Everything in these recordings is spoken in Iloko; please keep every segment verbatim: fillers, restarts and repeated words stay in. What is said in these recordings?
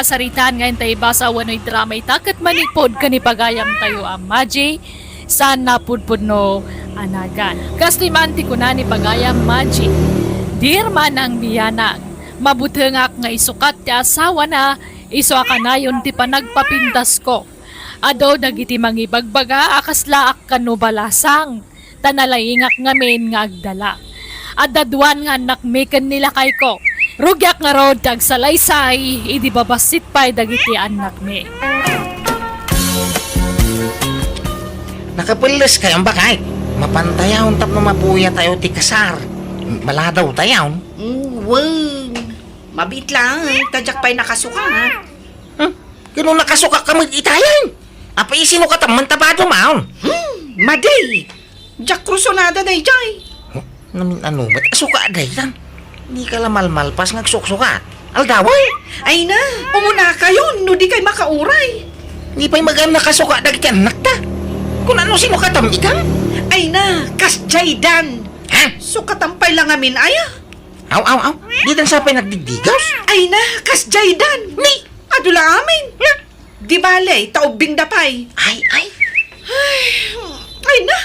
Saritaan nga intay basa wenno idrama ita ket manipud ken ni pagayamtayo a Maji, saan napudpudno a nagan. Kastoy man ti kuna ni pagayam Maji, Dear Manang Bianang, mabutengak nga isukat ti asawana, isu a kanayon ti panagpapintasko. Adu dagiti mangibagbaga a kaslaak kano balasang, ta nalaingak ngamin nga agdala. Adda duan nga annakmi ken ni lakayko. Rugiak ngarud ti agsalaysay idi babassit pay dagiti annakmi. Nakapelles kayo, bakay? Mapantayaw tapno mapuyatayo ti kasar. Maladaw tayo. Mm, wen. Mabit lang, ta diak pay nakasuka. Hmm? Kano nakasuka ka met itayan? Apay, sino ka tamman ta bado maon? Hmm, madi! Diak krusonada dayjay. Huh? Namin ano, ba't asuka daytan? Di ka la malmalpas nga agsuksukat. Aldaw, eh? Ay na, umuna kayon, no di kay makauray. Di pa'y magan nakasuka dagiti annak ta. Kung ano, sino ka tam itam? Ay na, kas Jaydan. Ha? Sukatan pa'y lang amin, aya? Aw, aw, aw. Ditan sa pa'y nagdigdigaws? Ay na, kas Jaydan. Ni? Adu la amin. Di bale, ta ubbing da pay. Ay, ay. Ay, ay na.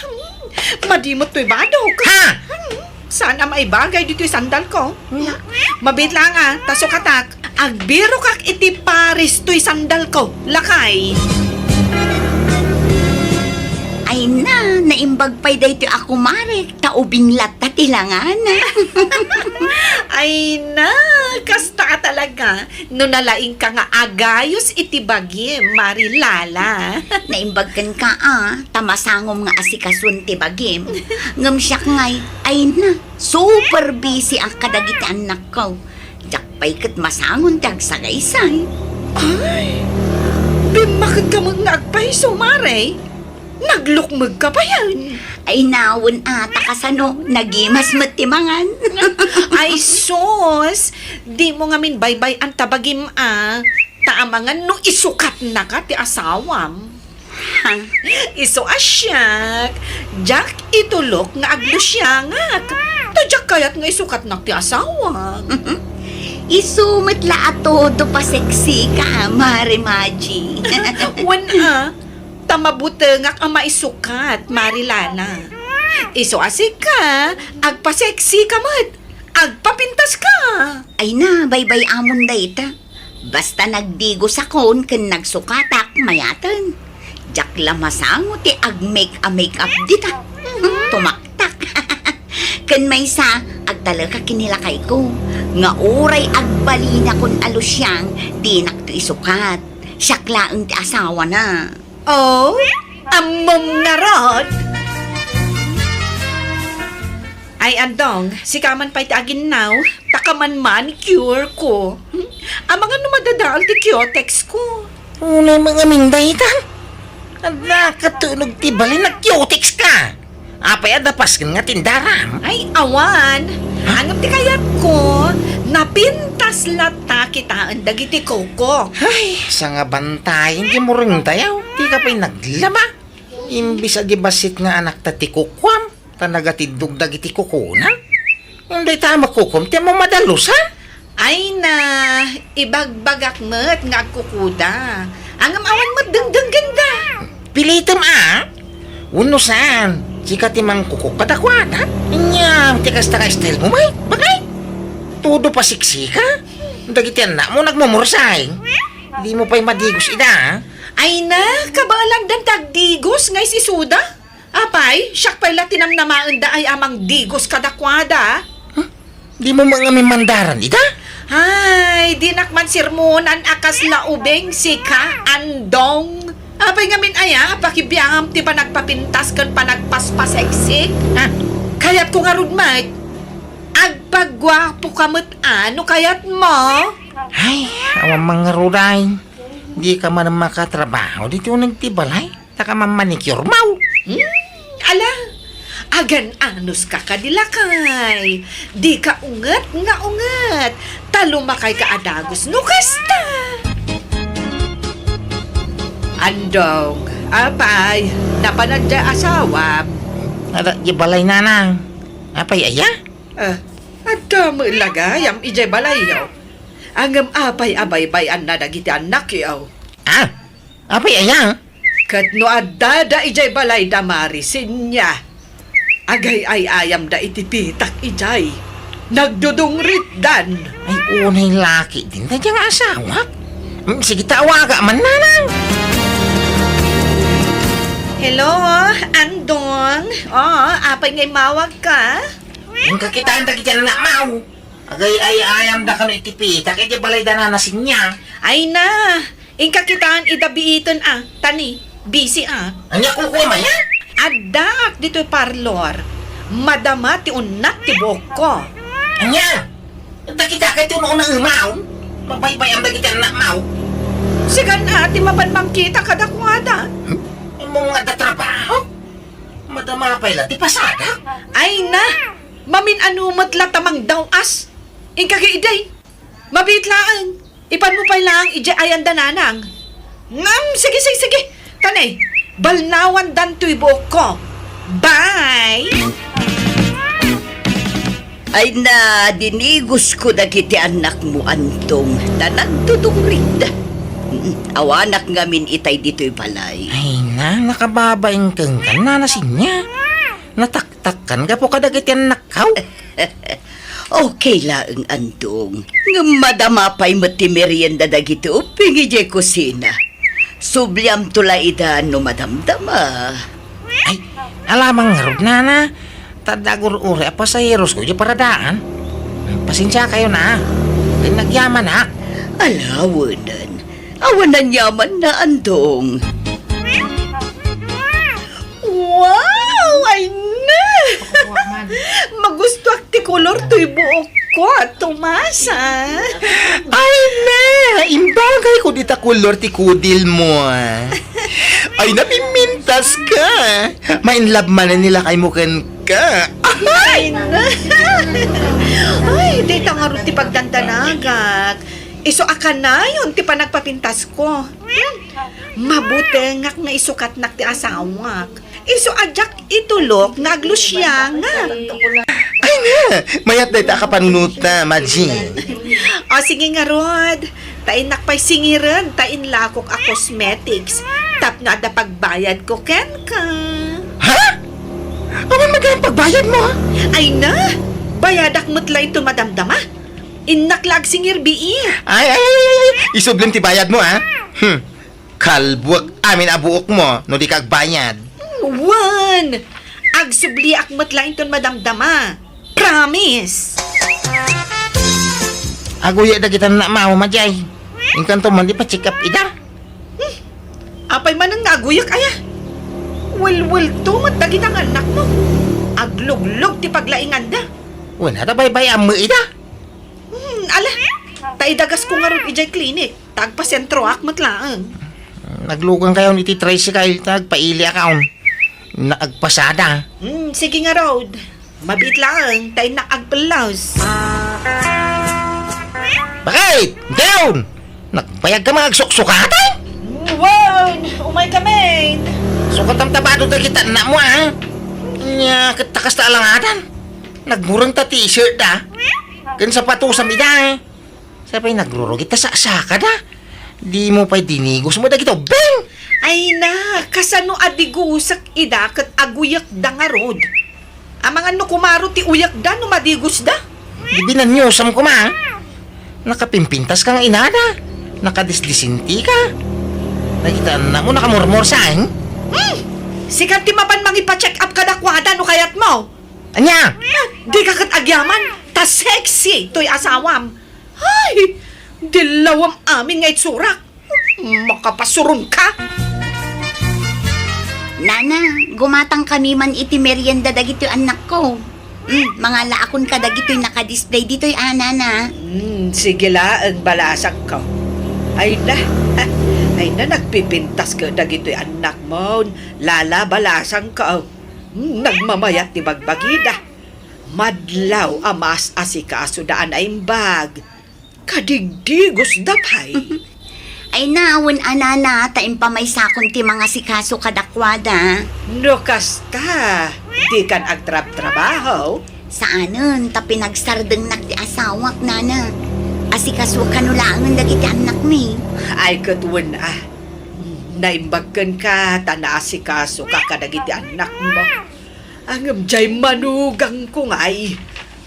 Madimot to'y badok. Ha? Saan a maibagay dito'y sandal ko? Hmm. Mabit lang, ah, ta sukatak. Agbirokak iti paris to'y sandal ko. Lakay. Ay na, naimbag pay daytoy a kumarek, ta ubing latta ti langana. Ay na, kasta ka talaga. No nalaingka nga agayos iti bagim, Mari Lala. Naimbag kenka, a, ta masangom nga asikasuen ti bagim. Ngem siak ngay, ay na, super busy ak kadagiti annakko. Diak pay ket masangon ti agsagaysay. Ay, bimmaked ka met nga agpayso, Mare. Naglukmeg ka payen. Ay, nawen a, ta kasano, nagimas met ti mangan. Ay, sus! Dimo ngamin baybay-an ta bagim a, ta amangan no isukatnaka ti asawam. Ha? Isu a siak, diak itulok nga aglusiangak. Ta diak kayat nga isukatnak ti asawak. Isu met la a todo paseksi ka, Mare Maji. Wen a, ta mabutengak a maisukat, Mari Lana. Isu a sika, agpaseksi ka met, agpapintas ka. Ay na, baybay-amon dayta. Basta nagdigosakon ken nagsukatak, mayaten. Diak la masango ti agmake a make-up dita. Tumaktak. Ken maysa, agtalekak ken ni lakayko, nga uray agbalinakon a lusiang, dinakto isukat. Siak laeng ti asawana. Oh, ammom ngarud! Ay, Andong, sika man pay ti aginnaw, ta kaman manicure ko. Hmm? Amangan no madadael ti cutex ko. Unay mangamin dayta. Adda katunog ti balin, nag-cutex ka. Apay, adda pasken nga tindaram? Ay, awan. Ha? Ngem ti kayatko, napintas latta kitaen dagiti kuko. Ay, sangabantayen ti murengtayo. Di ka pay naglaba. Imbis a di bassit nga anakta ti kukuam, ta nagatiddog dagiti kukuna. Dayta a makukuam ti ammom a dalusan. Ay na, ibagbagak met nga agkukuda. Ngem awan met dengdenggenda. Pilitem a. Wenno saan, sika ti mangkukok kadakuada. Ania, ti kasta nga style mo, may? Bagay. Todo pasiksika. Dagiti annakmo nagmumursay. Dimo pay madigos ida, a? Ay na, kabaelandan ti agdigos nga is-isuda. Apay, siak pay la ti namnamaendaay a mangdigos kadakuada. Huh? Dimo mangamin mandaran ida? Ay, dinak man sermonan a kasla ubing, sika, Andong. Apay ngamin aya, pakibiangam ti panagpapintas ken panagpaspaseksik? Ha? Kayatko ngarud met. Agpaguapo ka met a, no kayatmo. Ay, awan man ngarud ay. Di ka man makatrabaho ditoy uneg ti balay. Ta ka mammanicure, maw? Hmm, ala, agan-anos ka kadi lakay. Di ka unget nga unget. Ta lumakay ka a dagus no kasta. Andong, apay, napanan diay asawam? Ada di balay, nanang. Apay, aya? Ah, adda met la gayam idiay balayyo. Ngem apay a baybay-anna dagiti annakyo? Ah, apay aya? Ket no addada idiay balay da Mari Sinya, agay-ay-ayamda iti pitak idiay. Nagdudungritdan. Ay, unay laki din dayta nga asawak. Mm, sige, ta awaga man, nanang. Hello, Andong. Oh, apay nga immawagka? Inka kitaen dagiti annakmo. Agay-ay-ayamda kano iti pitak idiay balay da Nana Sinya. Ay na, inka kitaen ida biiten a, tani, busy a. Ania, kukuam aya? Addaak ditoy parlor. Madama ti unnak ti buokko. Ania? Dagita kay ti uno-unaem. Mabaybay-am dagiti annakmo. Sika a ti mapan mangkita kadakuada. Hmm? Immong adda trabaho? Madama pay la ti pasadak. Ay na, mamin-ano met la ta mangdaw-as. Inka idi. Mabiit laeng. Ipanmo pay laeng idiay ayan da Nanang. Ngem, sige, sige, sige. Tani, balnawandan toy buokko. Bye! Ay na, dinigosko dagiti annakmo, Andong, ta nagdudungrit. Mm, awanak ngamin itay ditoy balay. Ay na, nakababain kenka, Nana Sinya. Nataktakkan gapu kadagiti annakko. Okay laeng, Andong. Ngem madama pay met ti merienda dagiti ubbing idiay kusina. Subliamto la ida no madamdama. Ay, alamang ngarud, Nana. Ta adda agur-uri a pasaherosko idiay paradaan. Pasensiakayo na. Ken nagyamanak. Ala, awanen. Awan aniamanna, Andong. Wow! Ay na! Magustuak ti kolor toy buokko, Tomasa. Ay na! Imbagayko dita kolor ti kudilmo. Ay na, pimpintaska. Ma-in love manen ni lakaymo kenka. Ay na! Ay, dayta ngarud ti pagdandanagak. Isu a kanayon ti panagpapintasko. Mabutengak nga isukatnak ti asawak. Isu a diak itulok nga aglusiangak. Ay na! Mayat dayta a kapanunota, Madjing. O, sige ngarud. Ta innak pay singiren ta inlakok a cosmetics tapno adda pagbayadko kenka. Ha? Awan met gayam pagbayadmo, ha? Ay na! Bayadak met la inton madamdama. Innak la agsingir bii. Ay, ay, ay, ay, ay. Isublem ti bayadmo, ha? Hmm. Kalbuek amin a buokmo no dika agbayad. Wen! Agsubliak met la inton madamdama. Promise! Aguyek dagita annakmo, Madjay. Inkanto man ipa-check up ida. Hmm. Apay manen nga aguyek aya? Welwelto met dagita nga annakmo. Agluglog ti paglainganda. Wen, ata baybay-am met ida. Hmm, ala, ta idagasko ngarud idiay klinik, ta agpasentroak met laeng. Naglugankayon iti tricycle, ta agpailiakon. Naagpasada. Hmm, sige ngarud. Mabiit laeng, ta innak agpellos. Bakit? Dayon! Nagbayagka nga agsuksukatan? Wen, umaykamin. Sukatam ta bado dagita annakmo, a? Nia, ket ta kasta alangadan. Nagbureng ta t-shirt da. Ken sapatosam ida, a? Sa pay nagrurugit ta saksakada. Dimo pay dinigosmo dagiti ubbing. Ay na, kasano a digosek ida ket aguyekda ngarud? Amangan no kumaro ti uyekda no madigosda. Di binaniosam koma. Nakapimpintaska nga inada. Nakadisdisintika. Dagita annakmo nakamurmursa, a? Hmm! Sika ti mapan mangipa-check up kadakuada no kayatmo. Ania? Dika ket agyaman, ta sexy toy asawam. Ay, dillawam amin nga itsurak. Makapasuronka. Nana, gumatangkami man iti merienda dagitoy annakko. Mm, mangalaakon kadagitoy nakadisplay ditoy, a, Nana. Mm, sige laeng, balasangko. Ay na, ay na, nagpipintas ket dagitoy annakmo. Lala, balasangko. Mm, nagmamayat ti bagbagida. Madlaw a maas-asikasoda a naimbag. Kadigdigosda pay. Ay na, wen a, Nana, ta impamaysakon ti mangasikaso kadakuada. No kasta, dikan agtrabtrabaho? Saanen, ta pinagsardengnak ti asawak, Nana. Asikaso kano laengen dagiti annakmi. Ay, ket wen a. Naimbag kenka ta naasikasoka kadagiti annakmo. Ngem diay manugangko ngay.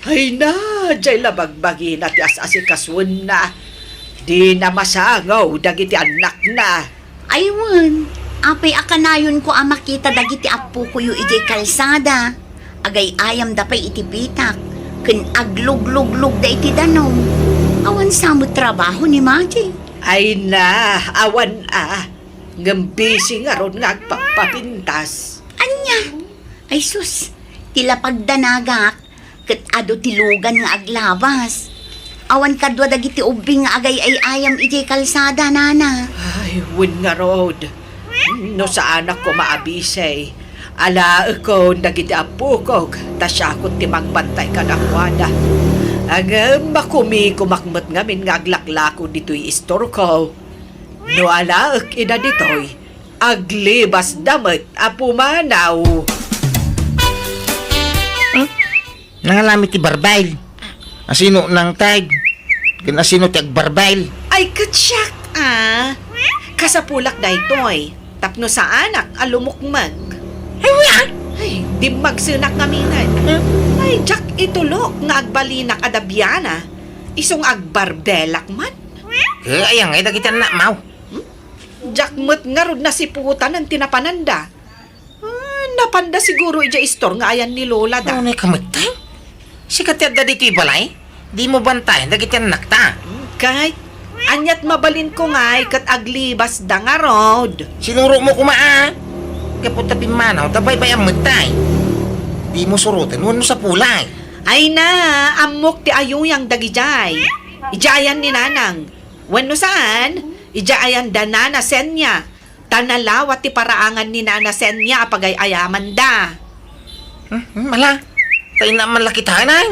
Ay na, diay la bagbagina ti as-asikasuenna. Dina masangaw dagiti annakna. Ay wen, apay a kanayonko a makita dagiti appokoyo idiay kalsada? Agay-ayamda pay iti bitak, ken aglugluglugda iti danum. Awan sa met trabaho ni Maji. Ay na, awan a. Ngem busy ngarud nga agpapapintas. Ania? Ay sus, ti lapagdanagak, ket adu ti lugan nga aglabas. Awan kadua dagiti ubbing nga agay-ay-ayam idiay kalsada, nana. Ay, wen ngarud. No saanak koma a busy, alaekon dagiti appokok, ta siakon ti magbantay kadakuada. Ngem makumikomak met ngamin nga aglaklako ditoy istorko. No alaek ida ditoy, aglibasda met a pumanaw. Hmm? Nangalami ti barbel. Asino nangted? Ken asino ti agbarbel? Ay, ket siak, a. Kasapulak daytoy. Tapno saanak a lumukmeg. Ay, wen a! Ay, dimmagsenak ngamin. Hmm? Ay, diak itulok nga agbalinak a dabiana. Isu nga agbarbelak man. Eh, aya ngay dagiti annakmo? Hmm? Diak met ngarud nasiputan ti napananda. Ah, napanda siguro idiay istor nga ayan ni Lola da. Unay ka met, tay? Sika ti adda ditoy balay? Dimo bantayan dagiti annakta. Kay, aniat mabalinko ngay ket aglibasda ngarud. Sinurotmo koma a. Gapu ta pimmanaw ta baybay-am met, tay. Dimo suroten wenno sapulak. Ay na, ammok ti ayuyang dagidiay. Idiay ayan ni Nanang. Wenno saan, idiay ayan da Nana Senia. Ta nalawa ti paraangan ni Nana Senia a pagay-ayamanda. Hmm, hmm, ala. Tay na man la kitaen, ay.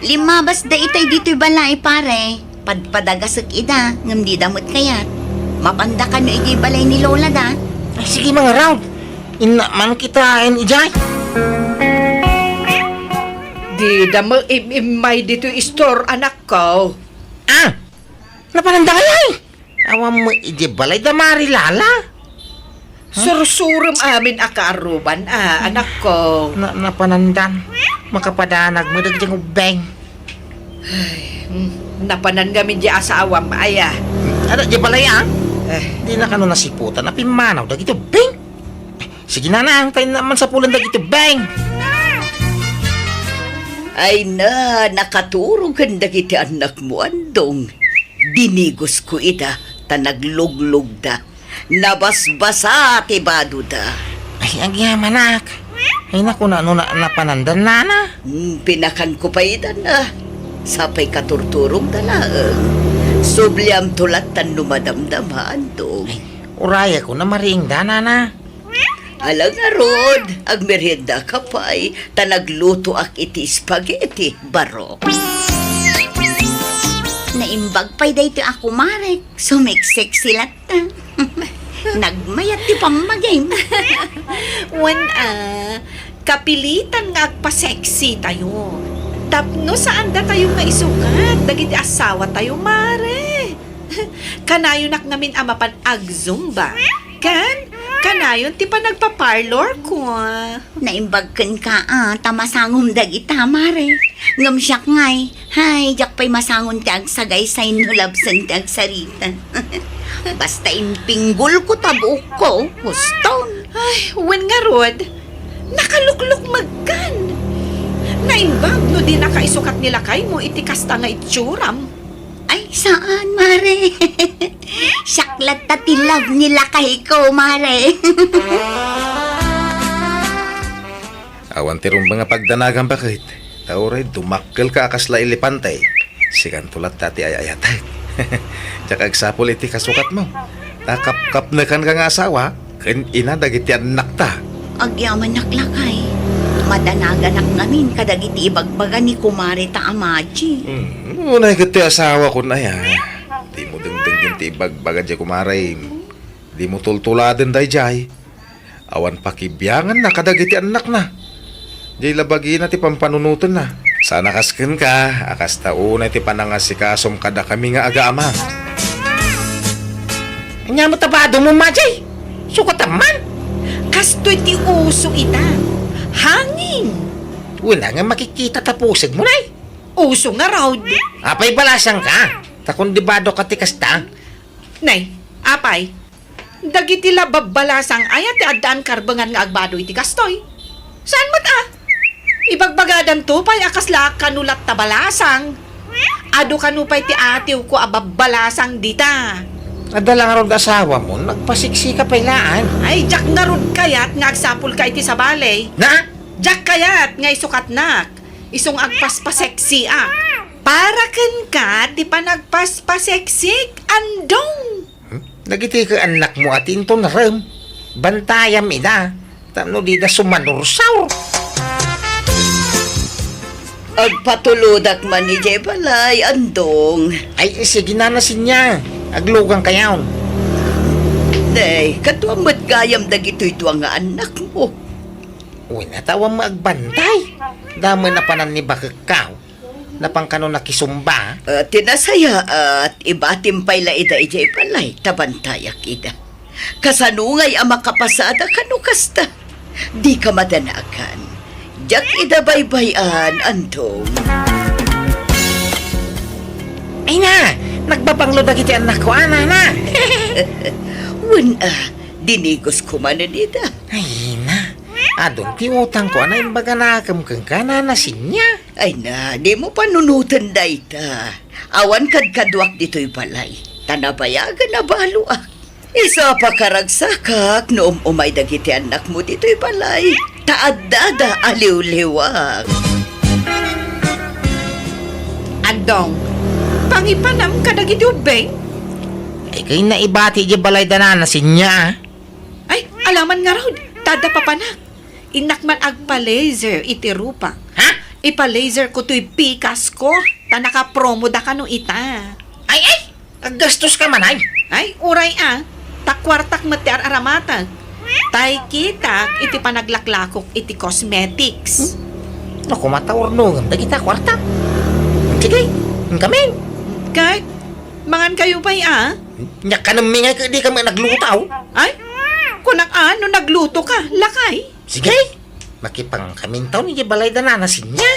Limmabasda itay ditoy balay, pare. Padpadagasek ida, ngem dida met kayat. Mapanda kano idiay balay ni Lola da. Ay, sige, mangarud. Innak man kitaen idiay. Dida met im-immay ditoy istor, anakko. Ah! Napananda ngay, ay? Awan met idiay balay da Mari Lala. Huh? Sursurem amin a kaaruban, a, anakko. Na, napanandan. Makapadanag met dagiti ubbing. Ay, mm, napanan ngamin di asawam, aya. Adda idiay balay, a? Eh. Dina kano nasiputan a pimmanaw dagiti ubbing? Sige, Nanang, tay na man sapulan dagiti ubbing. Ay na, nakaturog ken dagiti annakmo, Andong. Dinigosko ida, ta nagluglugda. Nabasbasa ti badoda. Ay, agyamanak. Ay, naku, na, no, na, napanandan, Nana. Hmm, pinakanko pay ida na. Sapay katurturogda laeng. Subliamto lattan no madamdama, Andong. Ay, urayakon a mariingda, Nana. Ala ngarud, agmeriendaka pay, ta naglutoak iti spaghetti, barok. Naimbag pay daytoy a kumarek, sumeksexy latta. Nagmayat ti pammagim. Wen a, kapilitan nga agpa-sexy tayo. Tapno saan datayo nga isukat dagiti asawatayo, mare. Kanayonak ngamin a mapan ag-zumba. Ken, kanayon ti panagpa-parlor ko. Naimbag kenka, a, ta masangom dagita, mare. Ngem siak ngay, hay, diak pay masangon ti agsagaysay no labsen ti agsarita. Basta impinggolko ta buokko, huston. Ay, wen ngarud, nakaluklukmegkan. Naimbag no dinaka isukat ni lakaymo iti kasta nga itsuram. Ay, saan, mare? Siak latta ti love ni lakayko, mare. Awan ti rumbeng a pagdanagam, baket. Ta uray dumakkelka a kasla elepante, sikanto latta ti ay-ayatek. Diak agsapul iti kasukatmo. Ta kapkapnekanka nga asawa ken ina dagiti annakta. Agyamanak, lakay. Madanaganak ngamin kadagiti ibagbaga ni kumare ta a Maji. Hmm, unay ket ti asawakon aya. Dimo dengdenggen ti ibagbaga diay kumarem. Dimo tultuladen daydiay. Awan pakibianganna kadagiti annakna. Diay la bagina ti pampanunotenna. Ta nakas kenka, a kasta unay ti panangasikasom kadakami nga agaama. Ania met a badom, Madiay? Sukatam man. Kastoy ti uso ita. Hangin. Wen a nga makikita ta pusegmo, nay. Uso ngarud. Apay balasangka? Ta kundi badoka ti kasta. Nay, apay. Dagiti la babbalasang aya ti addaan karbengan nga agbado iti kastoy? Saan met a? Ibagbagadanto pay a kasla kano latta balasang. Adu kano pay ti atiwko a babbalasang dita. Adda la ngarud asawamo, nagpasiksika pay laeng. Ay, diak ngarud kayat nga agsapulo ka iti sabali. Na? Diak kayat nga isukatnak. Isu nga agpaspaseksiak. Para kenka ti panagpaspaseksik, Andong. Hmm? Dagiti ket annakmo a ti inton rem, bantayam ida, tapno dida sumanursaur. Agpatulodak man idiay balay, Andong. Ay, sige, Nana Sinya. Aglugankayon. Nay, kaduam met gayam dagitoy dua nga annakmo. Wen, a ta awan met agbantay. Damo a panannibakekkaw. Napan kano nakisumba? Ah, ti nasayaat, ibatim pay la ida idiay balay, ta bantayak ida. Kasano ngay a makapasada kano kasta? Dika madanagan. Diak ida baybay-an, Andong. Ay na, nagbabanglo dagiti annakko, a, Nana. Wen a, dinigosko manen ida. Ay na, adun ti utangko a naimbaganakem kenka, Nana Sinya. Ay na, dimo panunoten dayta. Awan kadkaduak ditoy balay, ta nabayagen a baloak. Isu a pakaragsakak no um-umay dagiti annakmo ditoy balay, ta addada a liwliwak. Andong, pangipanam kadagiti ubbing? Ay, kayna ibati idiay balay da Nana Sinya. Ay, alaman ngarud, ta adda papanak. Innak man agpa-laser iti rupak. Ha? Ipa-laser ko toy pikasko, ta nakapromo da kano ita. Ay, ay! Aggastos ka man, ay! Ay, uray a, ta kuartak met ti ar-aramatek. Tay kitak iti panaglaklakok iti cosmetics. Hmm? Naku, mataurnongem dagita kuarta. Sige, inkamin. Ket, mangan kayo pay a? Nia kanemmi ngay ket dika met nagluto. Ay, kunak a, no nagluto ka, lakay. Sige, makipankamintaw idiay balay da Nana Sinya.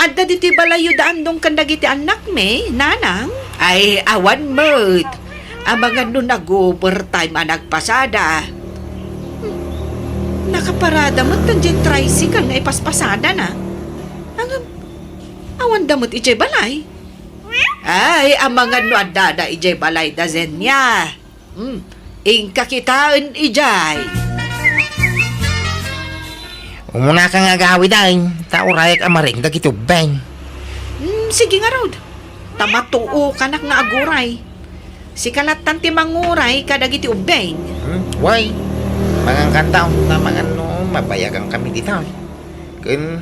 Adda ditoy balayyo da Andong ken dagiti annakmi, Nanang? Ay, awan met. Amangan no nag-overtime a nagpasada. Hmm, nakaparada met diay tricycle nga ipaspasadana. Ngem, awanda met idiay balay. Ay, amangan no addada idiay balay da Zenia. Hmm, inka kitaen idiay. Umunaka nga agawid, ay, ta urayak a maring dagiti ubbing. Hmm, sige ngarud. Ta matuokanak nga aguray. Sika lattan ti manguray kadagiti ubbing. Hmm, way. Mangankantaw, ta mangan no mabayagankami dita. Ken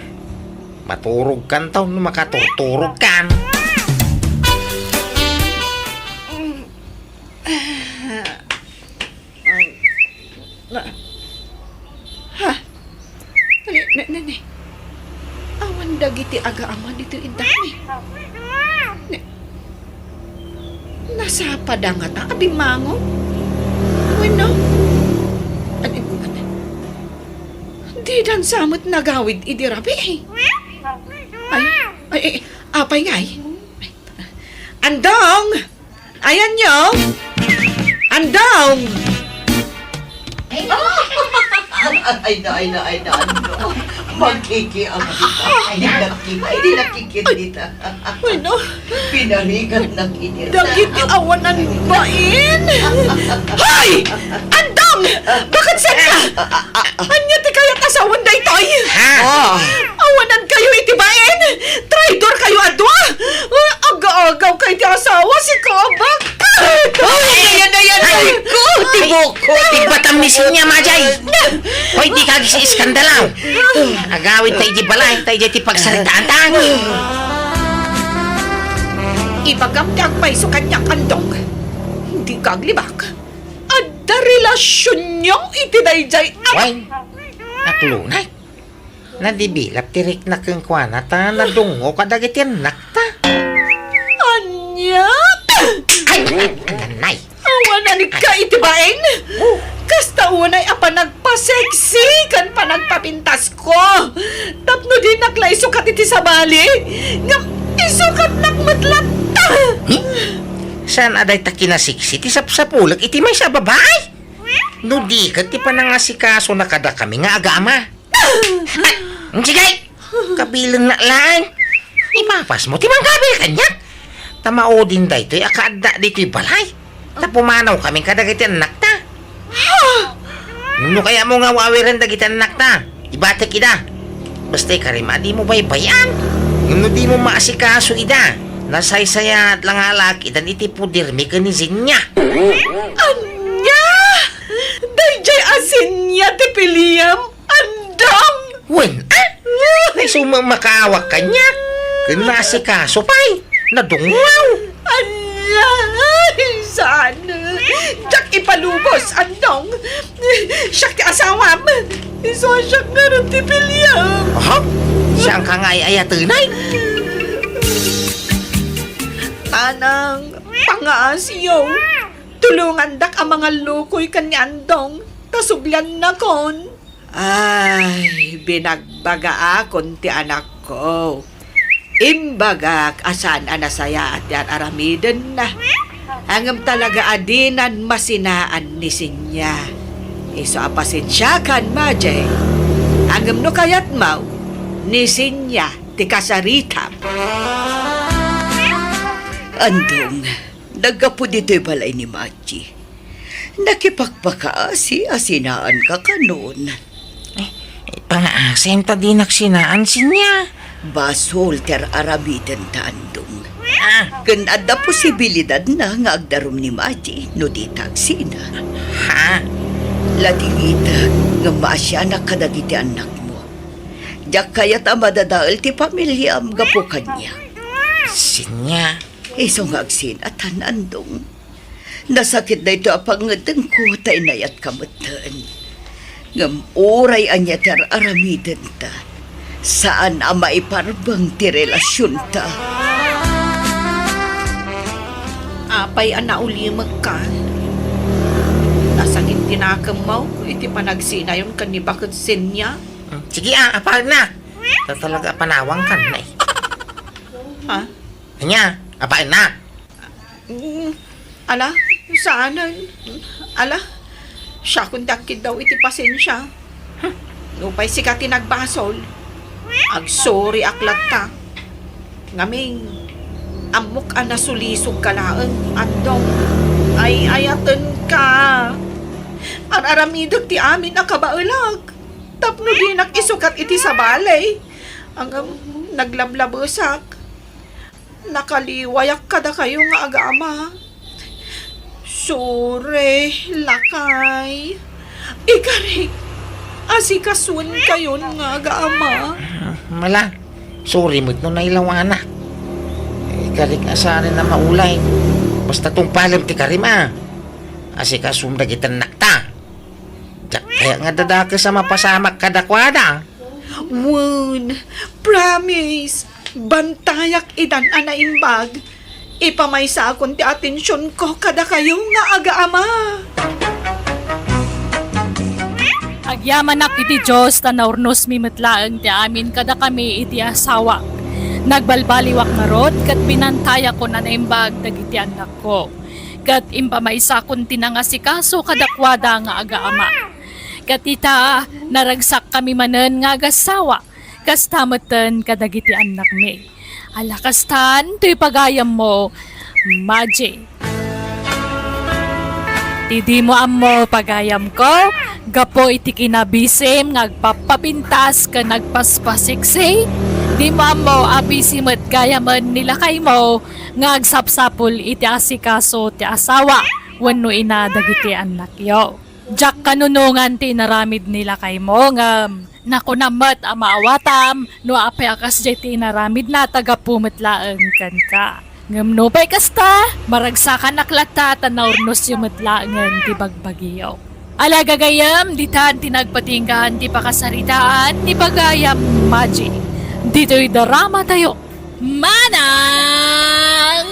maturogkantaw no makaturturogkan. Ha? Ne, ne, ne, ne. Awan dagiti agaama ditoy indakmi. Ne, nasapada ngata a bimmangon? Wenno? Adi, adi. Didan sa met nagawid idi rabii. Ay, ay, ay, apay ngay? Andong! Ayanyo! Andong! Ay, na, ay, na, ay, na, ano? Magkikiam kita. Ay, di nakiki-, ay, di nakikit kita. Bueno. Pinarigat na kinita. Dagiti awanan bain. Hoy! Andong! Bakit saan ka? Ania ti kayat a sawen daytoy? Ha? Ah. Awanan kayo iti bain! Traidor kayo a dua! Ah, aga-agaw kay ti asawa, sika a bakit? Ay, ayan, ayan, ay, ko, ti buko. Ti batam ni Sinya, Madiay. Hoy, di ka agis-iskandalaw. Agawid ta iti balay, ta iti pagsaritaantan. Ibagam ti agpayso kaniak, Andong. Di ka aglibak. Adda relasionyo iti daydiay a- Way, aklunay. Nadibilap ti rikna kenkuana ta nadungngok kadagiti annakta. Ania? Ay, ay, nanay. Awanan ka iti bain. Kasta unay a panagpaseksi ken panagpapintasko. Tapno dinak la isukat iti sabali, ngem isukatnak met latta. Hmm? Saan a dayta kinaseksi ti sapsapulek iti maysa a babai? No di ket ti panangasikasona kadakami nga agaama. Ay, sige! Kabilennak laeng. Ipapasmo ti mangkabil kaniak. Ta maudin daytoy a kaadda ditoy balay. Ta pumanawkami kadagiti annakta. No kayatmo nga awawiren dagiti annakta, ibatek ida. Basta ikarim a dimo baybay-an. Ngem no dimo maasikaso ida, nasaysayaat la nga alakidan iti podermi ken ni Zenia. Ania? Daydiay a Zenia ti piliam? Andong! Wen, a? Isu met makaawak kaniak. Ken naasikaso pay. Nadungngaw. Ala! Saan? Diak ipalubos, Andong. Siak ti asawam. Isu a siak ngarud ti piliam. Aha? Siak nga ay-ayatenay? Manang, pangaasiyo. Tulongandak a mangallukoy ken ni Andong. Ta subliannakon. Ay, binagbagaakon ti anakko. Imbagak a saan a nasayaat ti ar-aramidenna. Ngem talaga a dinan masinaan ni Zenia. Isu a pasensiakan, Maji. Ngem no kayatmo, ni Zenia ti kasaritam. Andong, naggapu ditoy balay ni Maji. Nakipakpakaasi a sinaanka kanon. Eh, pangaasim ta dinak sinaan, Zenia. Basol ti ar-aramidenta, Andong. Ah. Ken adda posibilidadna nga agdarum ni Maji no dita agsina. Ha? Ladigitek ngem maasianak kadagiti annakmo. Diak kayat a madadael ti pamiliam gapu kaniak. Zenia. Isu nga agsinatan, Andong. Nasakit daytoy a pangngeddengko ta inayatka metten. Ngem uray ania ti ar-aramidenta, saan a maiparbeng ti relasionta. Apay a naulimekka? Nasakit ti nakemmo iti panagsinayon ken ni Baket Zenia? Hmm, sige a, apaennak. Ta talaga a panawangkan, nay. Ha? Ania, apaennak? Mm, ala, saanen. Ala, siakon ti agkiddaw iti pasensia. Hmm, nupay sika ti nagbasol, agsoriak latta. Ngamin, ammok a nasulisogka laeng, Andong. Ay-ayatenka. Ar-aramidek ti amin a kabaelak. Tapno dinak isukat iti sabali. Ngem, naglablabesak. Nakaliwayak kadakayo nga aga-ama. Sorry, lakay. Ikarik, asikasuenkayon nga aga-ama. Mala, sorry met no nailawanak. Ikarik a saan a maulay. Basta tungpalem ti karim a. Asikasum dagiti annakta. Diak kayat nga dadakes a mapasamak kadakuada. Wen, promise, bantayak idan a naimbag. Ipamaysakon ti atensionko kadakayo nga aga-ama. Agyamanak iti Dios ta naurnosmi met laeng ti amin kadakami iti asawak. Nagbalbaliwak ngarud ket binantayakon a naimbag dagiti annakko. Ket impamaysakon ti nangasikaso kadakuada nga aga-ama. Ket ita, naragsakkami manen nga agasawa, kasta metten kadagiti annakmi. Ala kastan toy pagayammo, Maji. Ti dimo ammo, pagayamko, gapu iti kinabisim nga agpappapintas ken agpaspasiksi, dimo ammo a bisi met gayamen ni lakaymo nga agsapsapul iti asikaso ti asawa wenno ina dagiti annakyo. Diak kanunongan ti inaramid ni lakaymo, ngem nakunam met a maawatam no apay a kasdiay ti inaramidna ta gapu met laeng kenka. Ngem nupay kasta, maragsakanak latta ta naurnosyo met laengen ti bagbagiyo. Ala gagayyem, ditan ti nagpatinggaan ti pakasaritaan ni Pagayam Magic. Ditoy drama tayo. Manang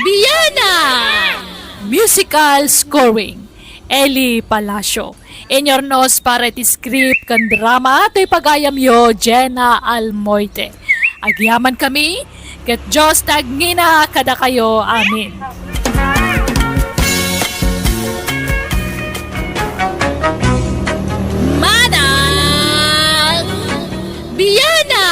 Biana! Musical scoring, Eli Palacio. Inyurnos para iti script ken drama toy pagayamyo, Jenna Almoite. Agyamankami, ket Dios ti agngina kadakayo. Amen. Manang Biana!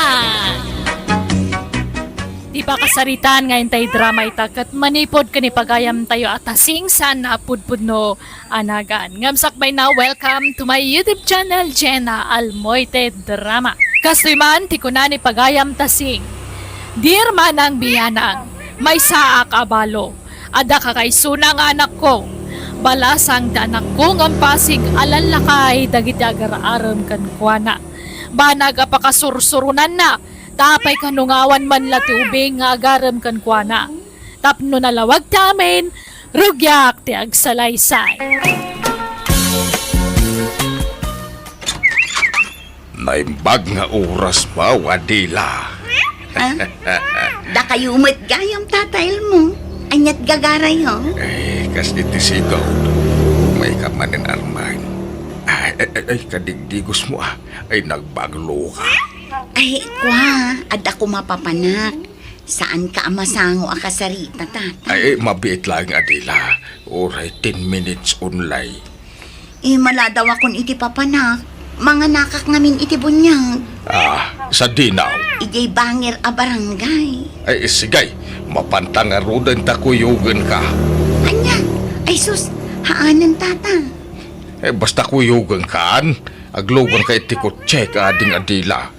Ti pakasaritaan nga intay drama ita ket manipud ken ipagayamtayo a tasing saan a pudpudno a nagan. Ngem sakbayna, welcome to my YouTube channel, Jenna Almoite Drama. Kastoy man ti kuna ni pagayam tasing, Dear Manang Bianang, maysaak a balo. Adda kakaisuna nga anakko. Balasang ti anakko ngem pasig a lallakay dagiti agar-arem kenkuana. Banag a pakasursuronanna, ta apay kano nga awan man la ti ubing nga agarem kenkuana. Tapno nalawag ti amin, rugiak ti agsalaysay. Naimbag nga oras mo, Adela. Ah? Dakayo met gayam, Tata Elmo. Aniat gagarayo? Eh, kas iti sigaw, umayka manen arman. Ay, ay, ay, ay, kadigdigos mo, ah. Ay, nagbaglo ka. Ay, kwa, adda ko mapapanak. Saanka a masango a kasarita, Tata. Ay, mabiit laeng, Adela. Uray ten minutes only. Eh, maladawakon iti papanak. Manganakak ngamin iti buniag. Ah, sadino? Idiay bangir a barangay. Ay, sige. Mapanta ngaruden ta kuyogenka. Ania? Ay, sus. Haanen, Tata. Eh, basta kuyogenkan. Agluganka iti kotsek, Ading Adela.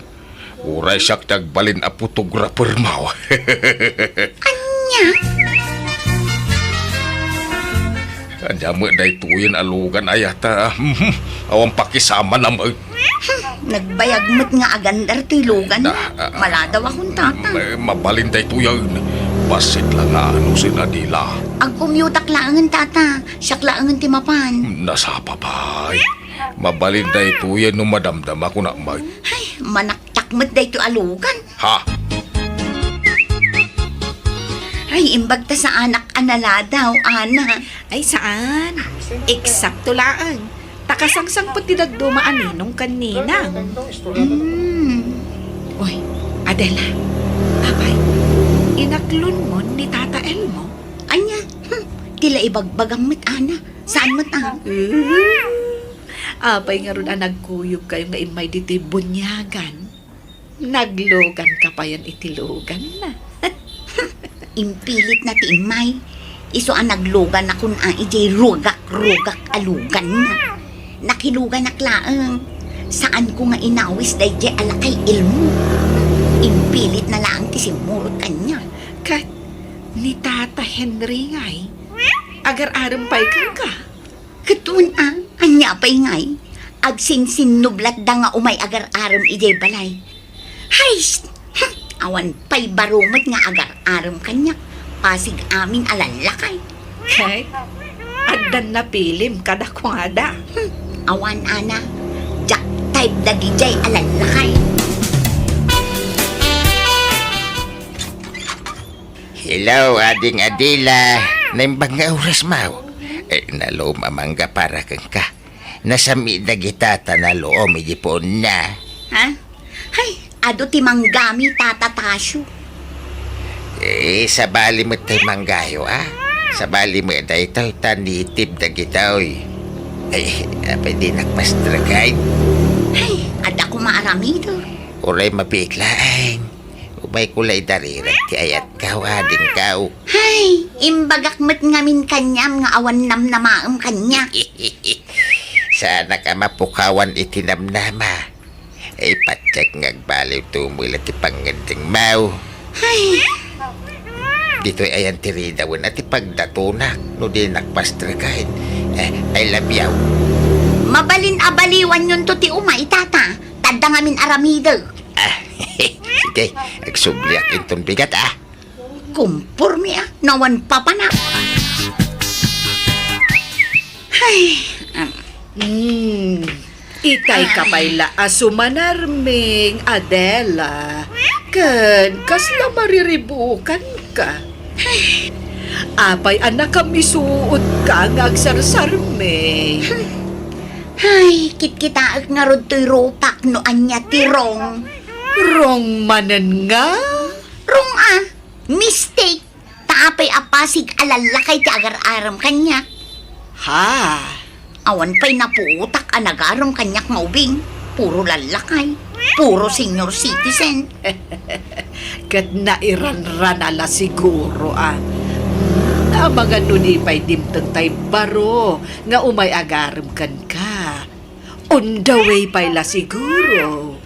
Uray siak ti agbalin a photographer mo. Ania? Ania met daytoyen a lugan, ay, ata, mhm, awan pakisama na met. Nagbayag met nga agandar toy lugan. Ah, ah, ah. Maladawakon, Tata. Eh, mabalin daytoyen. Bassit la nga anusen, Adela. Agkumyutak laengen, Tata. Siak laengen ti mapan. Nasapa pay. Mabalin daytoyen no madamdama ko na met. Ay, manaktak met daytoy a lugan. Ha? Ay, imbag ta saanak a naladaw, Ana. Ay, saan. Eksakto laeng. Ta kasangsangpet ti dadduma a ninong ken ninang. Mm. Uy, Adela. Apay, inaklonmon ni Tata Elmo? Ania? Hmm, ti la ibagbagam met, Ana. Saan met, ah? Apay ngarud a nagkuyogkayo nga immay ditoy buniagan? Nagluganka payen iti luganna. Impilitna ti immay. Isu a naglugannakon a idiay rugak-rugak a luganna. Nakiluganak laeng. Saanko nga inawis daydiay a lakay Elmo. Impilitna laeng ti simmurot kaniak. Ket ni Tata Henry ngay, agar-arem pay kenka? Ket wen a, ania pay ngay? Agsinsinnublatda nga umay agar-arem idiay balay. Hay! Hm! Awan pay baro met nga agar-arem kaniak. Pasig amin a lallakay. Ket addan napilim kadakuada. Hm! Awan, Ana. Diak type dagidiay a lallakay. Hello, Ading Adela. Naimbag nga oras mo. Eh, naluom a mangga para kenka. Nasami dagita ta naluom iti puonna. Ha? Hay, adu ti manggami, Tata Tasio. Eh, sabali met tay manggayo, ah. Sabali met daytoy ta native dagitoy. Ay, apay dinak pastreken? Hay, adda koma aramidek. Uray mabiit laeng. Umayko la idarirag ti ayatko, adingko. Hay, imbagak met ngamin kaniam nga awan namnamaem kaniak. Saanak a mapukawan iti namnama. Ay, patiek nga agbaliw tumula ti pangngeddengmo. Hay. Ditoy ayan ti ridawen a ti pagdatonak no dinak pastreken. Eh, I love you. Mabalin a baliwanyonto ti umay, Tata. Tadda ngamin aramidek. Ah, sige, agsubliak inton bigat, ah. Kumporme, ah, nawan papana. Hay, um, Hmm, itay ka pay la a sumanarming, Adela. Ken kasla mariribukanka. Apay a nakamisuotka nga agsarsarming? Ay, kitkitaek ngarud toy rupak no ania ti rong. Rong manen nga? Rong a, mistake. Ta apay a pasig a lallakay ti agar-arem kaniak? Ha? Awan pay napuotak a nagarem kaniak nga ubing. Puro lallakay. Puro senior citizen. Ket nairanrana la siguro a. Amangan no di pay dimteng tay baro nga umay agarem kenka. On the way pay la siguro.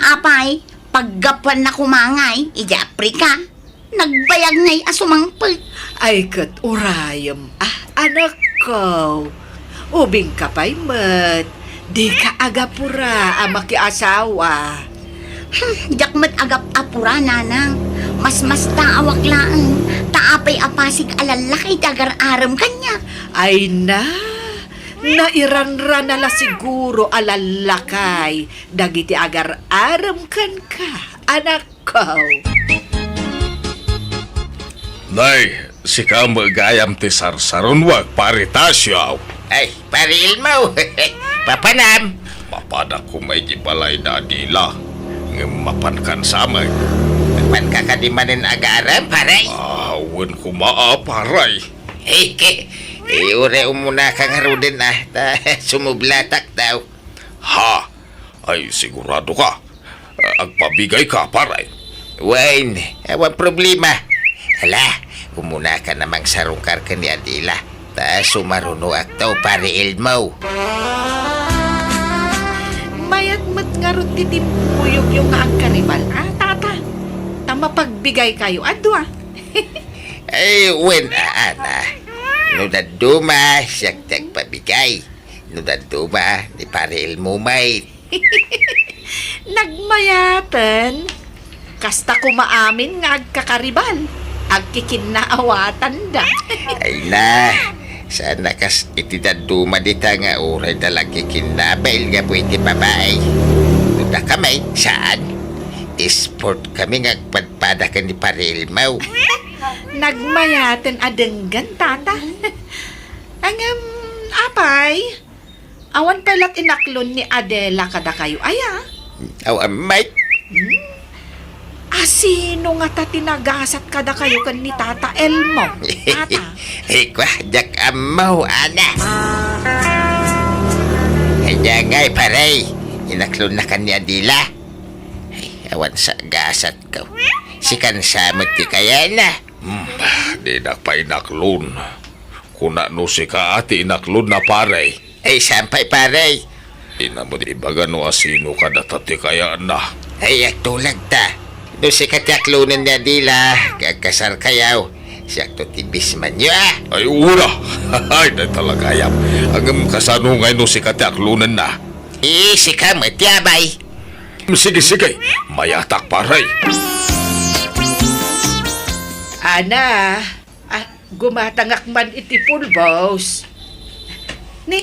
Apay, paggapuanna koma ngay, idiay Africa. Nagbayag ngay a sumangpet. Ay, ket urayem, ah, anakko. Ubingka pay met. Dika agapura a makiasawa. Hmm, diak met agap-apura, nanang. Masmastaawak laeng. Ta apay a pasig a lallakay ti agar-arem kaniak? Ay na, nairanrana la siguro a lallakay dagiti agar-arem kenka, anakko. Nay, sika met gayam ti sarsaronwak, Pare Tasio. Ay, Pare Elmo. Papanam? Mapanak koma iti balay da Adela. Ngem mapankan sa met. Mapanka kadi manen agarem, pare? Ah, wen koma, ah, pare. Hey, ke, eh, uray umunaka ngaruden, ah, ta sumublatak daw. Ha? Ay, sigurado ka? Ah, agpabigay ka, pare? Wen, awan problema. Hala, umunaka a mangsarungkar ken ni Adela. Ta sumarunoakto, Pare Elmo. Mayat met ngarud ti timpuyogyo nga agkaribal, ah, tata. Ta mapagbigaykayo a dua. Ay, wen, a, ana. No dadduma, siak ti agpabigay. No dadduma, ni Pare Elmo met. Nagmayaten. Kasta koma amin nga agkakaribal. Agkikinnaawatanda. Ay na, saan a kas iti dadduma dita nga uray da la agkikinnabail gapu iti babai. No dakami, saan? Sport kami nga agpadpada ken ni Pare Elmo. Nagmayaten a denggen, tata. Ngem, apay, awan pay la ti inaklon ni Adela kadakayo aya? Aw, amay. Hmm? Asino ngata ti nagasat kadakayo ken ni Tata Elmo, tata? Ay, kua, diak ammo, ana. Ania ngay, pare, inaklonnakan ni Adela? Ay, awan sa gasatko. Sikan sa met ti kayana. Hmm, dinak pay inaklon. Kuna no sika ti inaklonna, pare. Ay, saan pay, pare? Dina met ibaga no asino kadata ti kayana. Ay, agtulag ta. No sika ti aklonen ni Adela, agkasarkayo. Siakto ti bismanyo, a. Ay, ura! Ay, dayta la gayam. Ngem kasano ngay no sika ti aklonenna? Eh, sika met ti abay. Sige, sige. Mayatak, pare. Ana, ah, gumatangak man iti pulbos. Ni,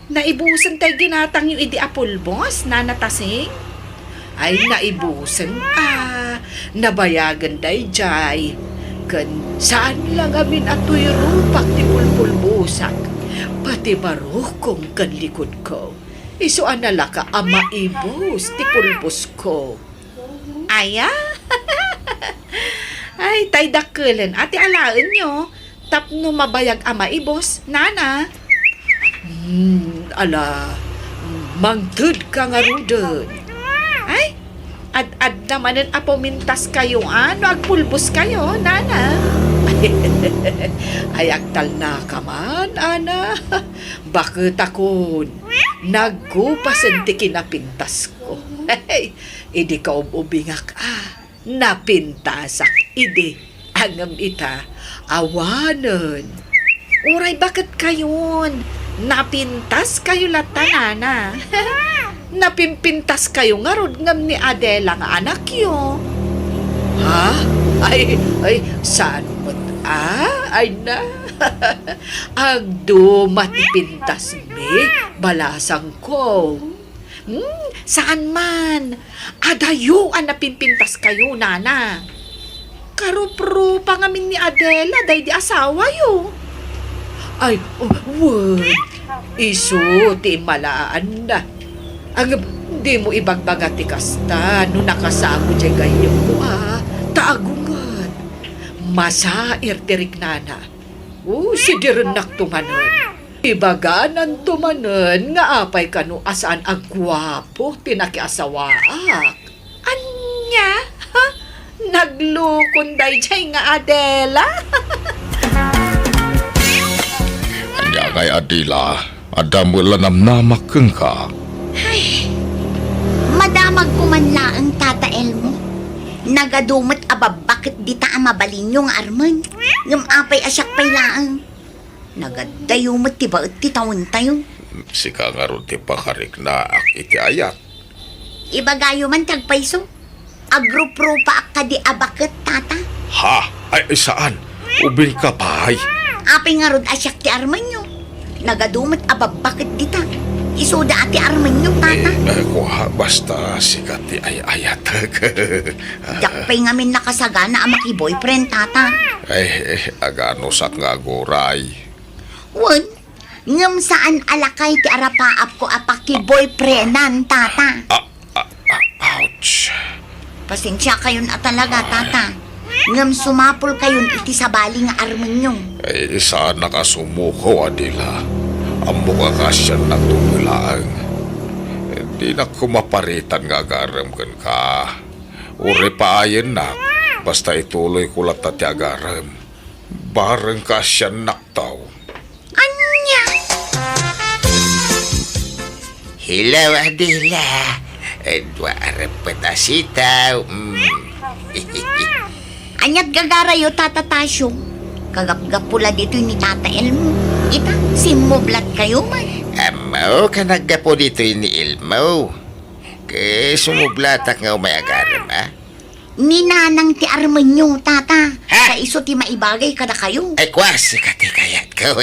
naibusen tay ginatangyo idi a pulbos, Nana Tasing? Ay, naibusen. Ah, nabayagen daydiay. Ken saan la ngamin a tuy rupak ti pulpulbosak. Pati barukong ken likudko. Isu a nalaka a maibus ti pulbosko. Aya? Ay, tay dakkelen a ti alaenyo tapno mabayag a maibus, nana. Hmm, ala, mangted ka ngaruden. Ay, ad-adda manen a pumintaskayo, a, no agpulboskayo, nana. Ay, agtalnaka man, ana. Baketakon, nagkupasen ti kinapintasko. Idi kaub-ubingak, a, napintasak idi. Ngem ita, awanen. Uray baketkayon, napintaskayo latta, nana. Napimpintaskayo ngarud ngem ni Adela nga anakyo. Ha? Ay, ay, saan met, a? Ay na. Agduma ti pintasmi, balasangko. Hmm, saan man. Adayo a napinpintaskayo, nana. Karuprupa ngamin ni Adela daydi asawayo. Ay, oh, wen. Isu ti immalaanna. Ngem, dimo ibagbaga ti kasta no nakasago diay gayemmo a, ta agunget. Masair ti riknana. Oh, sidierennakto manen. Ibagananto manen nga apay kano a saan a guapo ti nakiasawaak. Ania? Ha? Naglukon daydiay nga Adela? Ania ngay, Adela? Adda met la namnamak kenka? Ay, madamagko man laeng, Tata Elmo. Nagadu met a babbaket dita a mabalinyo nga armen. Ngem apay a siak pay laeng? Nagaddayo met ti baet ti tawentayo. Sika ngarud ti pakariknaak iti ayat. Ibagayo man ti agpayso. Agruprupaak kadi a baket, Tata. Ha? Ay, saan. Ubingka pay. Apay ngarud a siak ti armenyo? Nagadu met a babbaket dita. Isuda a ti armenyo, Tata. Eh, eh, kua, basta sika ti ay-ayatek. Diak pay ngamin nakasagana a maki-boyfriend, Tata. Ay, eh, aganusak nga aguray. Wen, ngem saan a lakay ti arapaapko a pakiboyfriendan, Tata. Ah, ah, ah, ouch. Pasensiakayon a talaga, Tata. Ngem sumapulkayon iti sabali nga armenyo. Ay, saanak a sumuko, Adela. Ammok a kaasiannakto laeng. Dinak koma paritan nga agarem kenka. Uray paayennak, basta ituloyko latta ti agarem. Bareng kaasiannakto. Ania? Hello, Adela. Dua a reppet a sitaw. Mm. Ania't gagarayo, Tata Tasio? Kagapgapu la ditoy ni Tata Elmo. Ita, simmublatkayo man. Ammok a naggapu ditoy ni Elmo. Ket sumublatak nga umay agarem, a? Ni nanang ti armenyo, Tata. Ha? Ta isu ti maibagay kadakayo. Ay, kua, sika ti kayatko.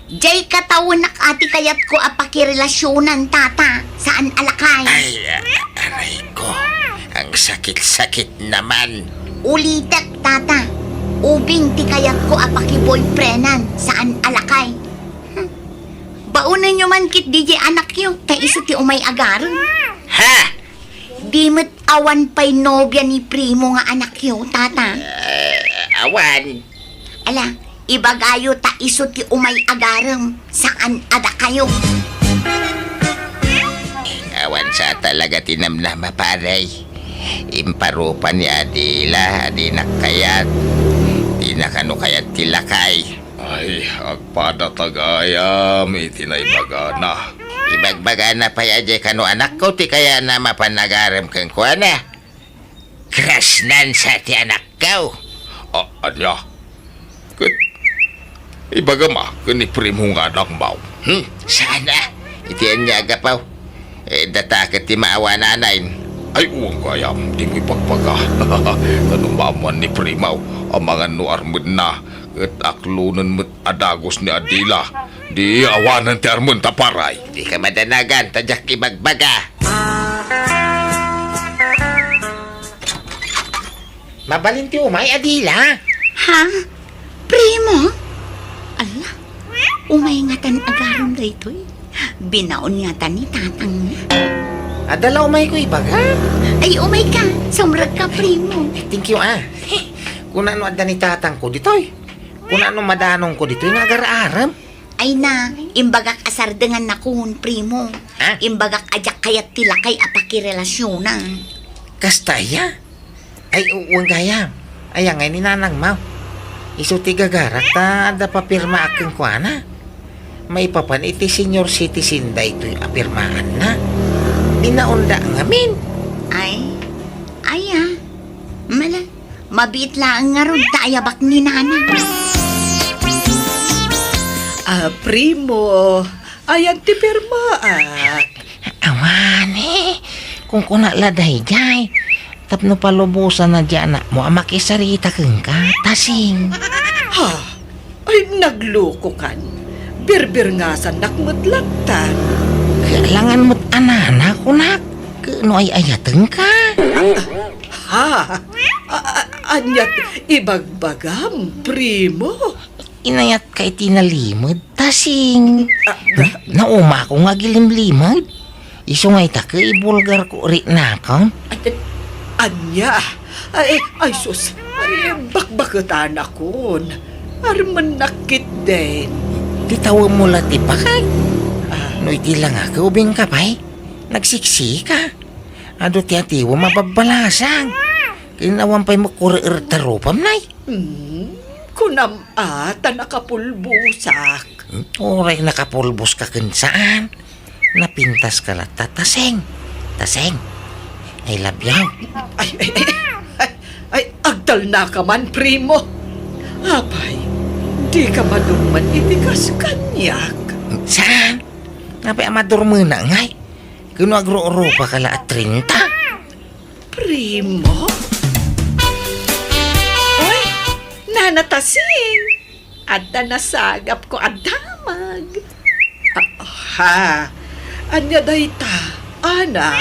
Diay katawenak a ti kayatko a pakirelasionan, Tata. Saan a lakay. Ay, a-, aray ko. Ang sakit-sakit naman. Ulitek, Tata. Ubing ti kayatko a pakiboyfriendan. Saan a lakay. Hmm. Baonenyo man ketdi anakyo, ta isu ti umay agarem. Ha? Di met awan pay nobia ni Primo nga anakyo, Tata. Eh, awan. Ala, ibagayo ta isu ti umay agarem, saan a dakayo. Awan sa talaga ti namnama, pare. Imparupa ni Adela a dinak kayat. Di na kano kayat ti lakay. Ay, agpadata gayam iti naibagana. Ibagbagana pay a diay kano anakko ti kayatna a mapan agarem kenkuana. Krasnan sa ti anakko. A-, ania? Ket ibagam a ken ni Primo nga anakmo. Hmm? Saan a? Iti ania a gapu? Eh, data ket ti maawananay. Ay, wen gayam, dimo ibagbaga. Ta no maammuan ni Primo, amangan no armenna, ket aklonen met a dagus ni Adela. Di awanen ti armenta, pare. Dika madanagan, ta diak ibagbaga. Mabalin ti umay, Adela. Ha? Primo? Ala, umay ngatan agarem daytoy. Binaon ngatan ni tatangna. Adda la umayko ibaga. Ay, umayka. Sumrekka, Primo. Thank you, a. Kuna no adda ni tatangko ditoy. Kuna no madanongko ditoy nga agar-arem. Ay na, imbagak a sardengannakon, Primo. Ha? Imbagak a diak kayat ti lakay a pakirelasionan. Kasta aya? Ay, u-, wen gayam. Aya ngay ni nanangmo? Isu ti gagarak ta adda papirmaak kenkuana. Maipapan iti senior citizen daytoy a pirmaanna. Binaonda ngamin. Ay, aya. Mala, mabiit laeng ngarud ta ayabak ni Nana. Ah, Primo, ayan ti pirmaak. Awane, kunkuna la daydiay. Tapno palubosanna di anakmo a makisarita kenka, ta sing. Ha? Naglukokan. Birbirngasannak met lattan. Kailangan met a nana, kunak. Ket no ay-ayatenka. Ha? A-, a-, aniat ibagbagam, primo? Inayatka iti nalimed, Tasing. Ah, ah. Naumaak nga agilimlimed. Isu nga ita ket ibulgarko riknakon. Ay, ania? Ay, ay, sus. Ay, bakbaketanakon. Armennak ketdin. Ti tawemmo la ti pakay. Ah. No iti langak, ubingka pay. Nagsiksika. Adu ti atiwem a babbalasang. Ken awan pay makurier ta rupam, nay. Hmm, kunam a ta nakapulbosak. Hmm? Uray nakapulboska ken saan. Napintaska latta, Taseng. Taseng, I love you. Ay, ay, ay, ay, ay, agtalnaka man, primo. Apay, dika madurman iti kas kaniak. Saan? Apay a madurmena ngay? Ken no agrurupaka la a treinta? Primo? Oy, Nana Tasing! Adda nasagapko a damag. Ah, ha? Ania dayta, Ana?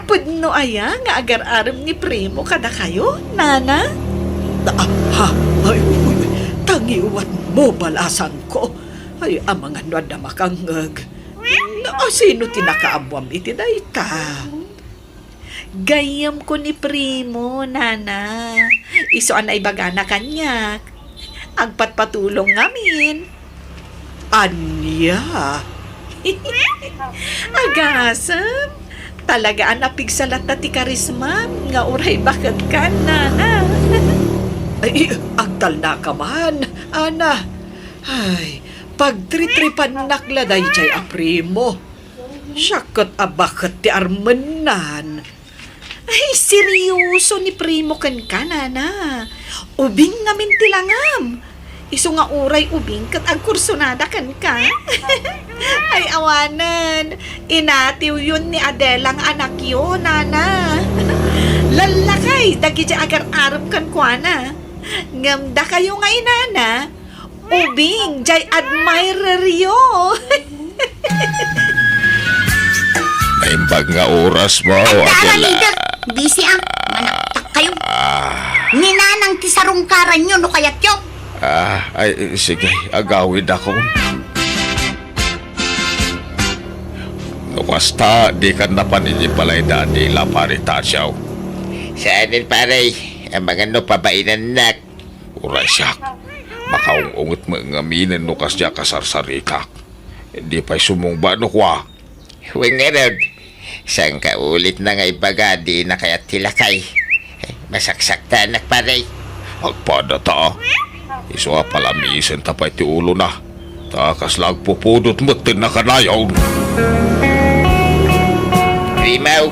Pudno aya nga agar-arem ni Primo kadakayo, Nana? Ah, ha? Ay, uy, uy, tangiwatmo, balasangko. Ay, amangan no adda makangngeg. Asino ti nakaammoam iti dayta? Gayyemko ni Primo, Nana. Isu a naibagana kaniak. Agpatpatulong ngamin. Ania? Agasem, talaga a napigsa latta ti karismam nga uray baketkan, Nana. Ay, agtalnaka man, Ana. Ay, pagtritripannak la daydiay a Primo. Siak ket a baket ti armennan. Ay, serioso ni Primo kenka, Nana. Ubing ngamin ti langam. Isu nga uray ubing ket agkursunada kenka. Ay, awanen. Inatiwyon ni Adela nga anakyo, Nana. Lallakay dagiti agar-arem kenkuana. Ngem dakayo nga inana, ubing, jay admireryo. Naimbag nga orasmo, Adela. Leader. Busy, ah. Manaktak kayo. Ah. Ni Nanang ti sarungkaranyo no kayatyo. Ah, ay, sige, agawidakon. No kasta, dikan napan iti balay da Adela, Pare Tasyo. Saanen, pare. Amangan no pabainannak. Uray siak, makaung-unget met ngaminen no kasdiak a sarsarikak. Di pay sumungba no kua. Wen ngarud, saan ka ulit na nga ibaga dina kayat ti lakay? Eh, masaksaktanak, pare. Agpada ta. Isu a palamiisenta pay ti ulona. Ta kasla agpupudot met ti nakanayon. Rimaw,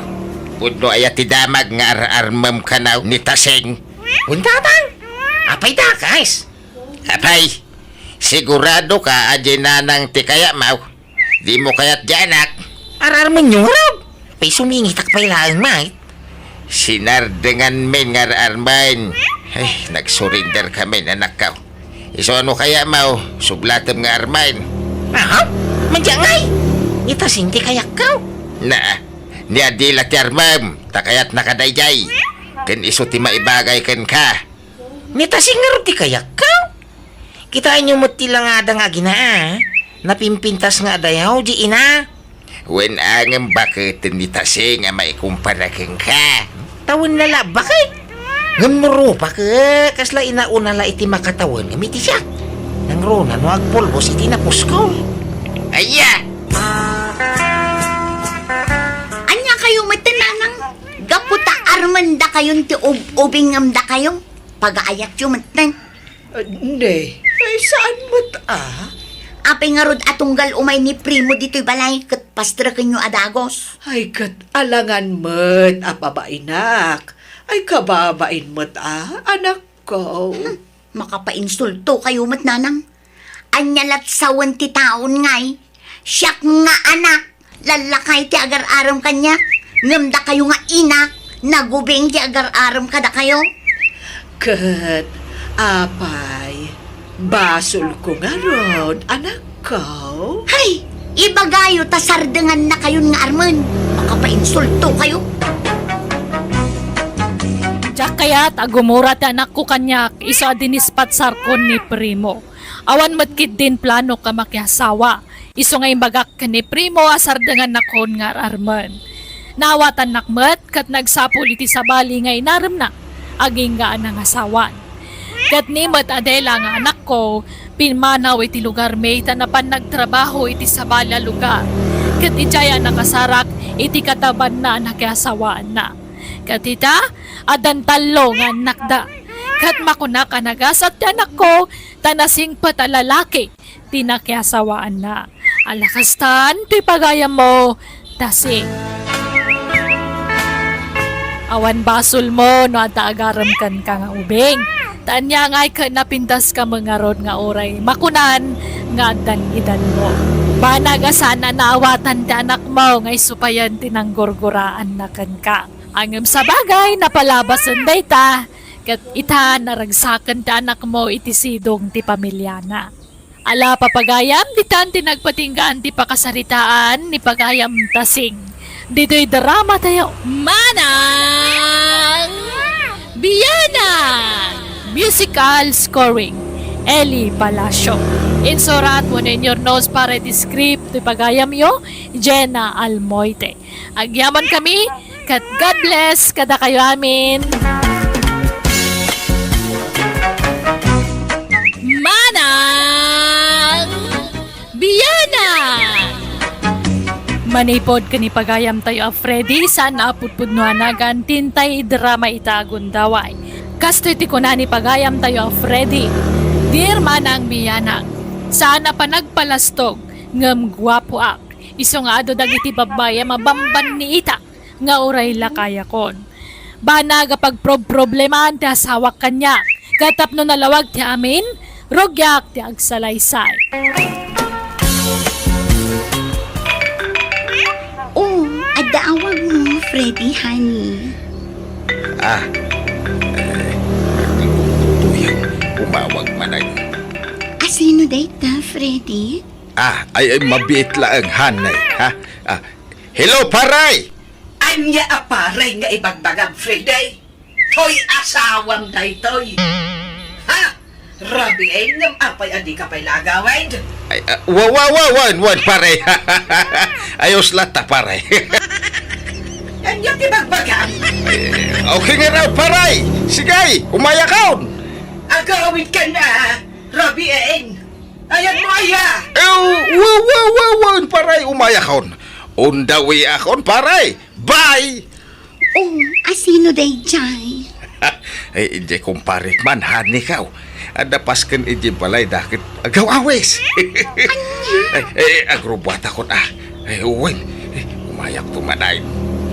pudno aya ti damag nga ar-armem kanaw ni Tasing? Wen, Tatang. Apay dakas? Apay, sigurado ka a di Nanang ti kayatmo? Dimo kayat di anak? Ar-armenyo ngarud. Apay, sumingitak pay laeng, mait. Sinardenganmin nga ar-armen. Ay, nag-surrender kamin, anakko. Isu a no kayatmo, sublatem nga armen. Aha? Madiay ngay? Ni Tasing ti kayatko? Naa, ni Adela ti armem, ta kayatna kadaydiay. Ken isu ti maibagay kenka. Ni Tasing ngarud ti kayatko? Kitaenyo met ti langada nga agina, a? Napimpintas nga adayo, di ina. Wen, ngem baketen ni Tasing a maikumpara kenka? Tawenna la a baket. Ngem no rupak, kasla inauna la iti makatawen ngem iti siak. Nangruna no agpulbos iti napusko. Aya! Ania kayo met, Nanang? Gapu ta armendakayon ti ub-, ubing ngem dakayo? Pagaayatyo metten. Ah, ne, ay, saan met, a? Apay ngarud a tunggal umay ni Primo ditoy balay ket pastrekenyo a dagus? Ay, ket alangan met a pabainak. Ay, kababain met, a, anakko. Hmm, makapainsulto kayo met, Nanang. Ania lat sawen ti taon ngay? Siak nga anak, lallakay ti agar-arem kaniak, ngem dakayo nga inak, nagubing ti agar-arem kadakayo. Ket, apay, Basolko ngarud, anakko. Hay! Ibagayo ta sardengannakayon nga armen. Makapainsultokayo. Diak kayat a gumura ti anakko kaniak, isu a dinispatsarkon ni Primo. Awan met ketdin planok a makiasawa. Isu nga imbagak ken ni Primo a sardengannakon nga ar-armen. Naawatannak met ket nagsapul iti sabali nga inaremna, agingga a nangasawan. Ket ni met Adela nga anakko, pimmanaw iti lugarmi ta napan nagtrabaho iti sabali a lugar. Ket idiay a nakasarak iti katabanna a nakiasawaanna. Ket ita, addan tallo nga annakda. Ket makunak a nagasat ti anakko, ta nasingpet a lalaki ti nakiasawaanna. Ala kastan ti pagayammo, Tasing. Awan basolmo no adda agarem kenka nga ubing. Ta ania ngay ket napintaska met ngarud nga uray makunan nga addan edadmo. Banag a saan a naawatan ti anakmo nga isu payen ti nanggurguraanna kenka. Ngem sabagay, napalabasen dayta, ket ita, naragsaken ti anakmo iti sidong ti pamilyana. Ala, papagayam, ditan ti nagpatinggaan ti pakasaritaan ni pagayam Tasing. Ditoy drama tayo, Manang Biana! Musical scoring, Eli Palacio. Insurat wenno inyurnos para iti script ti pagayamyo, Jenna Almoite. Agyamankami, ket God bless kadakayo amin. Manang Biana! Manipud ken ni pagayamtayo a Freddy, saan a pudpudno a nagan ti intay idrama ita a gundaway. Kastoy ti kuna ni pagayamtayo a Freddy, "Dear Manang Biana, saan a panagpalastog, ngem guapoak. Isu nga adu dagiti babbai a mabambanniitak nga uray lakayakon. Banag a pagprobproblemaan ti asawak kaniak, ket tapno nalawag ti amin, rugiak ti agsalaysay." Oh, adda awagmo, Freddy, honey. Ah, eh, tuyang umawag manen. Asino dayta, Freddy? Ah, ay, ay, mabiit laeng, honey, ha? Ah, hello, paray! Ania a paray nga ibagbagam, Freddy? Toy asawam daytoy. Ha? Rabiin ngem apay a dika pay la agawid? Ay, ah, wa, wa, wa, wen, wen, paray. Ayos latta, paray. Ania ti bagbagam? Eh, okay nga raw, paray. Sige, umayakon. Agawid ka na, rabiin. Ayan mo, aya! Eh, wa, wa, wa, wa, paray, umayakon. Undawiakon, paray. Bye! Oh, asino daydiay? Ay, idiay kumparek man, honey, kaw. Adda pasken idiay balay, dakit agaw-awis. Ania? Ay, eh, agrubuatakon, ah. Ay, wen, eh, umayakto manen.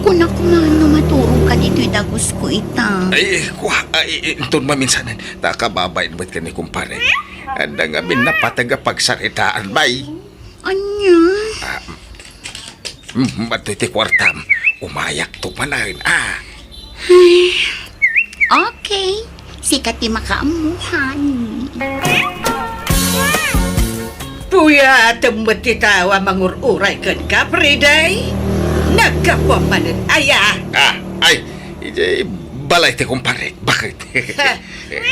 Kunak man no maturog ka ditoy dagusko ita. Ay, kua, ay, inton maminsanen, ta kababain met ken ni kumpare. Adda ngamin napateg a pagsaritaan, bay. Ania? Ah, mm, adtoy ti kuartam. Umayakto manen, ah. Ay, okay. Sika ti makaammo, honey. Puyatem met ti tao a mangur-uray kenka, Friday. Naggapuam manen aya. Ah, ay, idiay balay ti kumpare. Bakit?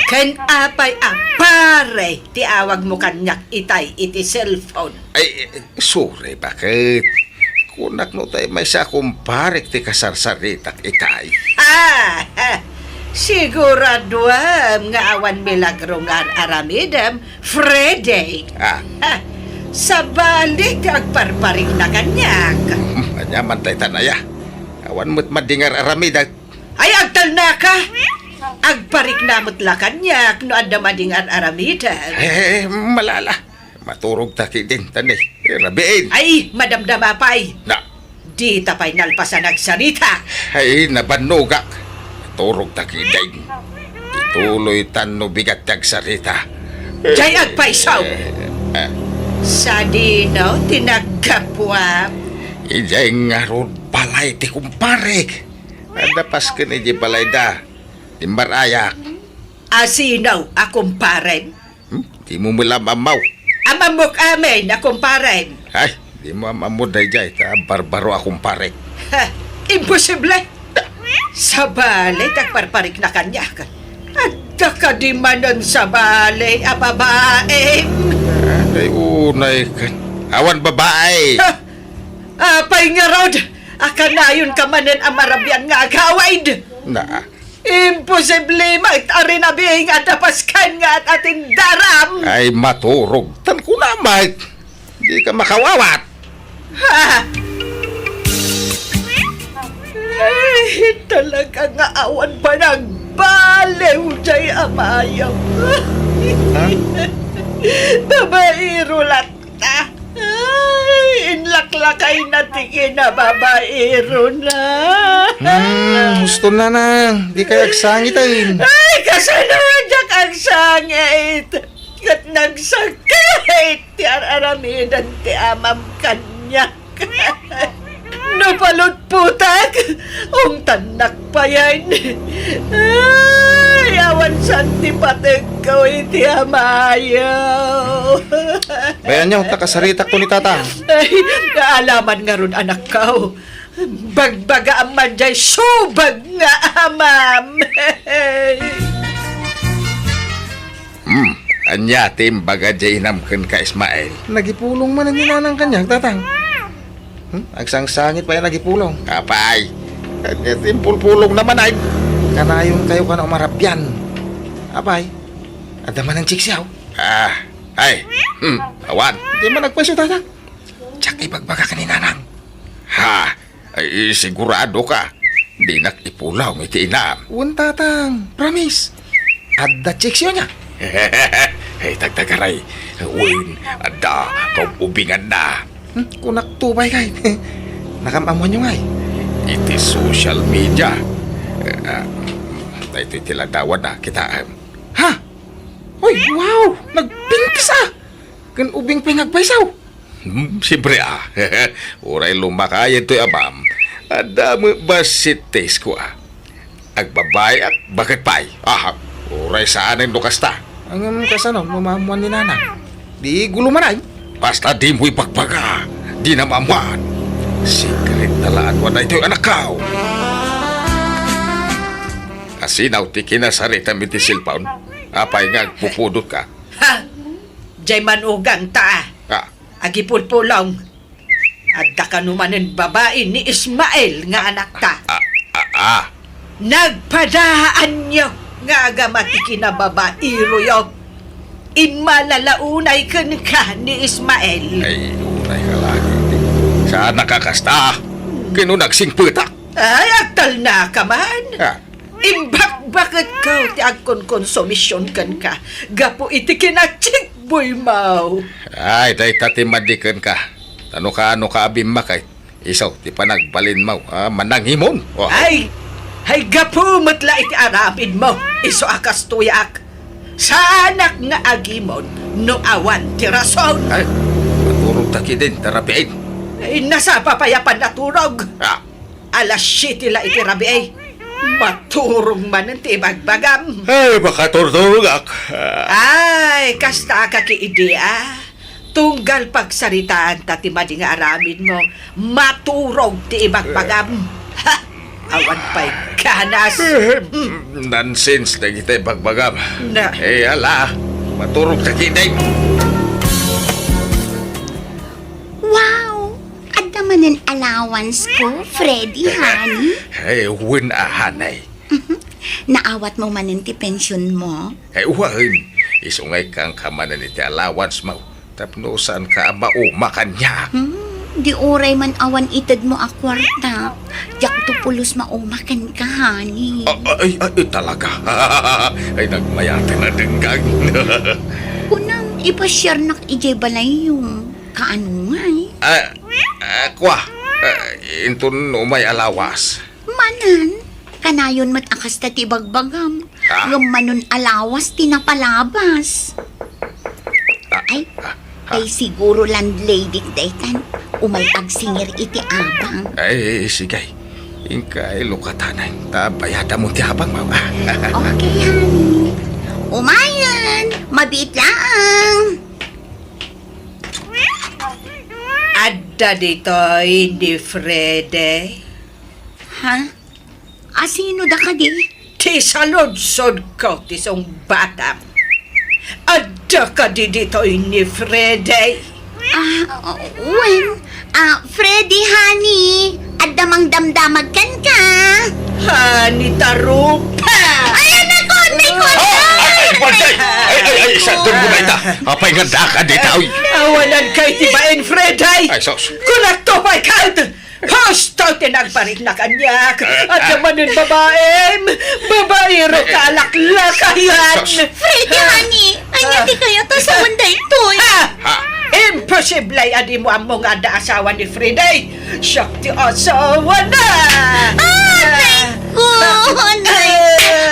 Ken apay a pare ti awagmo kaniak itay iti cellphone? Ay, sorry, bakit? Kunak no tay maysa a kumparek ti kasarsaritak itay. Ah, siguraduam nga awan milagro nga ar-aramidem, Freddy. Ah. Ah, sabali ti agparparikna kaniak. Hmm, ania man tay tanaya? Awan met madi nga ar-aramidak. Ay, agtalnaka! Agparikna met la kaniak no adda madi nga ar-aramidem. Eh, malala. Maturog ta ketdin, tani. Eh, rabiin. Ay, madamdama pay. Na. Dita pay nalpas a nagsarita. Ay, nabannogak. Maturog ta ketdin. Ituloy tan no bigat ti agsarita. Jay agpayso. Eh, eh. Sadino ti naggapuam? Idiay ngarud balay ti kumparek. Adda pasken idiay balayda. Imbarayak. Asino a kumparem? Hmm? Dimo met la am-ammo. Am-ammok amin a kumparem. Ay, dimo am-ammo daydiay, ta barbaro a kumparek. Ha, imposible! Sabali ti agparparikna kaniak. Adda kadi manen sabali a babaem? Ay, unay ken. Awan babae. Ha? Apay ngarud? A kanayonka manen a marabian nga agawid? Na. Imposible met a rinabii nga adda paskan nga at-atindaram. Ay, maturog. Tan kuna met. Dika makawawat. Ha? Ay, talaga nga awan panagbaliw jay amayam. Ha? Babaero latta. Ay, inlaklakayna ti kinababaerona. Hmm, husto, nanang. Dikay agsangiten. Ay, kasano diak agsangit? Ket nagsakit ti ar-aramiden ti amam kaniak. No palutputak, ungtannak payen. Ay, awan saan ti pategko iti amayo. Bayanyo, ta kasaritakto ni Tatang. Ay, naalaman ngarud, anakko. Bagbagaam man jay subag nga amam. Hmm, ania ti imbaga jay inam kenka, Ismael? Nagipulong manen ni nanang kaniak, Tatang. Hmm? Agsangsangit pay a nagipulong. Apay, ania ti impulpulongna manen? Kanayonkayo kano a marabian. Apay, adda manen check siak. Ah, ay, hmm, awan. Di man agpayso, Tatang. Diak ibagbagak ni nanang. Ha? Ay, siguradoka? Dinak ipulong iti inam. Wen, Tatang. Promise. Adda check siak nia. Ay, tagtagaray. Wen, adda kaub-ubinganna. Hmm, kunakto pay ngay. Nakam-ammoanyo ngay. Iti social media. Ah, daytoy ti ladawanna, kitaem. Ha? Uy, wow! Nagpintas a! Ken ubing pay nga agpayso. Hmm, siyempre a. Uray lumakayen toy amam, adda met bassit taste ko a. Agbabaeak, baket pay. Aha, uray saanen no kasta. Ngem kasano no maammoan ni nanang? Di gulo man ay. Basta dimo ibagbaga, di na maammoan. Secret ta la ania daytoy, anakko. Asinaw ti kinasaritam iti cellphone. Apay nga agpupudotka? Ha? Jay manugangta. Ah. Agipulpulong. Adda kano manen babai ni Ismael nga anakta. Ah, ah, ah. Nagpadaanyo nga agama ti kinababaeroyo. Immalala unay kenka ni Ismael. Ay, unay ka lagi. Saan nakakasta? Ken no nagsingpetak. Ay, agtalnaka man. Ah. Imbakbaketko ti agkonkonsumision kenka gapu iti kinachikboymo. Ay, dayta ti madi kenka. Ta no kaano ka a bimmakay, isu ti panagbalinmo a manangimon. Oh. Ay, ay, gapu met la iti aramidmo, isu a kastoyak. Saanak nga agimon no awan ti rason. Ay, maturog ta kidin, ta rabiin. Ay, nasapa pay a pannaturog. Ah. Alas siete la iti rabii. Maturog manen ti ibagbagam. Ay, makaturturogak. Ay, kasta ka ki idi a. Tunggal pagsaritaanta ti madi nga aramidmo, maturog ti ibagbagam. Ha! Awan pay ganas. Eh, nonsense dagiti ibagbagam. Na. Eh, ala, maturog ta kidin. Wow! Adda manen allowance ko, Freddy, honey? Ay, wen a, hanay. Mhm. Naawatmo manen ti pensionmo? Ay, wen. Isu nga ikkanka manen iti allowance mo. Tapno saanka a mauma kaniak. Hmm, di uray man awan itedmo a kuarta. Diakto pulos mauma kenka, honey. Ah, ay, ay, ay, talaga. Ay, nagmayaten a denggan. Kunam, ipasiarnak idiay balayyo. Kaano ngay? Ah, ah, kua. Ah, inton umay a lawas. Manen, kanayon met a kasta ti ibagbagam. Ah. Ngem manen a lawas ti napalabas. Ah, ay, ah, ah. Ay, siguro landlady daytan. Umay agsingir iti abang. Ay, sige. Inka ilukatanan, ta bayadamon ti abang, mama. Okay, honey. Umayen! Mabiit laeng. Adda ditoy ni Freddy. Ha? Asino da kadi? Ti saludsodko ti sungbatam. Adda kadi ditoy ni Freddy? Ah, wen. Ah, Freddy, honey. Adda mangdamdamag kenka. Honey, tarupa. Ay, anak ko, anak ko, Oh, ay, ay, ay, ay, ay, ay, ay, ay, sa turbo na ita. Apay nga daka ditoy? Awanan kay ti bain, Freddy. Ay, sus. Kunakto, my God. Husto ti nagbarit na kaniak. Adda manen babaem. Babaero ka alaklakayan. Sus. Freddy, honey, ania ti kayat a sawen daytoy? Ha? Ha? Imposible a dimo ammo nga adda asawa ni Freddy. Siak ti asawana. Ah, anay ko! Anay!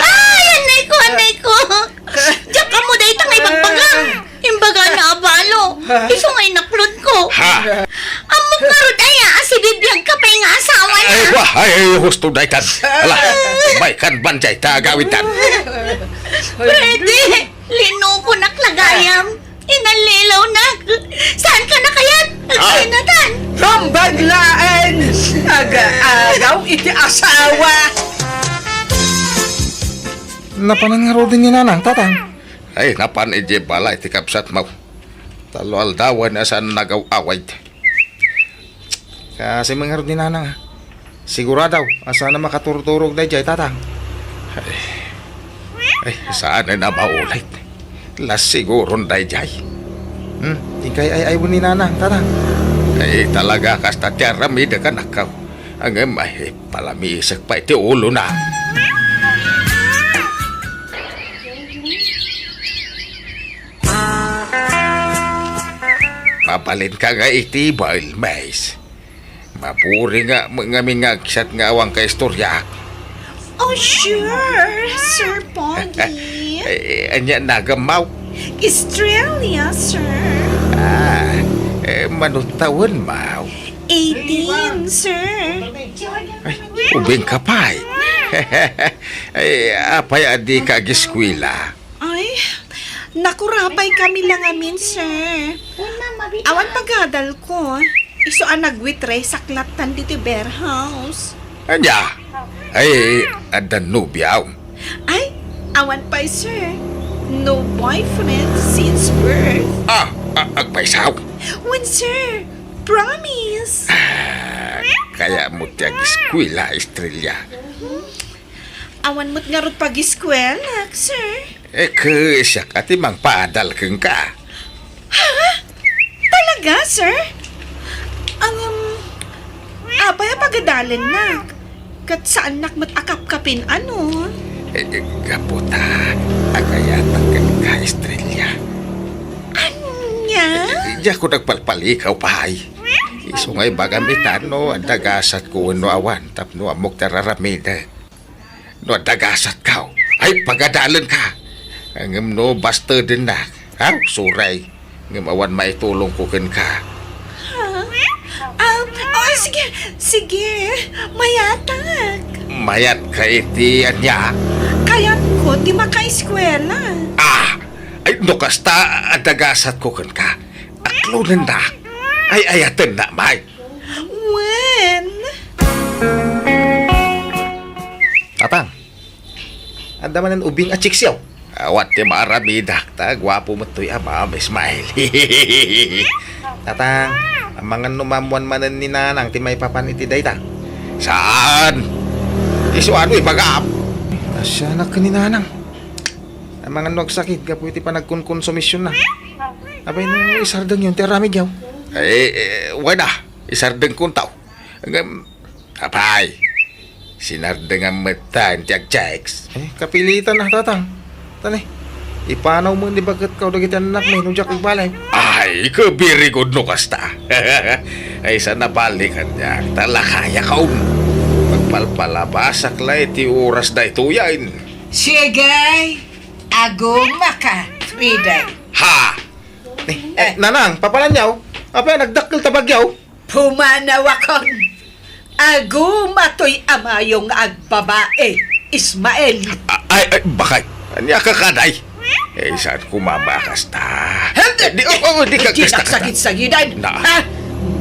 Ay, anay ko, anay ko! Diak ammo dayta nga ibagbaga. Imbagana a balo. Isu nga inaklon ko. Ha? Ammok ngarud aya a sibibiag ka pay nga asawana. Ay, wa, ay, ay, husto daytan. Ala, may kan ban dayta agawidtan. Freddy, linukonak la gayam. Inallilaw na. Saan ka na kayat? Ah. Agsinatan. Rumbag laeng. Aga-agaw iti asawa. Napanan ngaruden ni Nanang, Tatang? Ay, napan idiay balay ti kabsatmo. Tallo aldawen a saan nagaw-awid. Kasi mangarud ni Nanang, ah. Sigurado a saan a makaturturog daydiay, Tatang. Ay, ay, saan a maulit. La siguron daydiay. Hmm, inkay ay-ay ni Nanang, Tatang. Ay, talaga kasta ti aramidek, anakko. Ngem, ay, palamiisek pay ti ulona. Mabalinka nga iti bael, Mays. Maburing nga, ngamin nga agsat nga awan ka istoryak. Oh, sure, Sir Pogi. Eh, ania nagammaw? Estrella, sir. Ah, eh, mano tawen, maw? Eighteen, sir. Ay, ubing ka pay. Ay, apay a dika agiskwela? Ay, nakurapay kami la ngamin, sir. Awan pagadalko. Isu a nagwitres a klattan ditoy beer house. Ania? Ay, adda nobiam? Ay, awan pay, sir. No boyfriend since birth. Ah, a-, agpaysaw? Wen, sir. Promise. Ah, kayatmo ti agiskwela, Estrella. Awan met ngarud pagiskwelak, sir. Eh, ket siak a ti mangpaadal kenka. Ha? Talaga, sir? Ngem, apay a pagadalennak? Ket saannak met a kapkapin, ano? Eh, eh, gapu ta agayatak kenka, Estrella. Ania? Eh, eh, diak nagpalpalikaw pay. Isu nga ibagam ita no adda gasatko wenno awan tapno ammok ti ar-aramidek. No adda gasatko, ay, pagadalenka. Ngem no bastedennak, aw, sorry. Ngem awan maitulongko kenka. Ha? Ah, oh, sige, sige. Mayatak. Mayatka iti ania? Kayatko ti makaeskwela. Ah! Ay, no kasta, adda gasatko kenka. Aklonennak. Ay, ayatennak, may. Wen? Tatang, adda manen ubing a chicks yaw? Awan ti maaramidak ta guapo met toy amam, Ismael. Tatang, amangan no maammoan manen ni Nanang ti maipapan iti dayta? Saan? Isu ano ibagam? Asianak ken ni Nanang. Amangan no agsakit gapu iti panagkonkonsumisyonna. Apay no isardengyon ti aramid yaw? Eh, eh, wen a, isardengkonto. Ngem, apay, sinardengam met ta iti agchicks. Eh, kapilitan a, Tatang. Tani, ipanaw met ni baketko dagiti annakmi no diak agbalin. Ay, very good no kasta. Ay, saan a bali kaniak, ta lakayakon. Magpalpalabasak la iti oras daytoyen. Sige, agumaka, Frida. Ha? Eh, eh, Nanang, papananyaw? Apay, nagdakkel ta bagyaw? Pumanawakon. Aguma toy amayo nga agbabae, Ismael. A-, ay, ay, bakay. Ania ka kaday? Eh, saan ko mamakasta? Di, oh, oh, di ka Di kasta-kasta. Nagsagid-sagidan, Na. Ha?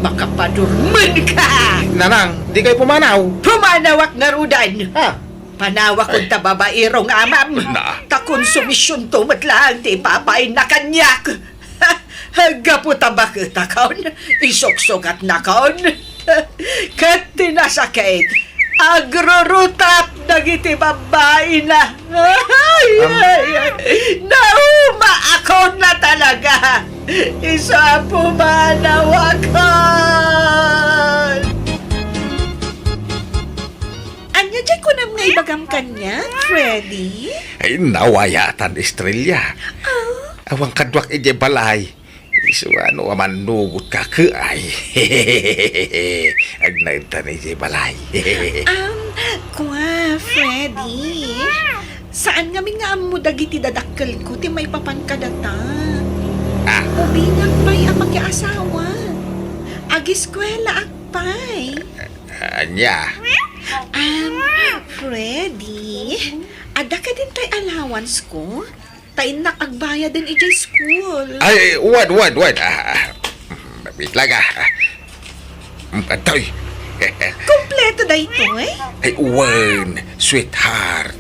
Makapadurmen ka! Nanang, di kayo pumanaw? Pumanawak ngarudan! Ha? Panawak Ay. Unta babaero nga amam. Na. Ta konsumisyonto met laeng ti ipabain na kaniak. Gapu ta baketakon, isuksugatnakon. Ket ti nasakit, agrurutap dagiti babbaina. Ay, Am- ay, ay. Naumaakon na talaga. Isu a pumanawakon. Ania diay kunam nga ibagam kaniak, Freddy? Ay, nawayatan, Estrella. Ah? Awan kaduak idiay balay. Isu a no a mannugot ka, ke ay. Agnaed ta idiay balay. Um, kua, Freddy. Saan ngamin nga ammo dagiti dadakkelko ti maipapan kadata. Ah. Ubingak pay a makiasawa. Agiskuelaak pay. Ania? Um, Freddy, adda kadin tay allowance ko? Ta innak agbayaden idiay school. Ay, wen, wen, wen. Ah, ah. Wait lang, ah. Mm, atoy. Kompleto daytoy? Ay, wen, sweetheart.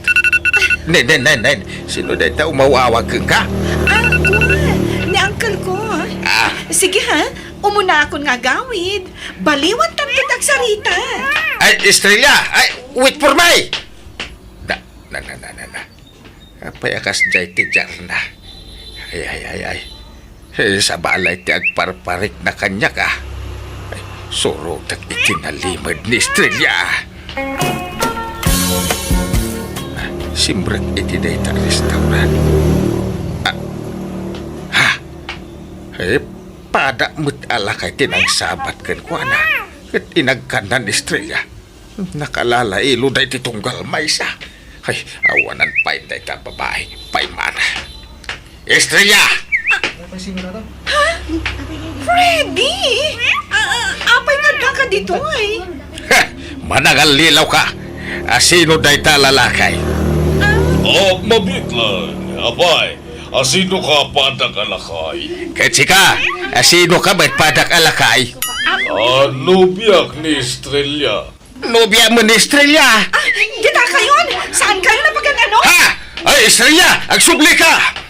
Nen, nen, nen, nen. Sino dayta umawawag kenka? Ah, kuan. Ni uncle ko. Ah. Sige ha, umuna akon nga agawid. Baliwan tan ket agsarita. Ay, Estrella! Ay, wait for me! Na, na, na, na, na, na. Apay a kasdiay ti diarna? Ay, ay, ay, ay. Eh, sabali ti agparparikna kaniak, ah. Ay, surotek iti nalimed ni Estrella, ah. Ah, simrek iti dayta a restaurant. Ah, ha? Eh, pada met a lakay ti nangsabat kenkuana. Ket inagkanna ni Estrella. Nakalalailo daydi tunggal maysa. Ay, awanan pay dayta babai. Paymana. Estrella! Freddy! Ah, ah, apay nga adda ka ditoy? Ha! Manangallilaw ka! Asino dayta a lalaki? Ah. Oh, mabiit lang. Apay, asino ka padak a lakay? Ket sika, asino ka met padak a lakay? Ah, nobiak ni Estrella. Nobia mo ni Estrella? Ah, dita kayon? Saan kayo napagan-ano? Ha? Ay, Estrella, agsubli ka!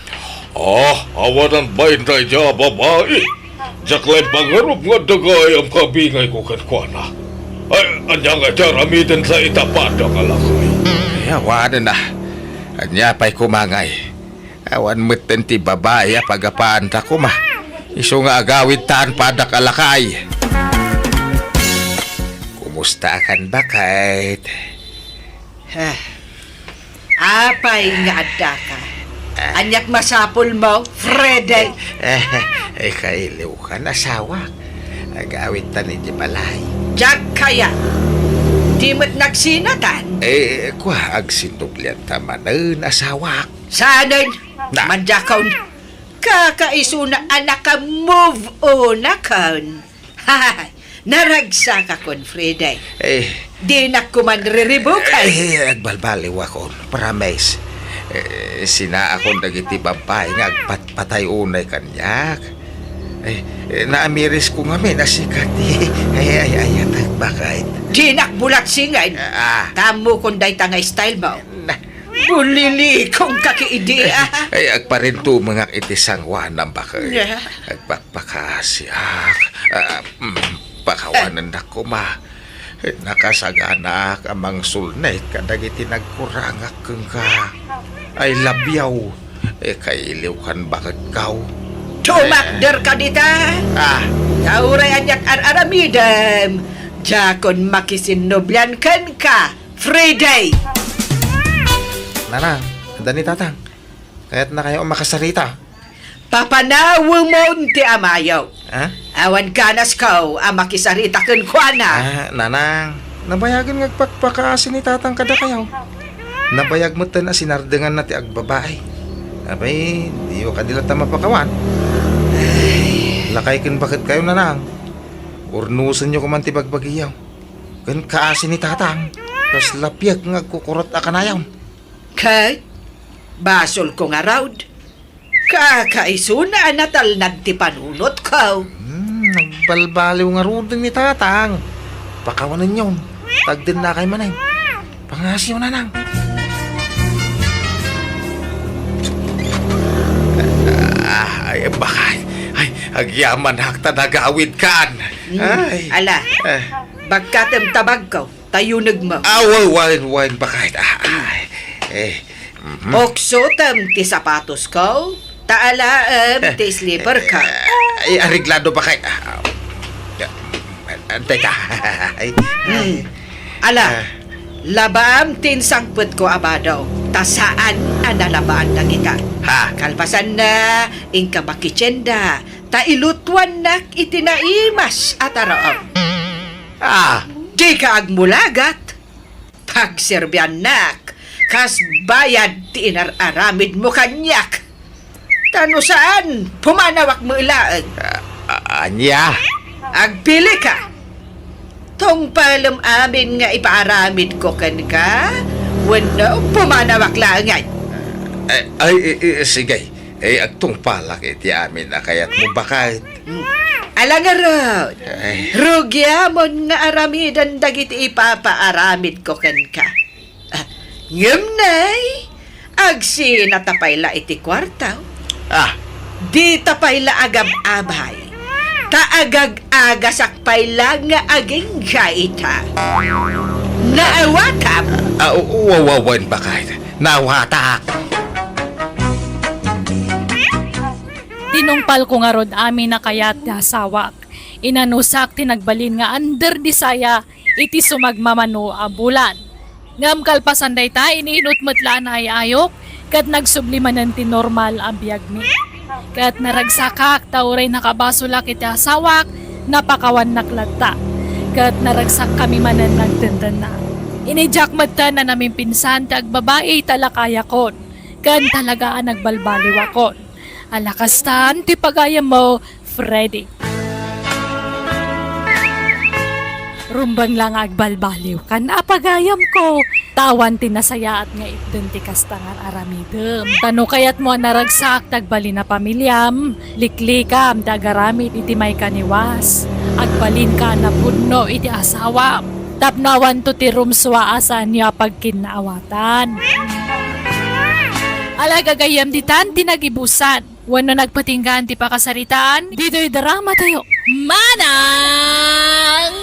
Oh, awanan bain dayta a babai. Diak laeng pangarup nga adda gayam kabingayko kenkuana. Ay, ania nga ti aramiden ta ita padak a lakay? Ay, awanen na. Ania pay kumangay? Awan metten ti babai a pagapaanta koma. Isu nga agawid tan padak a lakay. Kumusta kan baket? Ah, apay nga adda ka? Ah. Aniak masapul mo, Freddy? Eh, eh, kailiw kan, asawak. Agawid tan iti balay. Diak kaya. Di met nagsinatan. Eh, kua, agsinublian ta manen, asawak. Saanen? Na. Manjakon. Kakaisuna a naka-move on akon. Hay, naragsakakon, Freddy. Eh. Dinak koma riribukay. Eh, agbalbaliwakon. Promise. Eh, sinaakon dagiti babai nga agpatpatay unay kaniak. Eh, eh, naamiris ko ngamin a sika ti, ay, ay, ay, ay, agbakay. Dinak bulat singed. Ah. Tammokon dayta nga style mo. Na, Bulilikong ka ki idi, ah. Ay, agparintumengak iti sangoanam, baket. Yeah. Agpakpakasiak. Ah, mm, pakawanennak koma. Nakasaganaak a mangsulnek kadagiti nagkurangak kenka. I love you. Eh, kailiw kan baketko. Tumakder ka dita. Ah. Ta uray aniak ar-aramidem, diakon makisinnublian kenka. Freddy! Nanang, adda ni Tatang. Kayatnakayo a makasarita. Papanawemon ti amayo. Ha? Awan ganasko a makisarita kenkuana. Ah, Nanang, nabayagen nga agpakpakaasi ni Tatang kadakayo. Nabayag metten a sinardenganna ti agbabai. Apay, diyo kadi latta mapakawan. Lakay ken baketkayo, Nanang. Urnosenyo koman ti bagbagiyo. Ken kaasi ni Tatang, kasla piek nga agkukurot a kanayon. Ket basolko ngarud, Kakaisuna a natalnag ti panunotko. Hmm, nagbalbaliw ngaruden ni Tatang. Pakawanenyon. Tagdennakay manen. Pangasiw, Nanang. Ah, ay, bakay. Ay, agyamanak ta nagawidkan. Hmm. Ay. Ala, eh, bagkatem ta bagko, ta yunegmo. Ah, wa-, wen, wen, bakay. Ah, ay, eh, mhm. Uksotem ti sapatosko, ta alaem ti slipperko. Eh, eh, areglado, bakay. Ah, ah, antay ka. Ay. Hmm. Ala, ah, labaam ti insangpetko a bado, ta saan a nalabaan dagita. Ha? Kalpasanna, inka makitienda, ta ilutuannak iti naimas a taraon. Ah. Dika agmulagat. Pagserbiannak kas bayad ti inar-aramidmo kaniak. Ta no saan, pumanawak met laeng. A-, a-, ania? Agpilika. Tungpalem amin nga ipaaramidko kenka, wenno pumanawak laeng ngay? Eh, ay, eh, eh, sige. Eh, agtungpalak iti amin a kayatmo, bakay. Ala ngarud, ay, rugiamon nga aramiden dagiti ipapaaramidko kenka. Ah, ngem nay, agsinata pay la iti kuarto. Ah. Dita pay la agab-abay. Ta agag-agasak pay la nga agingga ita. Naawatam? Ah, wa-, wa-, wen, bakay. Naawatak. Tinungpalko ngarud amin a kayat ti asawak. Inanusak ti nagbalin nga under desire iti sumagmamano a bulan. Ngem kalpasan dayta, ininut met la a naay-ayok, ket nagsubli manen ti normal a biagmi. Ket naragsakak ta uray nakabasolak iti asawak, napakawannak latta. Ket naragsakkami manen nga agtentenna. Inidiak metten a namimpinsan ti agbabai ta lakayakon, ken talaga a nagbalbaliwakon. Ala kastan ti pagayammo, Freddy. Rumbeng la nga agbalbaliwkan a pagayamko, ta awan ti nasayaat nga itden ti kasta nga aramidem. Ta no kayatmo a naragsak ti agbalin a pamiliam, liklikam ti agaramid iti maikaniwas. Agbalinka a napudno iti asawam. Tapno awanto ti rumsua a saanyo a pagkinnaawatan. Ala, gagayyem ditan ti nagibusan wenno nagpatinggaan ti pakasaritaan ditoy drama tayo. Manang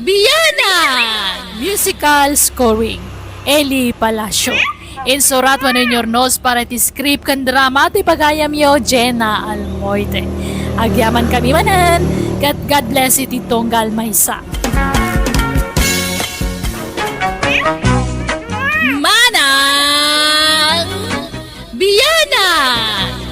Bianang! Musical scoring, Eli Palacio. Insurat wenno inurnos para iti script ken drama ti pagayamyo, Jenna Almoite. Agyamankami manen, ket God bless iti tunggal maysa. Manang Bianang!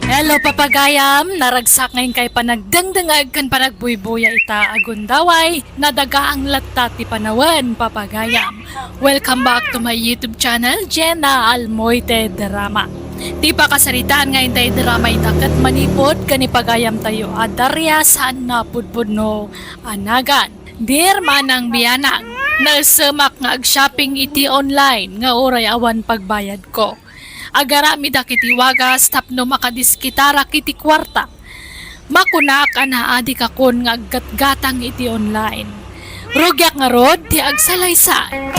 Hello, papagayam! Naragsak nga inkay panagdengdengeg ken panagbuybuya ita a gundaway, nadagaang latta ti panawen, papagayam. Welcome back to my YouTube channel, Jenna Almoite Drama. Ti pakasaritaan nga intay drama ita ket manipud ken ipagayamtayo a Daria saan nga pudpudno a nagan. Dear Manang Bianang, naesemak nga ag-shopping iti online nga uray awan pagbayadko. Agaramidak iti wagas tapno makadiskitarak iti kuarta. Makunak a naadikakon nga aggatgatang iti online. Rugiak ngarud ti agsalaysay.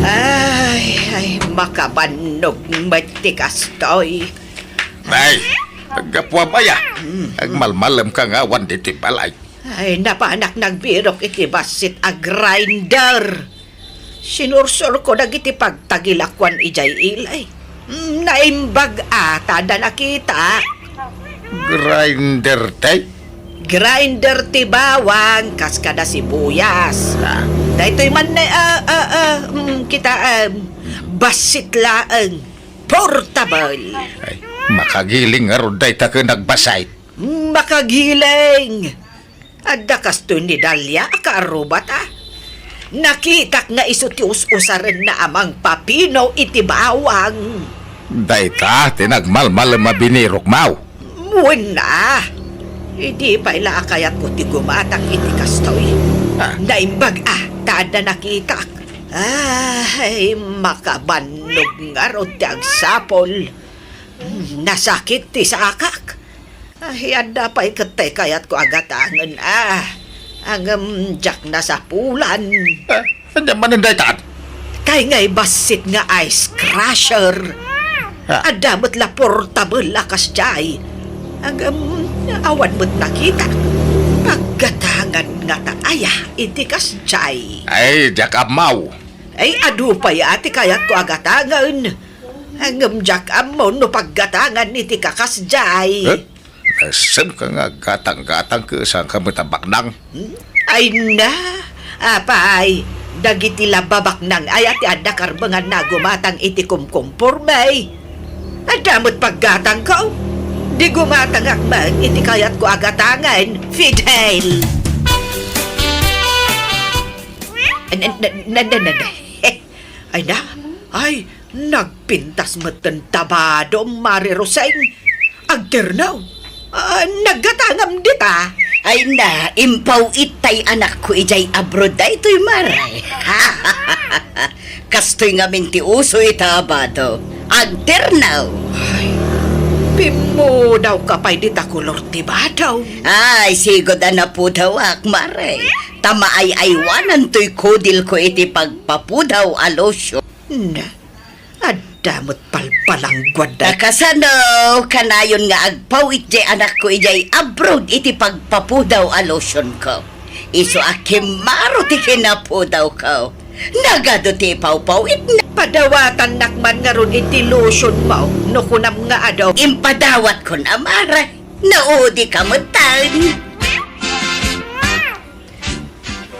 Ay, ay, makabannog met ti kastoy. Nay, aggapuam aya. Hmm. Agmalmalemka nga awan ditoy balay. Ay, napanak nagbirok iti bassit a grinder. Sinursurko dagiti pagtagilakuan idiay ilay. Mm, naimbag a ta adda nakitak. Grinder, tay? Grinder ti bawang, kas kada sibuyas. Ah. Daytoy man, eh, ah, ah, ah, mm, kita, ah, bassit laeng. Portable. Ay, makagiling ngarud dayta ken agbassit. Makagiling. Adda kastoy ni Dalia a kaarrubata. Nakitak nga isu ti us-usarenna a mangpapino iti bawang. Dayta ti nagmalmalem a binirokmo. Wen a. Idi pay la a kayatko ti gumatak iti kastoy. Ah. Naimbag a, ta adda nakitak. Ay, makabannog ngarud ti agsapul. Hmm, nasakit ti sakak. Ay, adda pay ket ti kayatko a gatangen, a. Ngem diak nasapulan. Ah, ania manen dayta? Kay ngay bassit nga ice crusher. Ah. Adda met la portable a kasdiay. Ngem awan met nakita. Paggatangan ngata aya iti kasdiay. Ay, diak ammo. Ay, adu pay a ti kayatko a gatangen. Ngem diak ammo no paggatangan iti kakasdiay. Eh? Nasemka nga gatang-gatang ket saanka met a baknang? Hmm? Ay na, apay, dagiti la babaknang aya ti adda karbenganna a gumatang iti kumkumporme. Adda met paggatangko. Di gumatangak met iti kayatko a gatangen, Fidel. Na, na, na, na, na, na. Ay na, ay, nagpintas metten ta badom, Mare Roseng. Agternaw. Ah, naggatangam dita. Ay na, impaw-it tay anakko idiay abroad daytoy, Mare. Kastoy ngamin ti uso ita a bado. Agternaw. Ay, pimmudawka pay dita kolor ti bado. Ay, sigud a napudawak, Mare. Ta maay-aywanantoy kudilko iti pagpapudaw a lotion. Na, adda met palpalangguad. Ta kasano kanayon nga agpaw-it diay anakko idiay abroad iti pagpapudaw a lotionko? Isu a kimmaro ti kinapudawko. Nagadu ti ipawpaw-itna. Padawatannak man ngarud iti lotionmo no kunam nga adu. Impadawatkon, Mare. Naudika metten.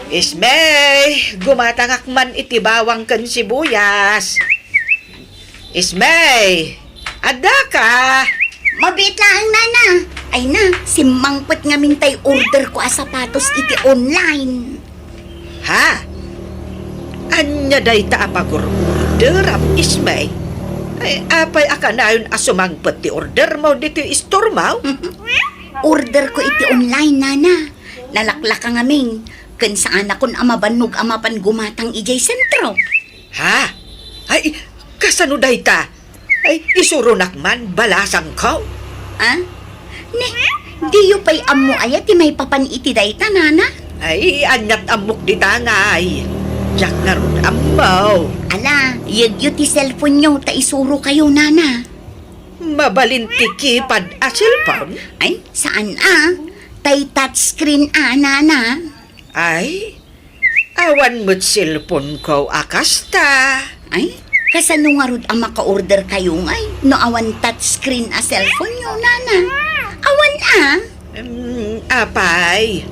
Ismay, gumatangak man iti bawang ken sibuyas. Ismay, addaka? Mabiit laeng, Nana. Ay na, simmangpet ngamin tay orderko a sapatos iti online. Ha? Ania dayta a pagur-orderam, Ismay? Ay, apay a kanayon a sumangpet ti ordermo ditoy istormo? Orderko iti online, Nana. Nalaklaka ngamin, ken saanakon a mabannog a mapan gumatang idiay sentro. Ha? Ay, kasano dayta? Ay, isuronak man, balasangko. Ah? Ne, diyo pay ammo aya ti maipapan iti dayta, Nana? Ay, aniat ammok dita ngay. Diak ngarud ammo. Ala, yegyo ti cellphone-yo ta isurokayo, Nana. Mabalin ti keypad a cellphone? Ay, saan a. Tay touchscreen a, Nana. Ay, awan met cellphone-ko a kasta. Ay, kasano ngarud a maka-order kayo ngay no awan touchscreen a cellphone-yo, Nana? Awan a. Hmm, apay,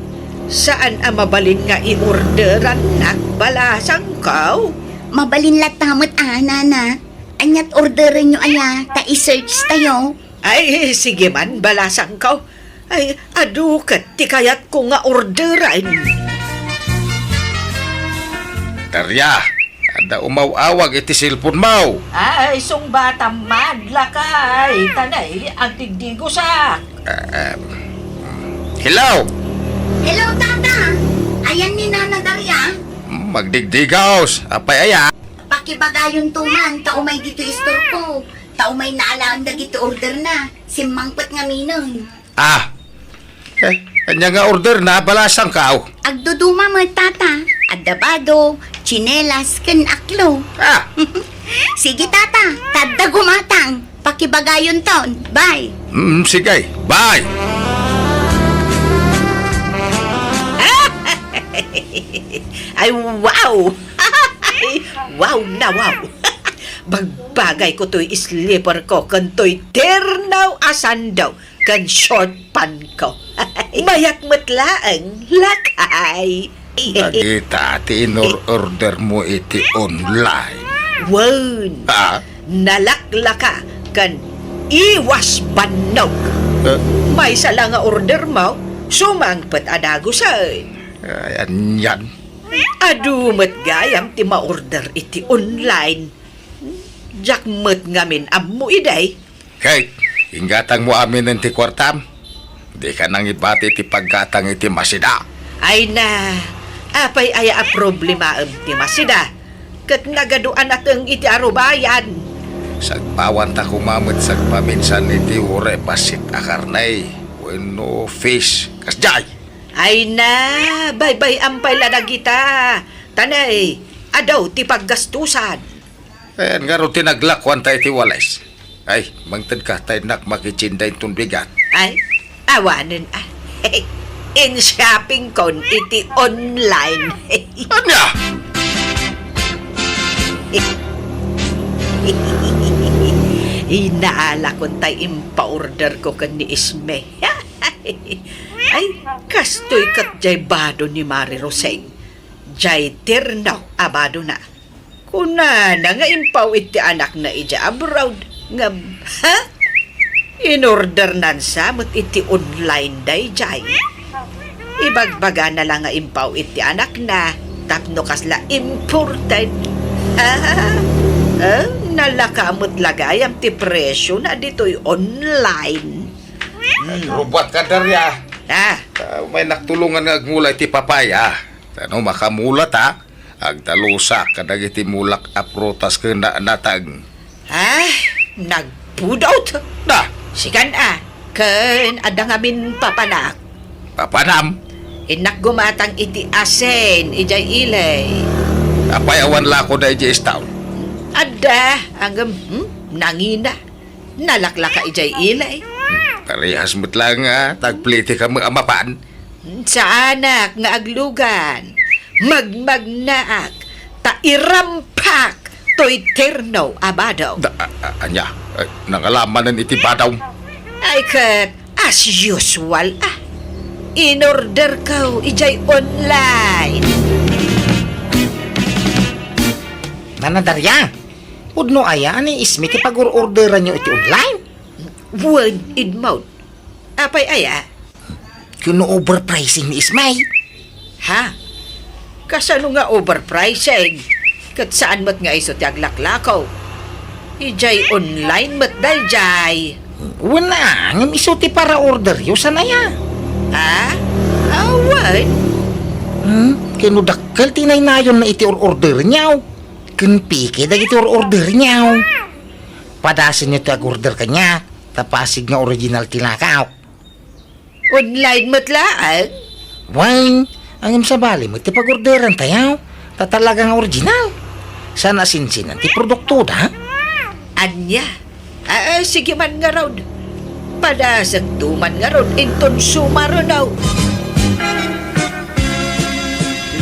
saan a mabalin nga i-orderannak, balasangko? Mabalin latta met a, Nana. Aniat orderenyo aya, ta i-search tayo. Ay, sige man, balasangko. Ay, adu ket ti kayatko nga orderen. Daria, adda umaw-awag iti cellphone-mo. Ay, sungbatam man, lakay. Tanay, agdigdigosak. Ah, ah, hello? Hello, Tata. Ayan ni Nana Daria. Hmm, magdigdigos. Apay aya? Pakibagayonto man, ta umay ditoy istorko. Ta umay naalaan dagiti orderna. Simmangpet ngaminen. Ah. Eh, ania nga orderna, balasangko? Agduduma met, Tata. Adda bado, tsinelas, ken aklo. Ah. Sige, Tata. Ta adda gumatang. Pakibagayonton. Bye. Mm, sige. Bye. Ay, wow! Ay, wow na wow! Bagbagayko toy slipperko ken toy ternaw a sando ken short pantko. Mayat met laeng, lakay. Dagita ti inor-ordermo iti online. Wen. Ah? Nalaklaka ken iwas bannog. Eh? Maysa la nga ordermo, sumangpet a dagusen. Ay, anian? Adu met gayam ti ma-order iti online. Diak met ngamin ammo idi. Kate, inggatangmo aminen ti kuartam. Dika nangibati ti paggatang iti masida. Ay na, apay aya a problemaem ti masida? ket nagadu a nateng iti arubayan. Sagpawanta koma met sagpaminsan iti uray bassit a karne wenno fish. Kasdiay. Ay na, baybay-am pay la dagita. Tanay, adu ti paggastusan. Ayan ngarud ti naglakuanta iti wales. Ay, mangtedka ta innak makitsinda inton bigat. Ay, awanen a. In-shoppingkon iti online. Ania? Inaalakon tay impaorderko ken ni Isme. Ay, kastoy ket jay bado ni Mari Roseng. Jay terno a badona. Kunana nga impaw iti anakna idiay abroad. Ngem, ha? Inordernan sa met iti online dayjay. Ibagbagana la nga impaw iti anakna tapno kasla imported. Ha? Eh, nalaka met la gayam ti presiona ditoy online. Ay, rubat ka, Daria. Ah. Ah, may naktulongan nga agmula iti papaya. Tano makamula ta, agdalusak kadagiti mulak a prutas ken na-, nateng. Ah, nagpudot. Da! Sikan a, ken adda ngamin papanak. Papanam? Innak gumatang iti asin, idiay ili. Apay awan lako da idiay istaw? Adda, ngem, hmm, nangina. Nalaklaka idiay ili. Parehas met laeng a tagpliti kami a mapan. Saanak nga aglugan. Magmagnaak, ta irampak toy terno a bado. Da, a, a, ania? Ay, nangalamanen iti bado? Ay, ket, as usual, ah. Inorderko idiay online. Nana Daria, pudno aya ni Isme ti pag-or-orderanyo iti online? Wen, Edmond. Apay aya? Kuno overpricing ni Isme. Ha? Kasano nga overpricing? Ket saan met nga isu ti aglaklako? Idiay online met daydiay. Wen a, ngem isu ti para-orderyo, saan aya? Ha? Awan. Hmm? Kuno dakkel ti naynayonna iti or-orderyo. Ken peke dagiti or-orderyo. Padasenyo ti ag-order kaniak, ta pasig nga original ti lakaw. Online met laeng? Wen, ngem sabali met ti pag-orderantayo, ta talaga nga original. Saan a sinsinan ti produktoda? Ania? Ah, ah, sige man ngarud. Padasek duman ngarud inton sumaruno.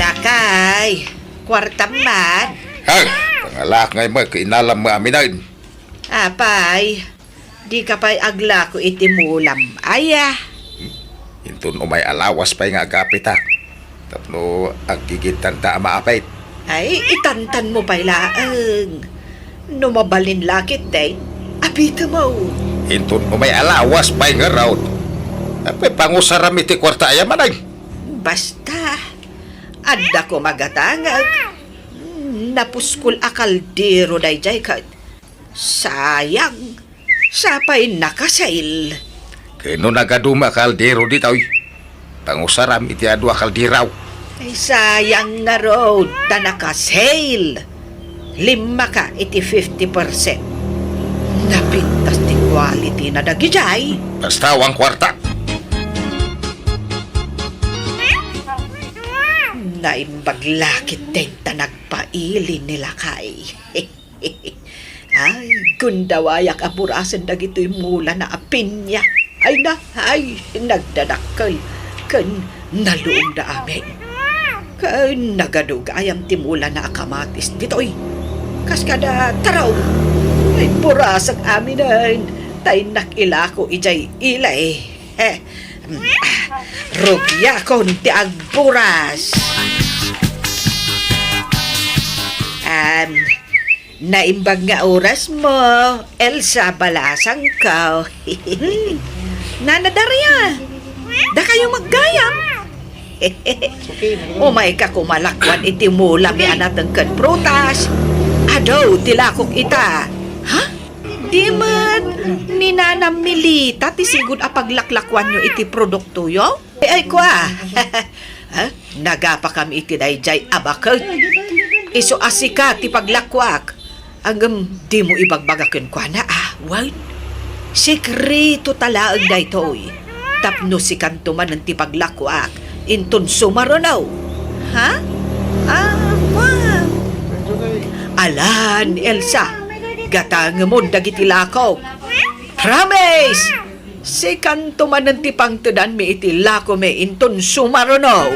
Lakay, kuartam man. Ay, pangalak ngay mo, kainalam mo aminen. Apay, dika pay aglako iti mulam, aya? Inton umay a lawas pay nga agapitak, tapno aggigidtanta a maapit. Ay, itantanmo pay laeng. No mabalin la ketdi, apitemo. Inton umay a lawas pay ngarud, apay pangusaram iti kuarta aya maneng? Basta, adda koma gatangek. Hmm, napuskol a kaldero daydiay ket. Sayang, sapay naka-sale. Ken no nagadu met a kaldero ditoy, pangusaram iti adu a kaldero. Ay, sayang ngarud, ta naka-sale. Limmaka iti fifty percent. Napintas ti quality na dagidiay. Basta awan kuarta. Naimbag la ketdin ta nagpaili ni lakay. Ay, gundawayak a burasen dagitoy mulana a pinya. Ay na, ay, nagdadakkel ken naluongda amin. Ken nagadu gayam ti mulana a kamatis ditoy. Kas kada taraw, ay, burasek aminen, ta innak ilako idiay ili. Eh, mm, ah, rugiakon ti agburas. Am, Naimbag nga orasmo, Elsa Balasangko. Hmm. Nana Daria, dakayo met gayam. Umayka koma lakuan iti mulami a nateng ken prutas. Adu ti lakok ita. Ha? Di met ni Nana Milita ti sigud a paglaklakuanyo iti produktoyo? Ay, ay, kua. Ha? Nagapakami iti daydiay a baket. Isu a sika ti paglakoak. Ngem dimo ibagbaga kenkuana, a, wen? Sekreto ta laeng daytoy. Tapno sikanto manen ti paglakoak, inton sumaruno. Ha? Ah, wa. Alan, Elsa, gatangemon dagiti lakok. Promise! Sikanto manen ti pangtedanmi iti lakomi inton sumaruno.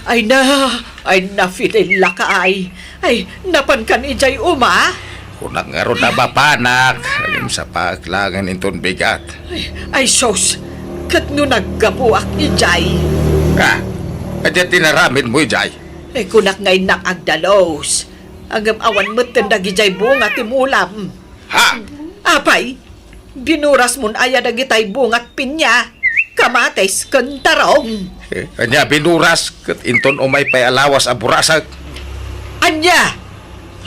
Ay na, ay na, Fidel, lakay. Ay, napankan idiay uma? Kunak ngarud a mapanak, ngem sapaek laengen inton bigat. Ay, ay, sus, ket no naggapuak idiay? Ah, ania ti inaramidmo idiay? Ay, kunak nga innak agdalus. Ngem awan metten dagidiay bunga ti mulam. Ha? Apay, binurasmon aya dagitay bungat pinya, kamatis, ken tarong? Eh, ania binuras, ket inton umay pay a lawas a burasek? Ania?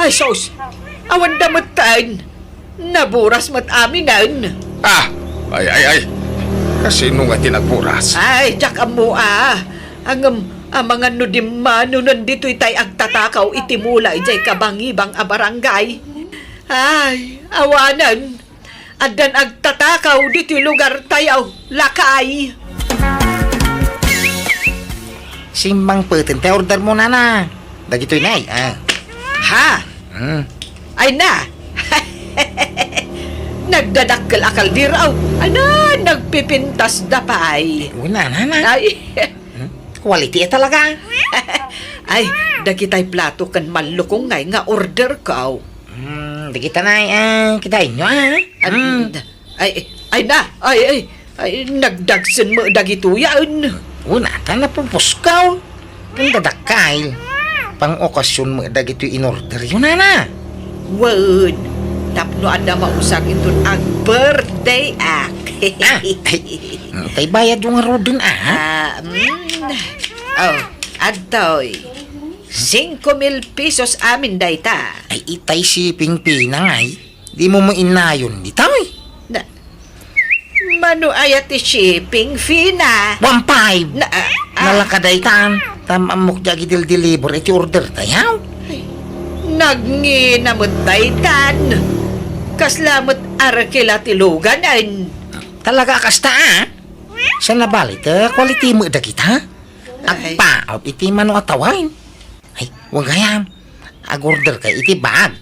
Ay, sus! Awan da metten! Naburas met aminen! Ah! Ay, ay, ay! Kasino nga ti nagburas? Ay, diak ammo, a. Ngem, amangan no dimmanonen ditoy tay agtatakaw iti mula idiay kabangibang a barangay. Ay, awanen. Addan agtatakaw ditoy lugartayo, lakay. Simmangpeten ti ordermo, nana. Dagitoy nay, a. Ha? Hmm. Ay na. Nagdadakkel a kaldero. Ana, nagpipintas da pay. Una, nana. Ay. Hmm? Quality a talaga. Ay, dagitay plato ken mallukongay nga orderko. Hmm, dagita nay, a, kitaenyo, a. An-, Hmm. ay, ay na, ay, ay, ay, nagdagsen met dagitoyen. Una, ta napupuskaw. Ken dadakkel. Pang-okasion met dagitoy inorderyo, nana. Wen, tapno adda mausar inton ag-birthday ak. Ah, ay, tay bayadyo ngaruden, a. Ah, mm. Oh, adtoy. Singko mil pesos amin dayta. Ay, itay si Pingpinang, ay. Dimo mainnayon ditoy? Na, mano aya ti shipping fee na? One five. Na, ah, ah. Nalaka daytan. Ta ammok diak idel-deliver iti ordertayo. Ay, nagngina met daytan. Kasla met arkila ti luganen. Talaga a kasta, a? Saan a bali, ta quality met dagita? Ay. Agpaut iti mano a tawen. Ay, wen gayam. Ag-order kay iti bag.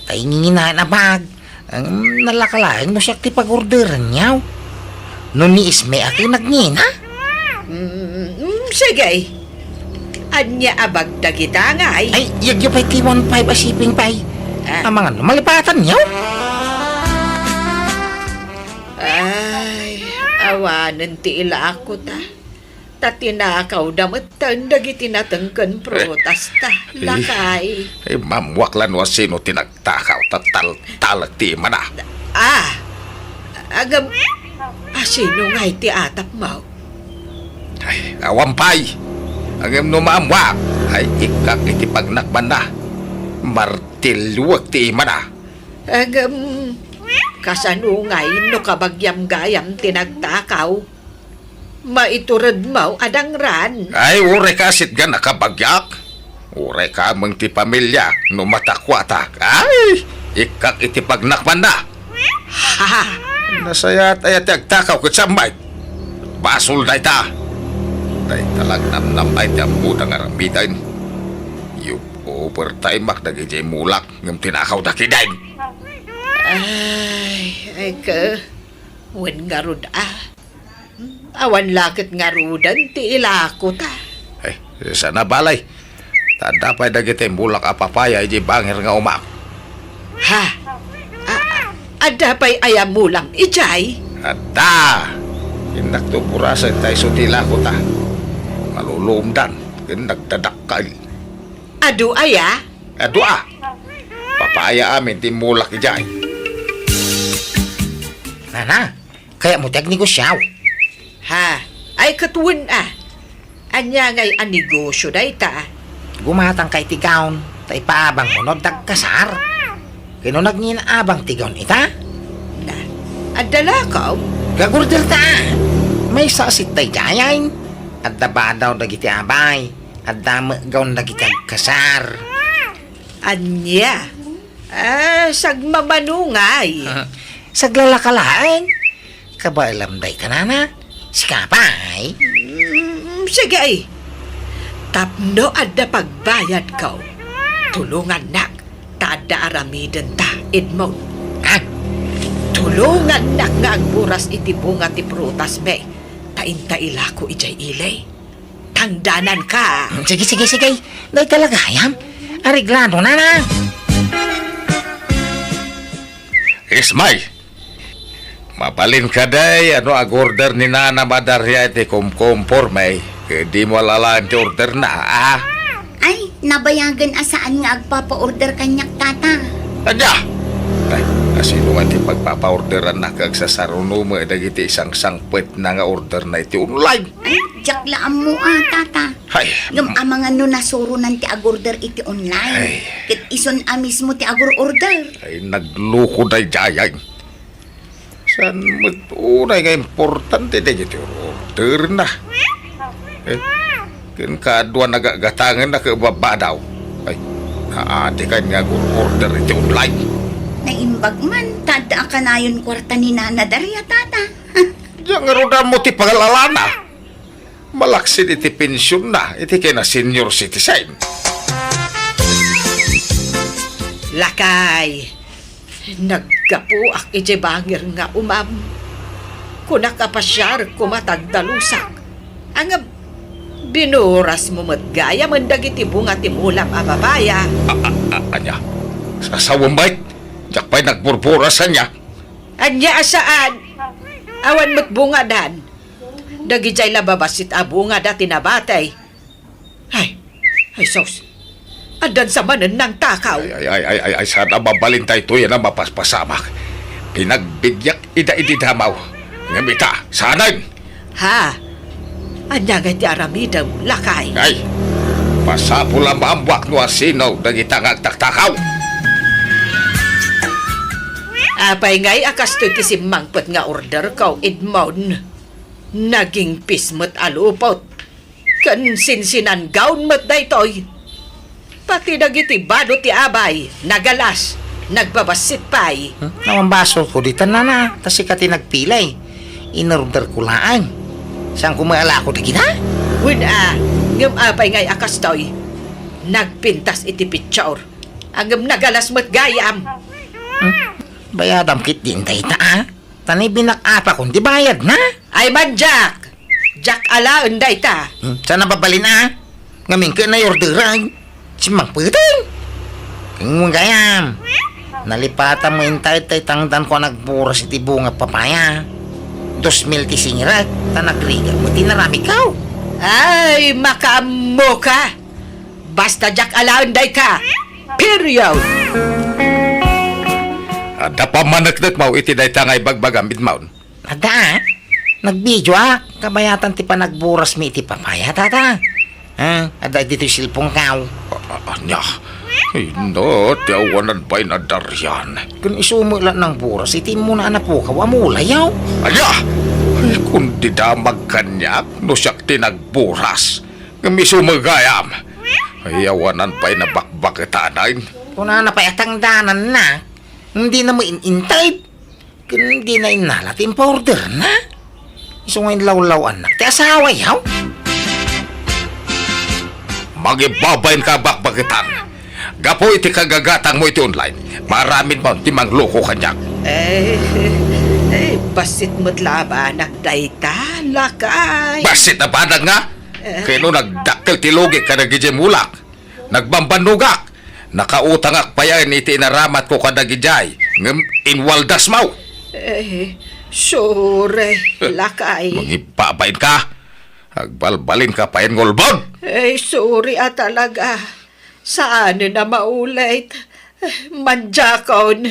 Tay nginginaen a bag. Ang nalaka laeng no siak ti pag-orderanyo. No ni Isme a ti nagngina? Mm, mm, sige. Ania a bag dagita ngay? Ay, yagyo pay ti one five a shipping pay. Ah. Amangan no malipatanyo? Ay, awanen ti ilako ta. Ta tinakawda metten dagiti nateng ken prutasta, eh, lakay. Eh, mammuak la no asino ti nagtakaw, ta taltalek ti imana. Ah, agam, asino ngay ti atapmo? Ay, awan pay. Ngem no maammuak, ay ikkak iti pagnakbanna. Martiliwek ti imana. Agam, kasano ngay no kabagiam gayam ti nagtakaw? Maituredmo a dangran. Ay, uray ka sitgan a kabagiak. Uray ka ameng ti pamiliak no matakuatak. Ay, ikkak iti pagnakbanna. Ha? Nasayaat aya ti agtakaw ket saan met? Basol dayta. Dayta la agnamnam ay ti ammona nga aramiden. Yub-, overtime-ak dagidiay mulak ngem tinakawda ketdin. Ay, ay ka. Wen ngarud, ah. Awan la ket ngaruden ti ilako ta. Ay, saan a bale. Ta adda pay dagiti mulak a papaya idiay bangir nga umak. Ha? A-, a-, adda pay aya mulam idiay? Adda. Innakto burasen ta isu ti ilako ta. Maluluomdan ken nagdadakkel. Adu aya? Adu a. Papaya amin ti mulak idiay. Nana, kayatmo ti agnegosiaw? Ha? Ay, ket wen a. Ania ngay a negosio dayta? Gumatangka iti gown, ta ipaabangmo no adda agkasar. Ken no nagngina abang ti gown ita? Na, adda la, kaw? Gag-order ta. Maysa a set daydiay. Adda badaw dagiti abay. Adda met gawn dagiti agkasar. Ania? Ah, sagmamano ngay. Saglalaka laeng. Kabaelam dayta, nana. Sika pay. Mm, sige. Tapno adda pagbayadko, tulongannak ta adda aramidenta, Edmond. Ha? Tulongannak nga agburas iti bunga ti prutasmi, ta inta ilako idiay ili. Tangdananka. Sige, sige, sige. Dayta la gayam. Areglado, nana. Ismay! Mabalin kadi no ag-order ni Nana Madaria iti kumkumporme, ket dimo alalaen ti orderna, a? Ay, nabayagen a saan nga agpapa-order kaniak, Tata. Ania? Ay, asino nga ti pagpapa-orderanna ket agsasaruno met dagiti sangsangpetna nga orderna iti online? Ay, diak la ammo a, Tata. Hay. Ngem amangan no nasuronan ti agorder iti online. Ay. Ket isun a mismo ti agor-order. Ay, nagloko daydiay. Saan met unay nga importante dagiti orderna? Eh, ken kaadua nagagatangenna ket babadaw. Ay, naadikan nga agor-order iti online. Naimbag man, ta adda a kanayon kuarta ni Nana Daria, Tata. Diak ngarud ammo ti pangalalana. Malaksid iti pensionna iti kina senior citizen. Lakay, naggapuak iti bangir nga umam. Kunak a pasiar koma ta agdalusak. Ngem binurasmo met gayam dagiti bunga ti mulam a papaya. A, a, a, ania? Sasawem met? Diak pay nagburburas ania? Ania a saan? Awan met bungadan. Dagidiay la babassit a bungada ti nabati. Ay, ay sus. Addan sa manen nangtakaw. Ay, ay, ay, ay, ay, ay, saan a mabalin daytoy a mapaspasamak. Pinagbidiak ida idi damaw. Ngem ita, saanen? Ha? Ania ngay ti aramidem, lakay? Ay, masapul a maammoak no asino dagita nga agtaktakaw. Apay ngay a kastoy ti simmangpet nga orderko, Edmond? Nagingpis met a lupot ken sinsinanggaon met daytoy. Pati dagiti bado ti abay, nagalas, nagbabassit pay. Hmm? Awan basolko ditan, nana, ta sika ti nagpili. Inorderko laeng. Saanko met a lako dagita? Wen a, ngem apay ngay a kastoy? Nagpintas iti picture. Ngem nagalas met gayam. Hmm? Bayadam ketdin dayta, a? Ta ni binak-apakon ti bayadna. Ay man, Jack! Jack alaen dayta. Hmm, saan a mabalin a? Ngamin ket na-orderan. Simmangpeten. Ken gayam. Nalipatan mo intay tay tangdanko a nagburas iti bunga papaya. Dos mil ti singirek, ta nagrigat mo ti naramidko. Ay, makaammoka! Basta diak alaen dayta. Period. Adda pammaneknekmo iti dayta nga ibagbagam, Edmond? Adda, a? Nagbidio a, kabayatan ti panagburasmi iti papaya, tata. A, adda ditoy cellphone-ko. A, a, ania? Ay, no, ti awanan pay nadarian. Ken isu met la nangburas iti immuna a napukaw a mulayaw. Ania? Ay, kundi damag kaniak no siak ti nagburas. Ngem isu met gayam. Ay, awanan pay nabakbaketanen. Kunana pay a tangdananna. Dina met in-intay. Ken dina innala ti impaorderna. Isu nga inlawlaw-annak ti asawayo. Mangibabainka a bakbaketan. Gapu iti kagagatangmo iti online, maaramidmo ti mangloko kaniak. Eh, eh, bassit met la a banag dayta, lakay. Bassit a banag nga? Eh. Ken no nagdakkel ti lugik kadagiti mulak. Nagbambannogak. Nakautangak payen iti inaramatko kadagidiay, ngem inwaldasmo. Eh, sorry, lakay. Mangibabainka. Agbalbalinka payen nga ulbod. Eh, sorry a talaga. Saanen a maulit. Eh, mandiakon.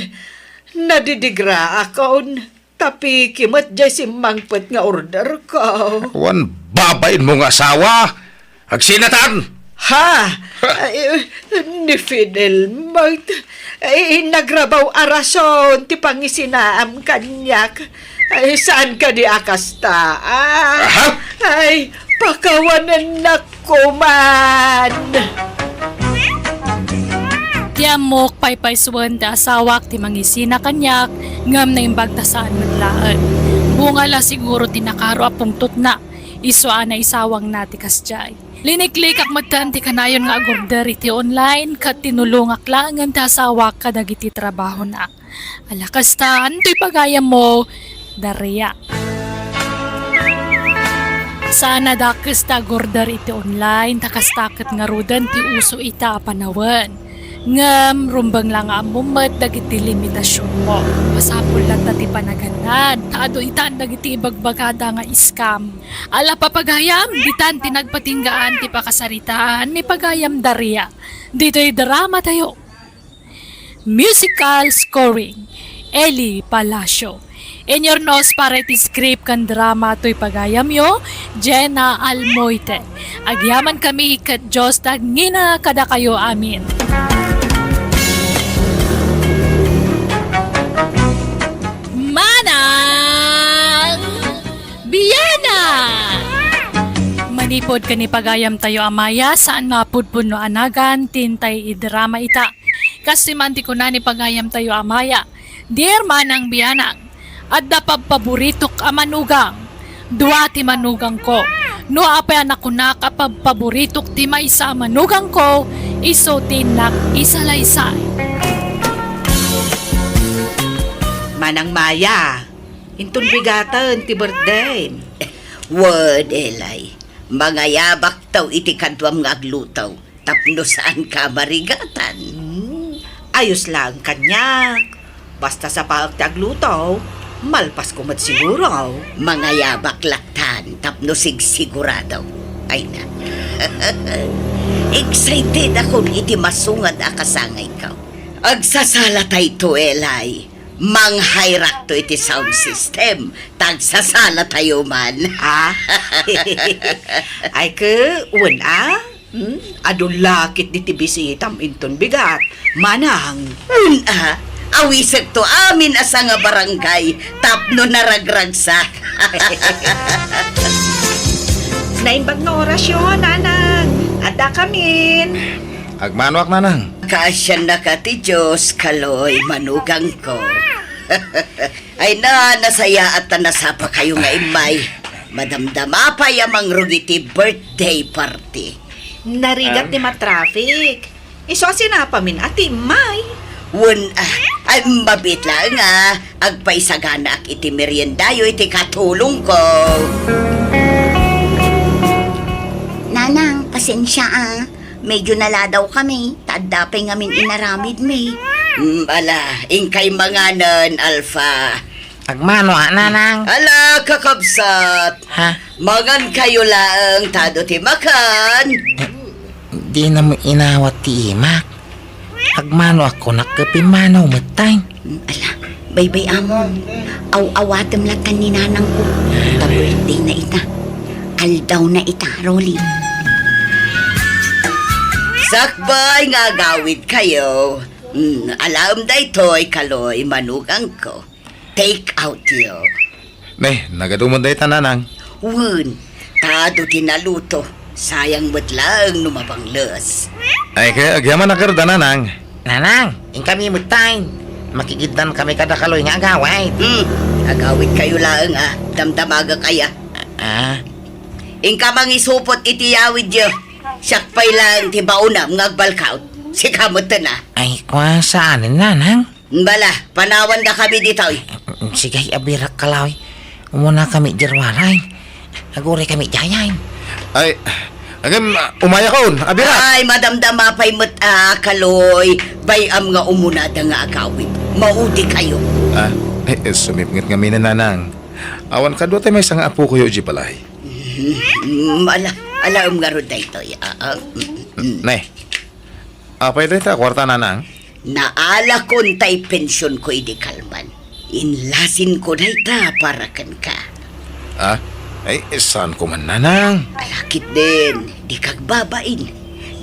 Nadidigraakon. Tapiki met diay simmangpet nga orderko. Wen babainmo nga asawa, agsinatan! Ha? Ay, ni Fidel met, ay, nagrabaw a rason ti pangisinaam kaniak. Ay, saan kadi a kasta, a? Aha? Ay, Pakawanennak koman! Ti ammok, paypaysuen ti asawak ti mangisina kaniak, ngem naimbag ta saan met laeng. Bunga la siguro ti nakaro a pungtotna, isu a naisawangna ti kasdiay. Liniklikak metten ti kanayon nga agorder iti online ket tinulongak laengen ti asawak kadagiti trabahona. Ala kasta, antoy pagayammo, Daria? Saan a dakes ti agorder iti online, ta kasta ket ngaruden ti uso ita a panawen. Ngem, rumbeng la nga ammom met dagiti limitasionmo. Masapul latta ti panagannad, ta adu itan dagiti ibagbagada nga scam. Ala, papagayam, ditan ti nagpatinggaan ti pakasaritaan ni pagayam Daria. Ditoy drama tayo. Musical scoring, Eli Palacio. Inyurnos para iti script ken drama toy pagayamyo, Jenna Almoite. Agyaman kami ket Dios ti agngina kadakayo amin. Manang Biana! Manipud ken ni pagayam tayo a Maya, saan nga pudpudno a nagan, tintay idrama ita. Kas ti man ti kuna ni pagayam tayo a Maya, "Dear Manang Bianang, adda pabpaboritok a manugang. Dua ti manugangko. No apay a nakunak a pabpaboritok ti maysa a manugangko, isu ti innak isalaysay." Manang Maya, inton bigaten ti birthday. Wen, Eli, mangayabakto iti kaduam nga agluto. Tapno saanka a marigatan. Hmm, ayos laeng kaniak. Basta sapaek ti agluto, malpasko met siguro. Mangayabak lattan tapno sigsigurado. Ay na. Excited akon iti masungad a kasangayko. Agsasalatayto, Eli. Manghayrakto iti sound system. Ta agsasalatayo man. Ah? Ay, ke, wen a? Hmm? Adu la ketdi ti bisitam inton bigat. Manang. Wen a, awisekto amin a sanga barangay tapno naragragsak. Naimbag nga orasyo, Nanang. Addakamin. Agmanoak, Nanang. Kaasiannaka ti Dios, Kaloy, manugangko. Ay na, nasayaat ta nasapakayo nga immay. Madamdama pay a mangrugit ti birthday party. Narigat ti matraffic. Isu a sinapamin a ti immay. Wen, ah, ay, mabiit laeng a agpaisaganaak iti meriendayo iti katulongko. Nanang, pasensia, ah. Medyo naladaw kami, ta adda pay ngamin inaramidmi. Mm, ala, inkay manganen, Alfa. Agmano a, Nanang? Ala, kakabsat. Ha? Mangan kayo laeng, ta adu ti makan. Eh, di na mo inawat ti imak. Agmano a kunak ket pimmanaw metten. Ala, baybay-amon. Aw-awatem lattan ni nanangko. Ta birthday na ita. Aldaw na ita, Rolly. Sakbay nga agawid kayo. Mm, alaem daytoy, Kaloy, manugangko. Take out yo. Ne, nagadu met dayta, Nanang. Wen, ta adu ti naluto. Sayang met laeng no mabangles. Ay, kaya agyaman a karda, Nanang. Nanang, inkami metten. Makigiddan kami kada Kaloy nga agawid. Hmm, agawid kayo laeng a. Damdamagak aya. Ah. Inka mangisupot iti yawid yo. Siak pay laeng ti baonam nga agbalkaw. Sika metten a. Ay, kua saan, Nanang? Bala, panawan da kami ditoy. Sige, abirak, Kaloy. Umuna kami diay ruaray. Aguray kami diay. Ay, agem, umayakon, abirak. Ay, madamdama pay met a, Kaloy. Bay-am nga umuna da nga agawid. Maudi kayo. Ah, ay, eh, sumipnget ngamin, Nanang. Awan kadua tay maysa nga apokoyo idiay balay. Mm, ala, alaem ngarud daytoy. Ah, ah. Ne. Apay dayta a kuarta, Nanang? Naalakon tay pensionko idi kalman. Inlasinko dayta para kenka. Ah? Ay, saanko man, Nanang. Ala ketdin, dika agbabain.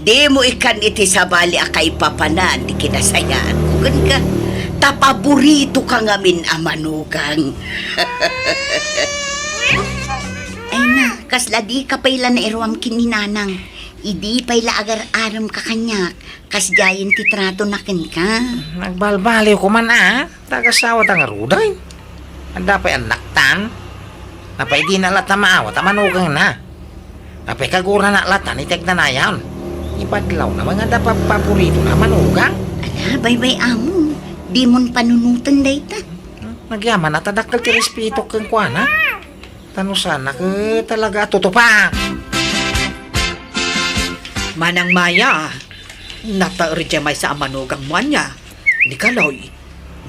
Dimo ikan iti sabali a kaipapanan ti kinasayaatko kenka. Ta paboritoka ngamin a manugang. Ay, nak, Kasla dika pay la nairuam ken ni Nanang. Idi pay la agar-aremka kaniak, kasdiayen ti tratona kenka. Nagbalbaliwko man a, ta agasawata ngaruden. Adda pay annaktan. Apay dina latta maawat a manugangna. Apay kagurana latta iti agnanayon. Ibadlawna met nga adda pagpaboritona a manugang. Ala, baybay-amon. Dimon panunoten dayta. Hmm, nagyaman a ta dakkel ti respetok kenkuana. Ta no saanak, eh, talaga a tutupak. Manang Maya, nataer diay maysa a manugangmo ania? Ni Kaloy,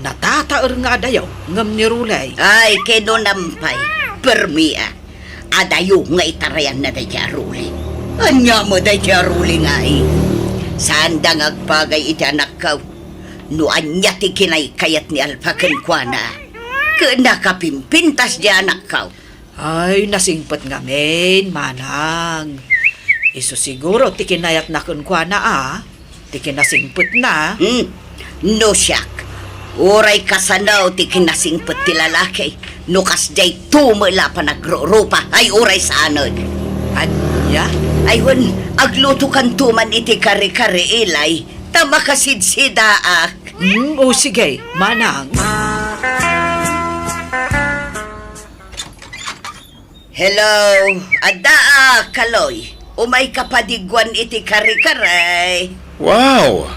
natataer nga adayo, ngem ni Ruley. Ay, kinunam pay, permi a. Adayo nga itarayanna daydiay a Ruley. Ania met daydiay a Ruley nga ay? Saanda nga agbagay iti anakko. No ania ti kinaykayat ni Alfa kenkuana, ket nakapimpintas diay anakko. Ay, nasingpet ngamin, manang. Isu siguro ti kinayatna kenkuana a, ti kinasingpetna. Hmm, no siak, uray kasano ti kinasingpet ti lalaki, no kasdiay tumo la panagrurupa, ay uray saanen. Ania? Ay wen, aglutokanto man iti kare-kare, Ilay, ta makasidsidaak. Hmm, o sige, manang. Hello, adda a, Kaloy. Umayka padigguan iti kare-kare. Wow!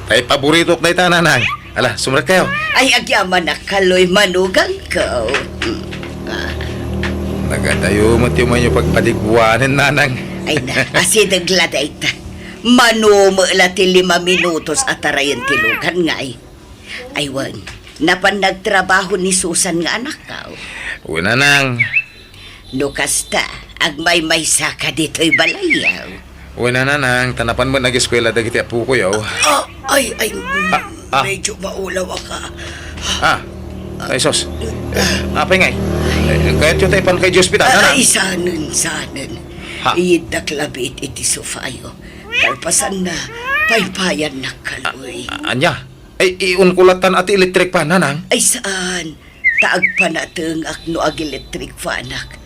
Tay paboritok dayta, Nanang. Ala, sumrekkayo. Ay, agyamanak, Kaloy, manugangko. Mm, ah. Nagadayo met ti umayyo pagpadigguanen, Nanang. Ay na, asideg la dayta. Mano met la ti lima minutos a tarayen ti lugan nga ay. Ay wen, napan nagtrabaho ni Susan nga anakko? Wen, Nanang. No kasta, agmaymaysaka ditoy balayyo. Wen, Nanang, ta napan met nageskuela dagiti appokoyo. Ah, ay, ay, Ah, ah. Medyo maulawaka. Ah, ay sus. Eh, apay ngay? Eh, kayatyo ta ipanka iti ospital, Ah, Nanang? Ay, saanen, saanen. Ha? Iyiddak labi iti sofayo. Kalpasanna, paypayannak, Kaloy. Ah, ania? Ay, iunko lattan a ti electric fan, Nanang? Ay, saan. Ta agpanatengak no ag-electric fanak.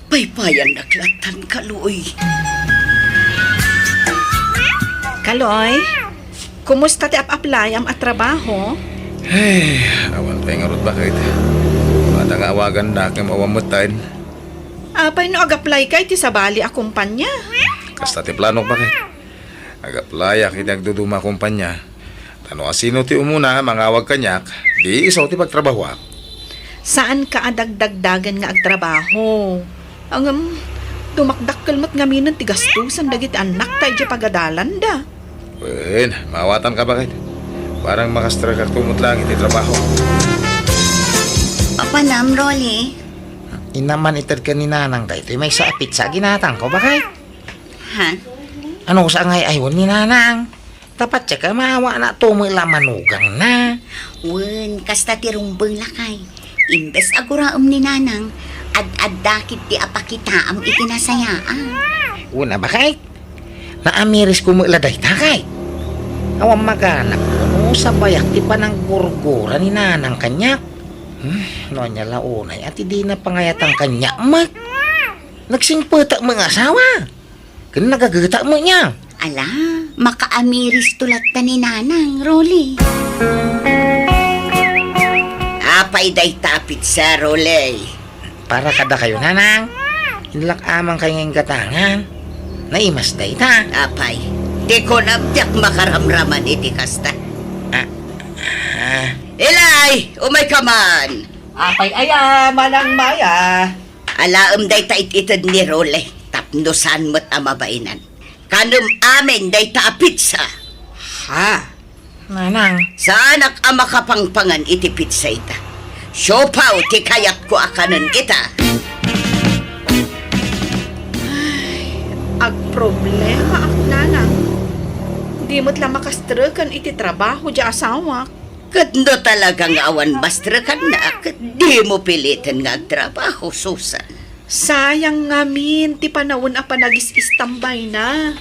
Paypayannak lattan, Kaloy. Kaloy, kumusta ti ap-aplayam a trabaho? Ay, awan pay ngarud, baket. Mata nga awagannak, ngem awan met tayen. Apay no ag-apply ka iti sabali a kumpanya? Kasta ti planok, baket. Ag-applyak iti agduduma a kumpanya. Ta no asino ti umuna a mangawag kaniak, di isu ti pagtrabahoak. Saanka a dagdagdagen nga agtrabaho. Ngem, dumakdakkel met ngaminen ti gastusan dagiti annakta idiay pagadalanda. Wen, maawatanka, baket. Parang makastrekakto met laeng iti trabaho. Apanam, Rolly? Inna man ited ken ni Nanang daytoy maysa a pizza a ginatangko, baket. Ha? Ano sa ngay aywan ni Nanang? Tapno siak a maawana tumo la manugangna. Wen, kasta ti rumbeng lakay. Imbes a guraem ni Nanang, ad-adda ketdi a pakitaam iti nasayaat. Wen a, baket. Naamirisko met la dayta, kay. Awan maganakko no sabayak ti pananggurgura ni Nanang kaniak. Hmm, no ania la unay a ti dina pangayatan kaniak met. Nagsingpetak met nga asawa. Ken nagagetak met nia. Ala, makaamirisko latta ni Nanang, Rolly. Apay dayta a pizza, Rolly? Para kadakayo, Nanang. Inlak-amang kay nga inggatangan. Naimas dayta. Apay, ti kunam diak makaramraman iti kasta. Ah, ah. Ilay, umayka man. Apay aya, Manang Maya? Alaem dayta it-ited ni Rolly, tapno saan met a mabainan. Kanem amin dayta a pizza. Ha? Nanang. Saanak a makapangpangan iti pizza ita. Siopaw ti kayatko a kanen ita. Ay, agproblemaak, Nanang. Di met la makastreken iti trabaho diay asawak. Ket no talaga nga awan mastrekanna, ket dimo piliten nga agtrabaho, Susan. Sayang ngamin ti panawen a panagis-istambayna.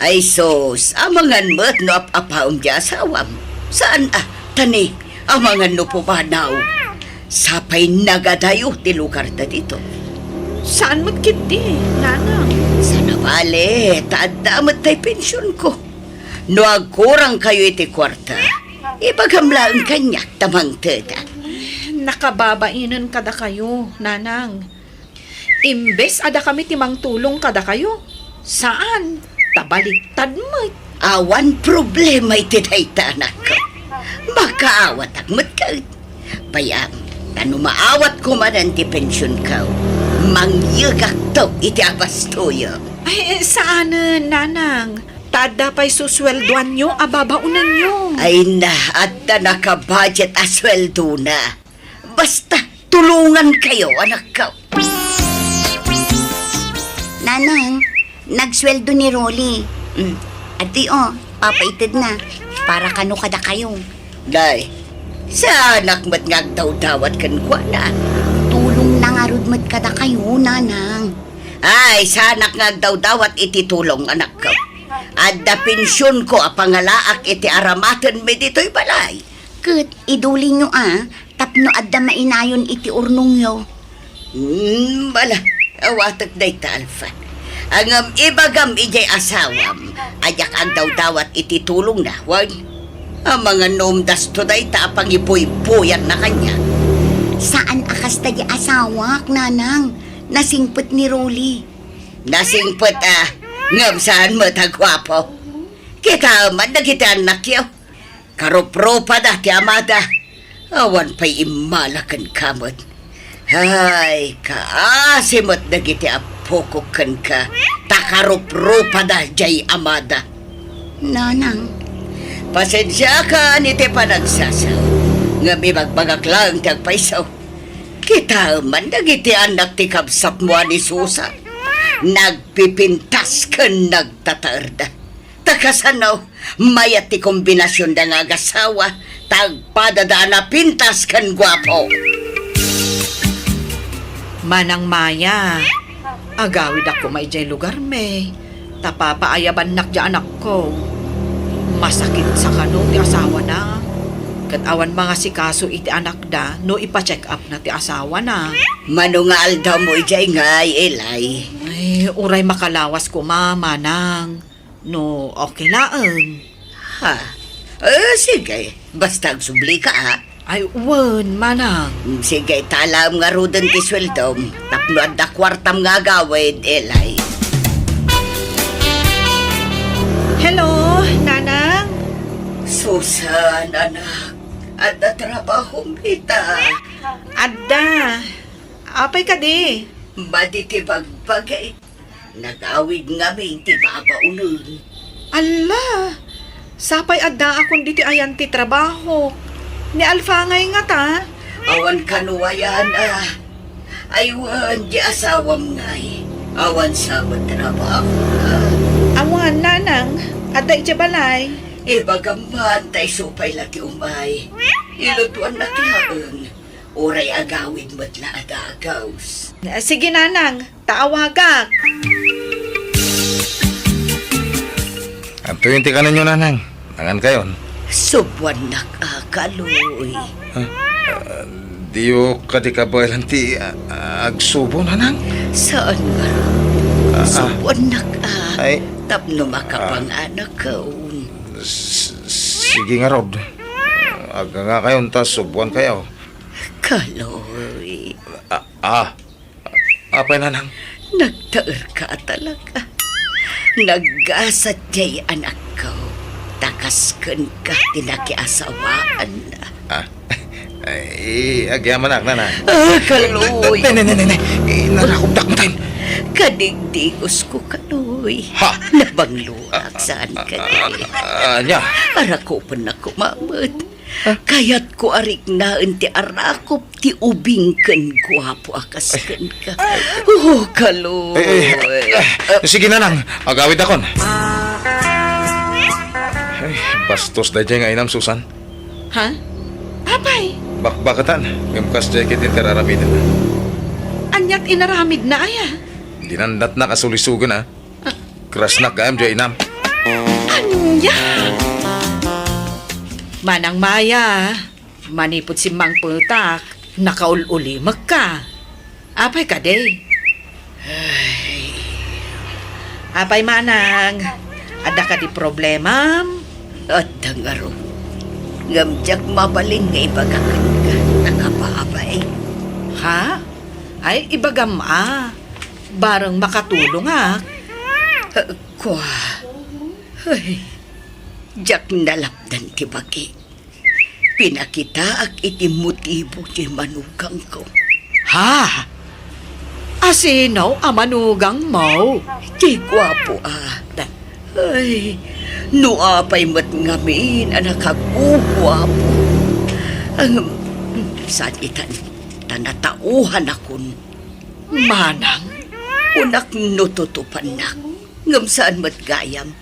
Ay sus, amangan met no ap-apaem ti asawam. Saan a, tani, amangan no pumanaw. Sapay nagadayo ti lugarda dito. Saan met ketdi, Nanang? Saan a bale, ta adda met tay pensionko. No agkurangkayo iti kuarta, ibagam laeng kaniak ta mangteda. Nakababainen kadakayo, Nanang. Imbes a dakami ti mangtulong kadakayo, saan, ta baliktad met. Awan problema iti dayta, anakko. Makaawatak met ket. Pay-am, ta no maawatko manen ti pensionko, mangyegakto iti abastoyo. Ay, eh, saanen, Nanang. Ta adda pay susueldoanyo a babaonenyo. Ay na, adda nakabudget a sueldona. Basta, tulongankayo, anakko. Nanang, nagsueldo ni Rolly. Mm. Adtoy, o, papaited na. Para kano kadakayo. Day, saanak met nga agdawdawat kenkuana. Tulongna ngarud met kadakayo, Nanang. Ay, saanak nga agdawdawat iti tulong, anakko. Adda pensionko a pangalaak iti aramatenmi ditoy balay. Ket idulinyo a, tapno adda mainayon iti urnongyo. Hmm, bala, awatek dayta, Alfa. Ngem ibagam idiay asawam a diak agdawdawat iti tulongna, wen? Amangan no umdasto dayta a pangibuybuyanna kaniak. Saan a kasta di asawak, Nanang. Nasingpet ni Rolly. Nasingpet a, ngem saan met a guapo. Kitaem man dagiti annakyo. Karuprupada ti amada. Awan pay immala kenka met. Ay, kaasi met dagiti appokok kenka, ta karuprupada diay amada. Nanang. Pasensiakan iti panagsasaw, ngem ibagbagak laeng ti agpayso. Kitaem man dagiti annak ti kabsatmo a ni Susan. Nagpipintas ken nagtataerda. Ta kasano, mayat ti kombinasionda nga agasawa, ta agpadada a napintas ken guapo. Manang Maya, agawidak koma idiay lugarmi, ta papaayabannak diay anakko. Masakit sa kano ti asawana. Ket awan mangasikaso iti anakda no ipa-check up na ti asawana. Mano nga aldawmo idiay ngay, Eli? Ay, uray makalawas koma, Manang. No, okay laeng. Ha? Eh, sige. Basta agsublika, ha? Ay, wen, Manang. Mm, sige, talaem ngaruden ti sueldom. Tapno adda kuartam nga agawid, Eli. Hello, Nanang? Susan, anak. Adda trabahom ita? Adda. Apay kadi? Madi ti bagbagi. Nagawid ngamin ti babaonen. Alla! Sapay addaakon ditoy ayan ti trabaho. Ni Alfa ngay ngata? Awan kano ayan, a. Ay, wen, di asawam ngay. Awan sa met trabaho. Awan, Nanang. Adda idiay balay. Ibagam man, ta isu pay la ti umay. Ilutuannak laeng. Uray agawid met la a dagus. Ah, sige, Nanang. Ta awagak. Adtoyen ti kanenyo, Nanang. Nangankayon. Subuannak a, Kaloy. Ah, ah, diyo kadi kabaelan ti, ah, agsubo, Nanang? Saan ngarud? Ah, ah. Subuannak a. Ay. Tapno makapanganakon. S-, sige ngarud. Agngangakayon ta subuankayo. Kaloy. Ah, ah. Apay, Nanang? Nagtaerka talaga. Naggasat diay anakko. Ta kas kenka ti nakiasawaanna. Ah, ay, agyamanak, Nanang. Ah, Kaloy. Ne, ne, ne, ne, ne. Eh, narakopdak mo tayo. Kadigdigosko, Kaloy. Ha? Nabangluak, saan ka, ah, ah, ania? Arakopennak koma met. Ah? Kayatko a riknaen ti arakop ti ubing ken guapo a kas kenka. Oh, Kaloy. Eh, eh, eh, sige, Nanang. Agawidakon. Ay, bastos daydiay nga inam, Susan. Ha? Apay? Bakbaketan. Ngem kasdiay ket inter aramiden. Aniat inaramidna aya? Dinandatnak a sulisogen, a. Krasnak gayam diay inam. Ania? Manang Maya, manipud simmangpetak, nakaul-ulimekka. Apay kadi? Ay. Apay, Manang? Adda kadi problemam? Adda ngarud. Ngem diak mabalin nga ibaga kenka, ta kababain. Ha? Ay, ibagam a. Bareng makatulongak. Eh, kua. Ay, diak nalapdan ti bagi. Pinakitaak iti motibo ti manugangko. Ha? Asino a manugangmo? Ti guapo a. Ay, no apay met ngamin a nakaguguapo. Ang, saan itan, ta natauhanakon. Manang? Kunak no tutupannak. Ngem saan met gayam.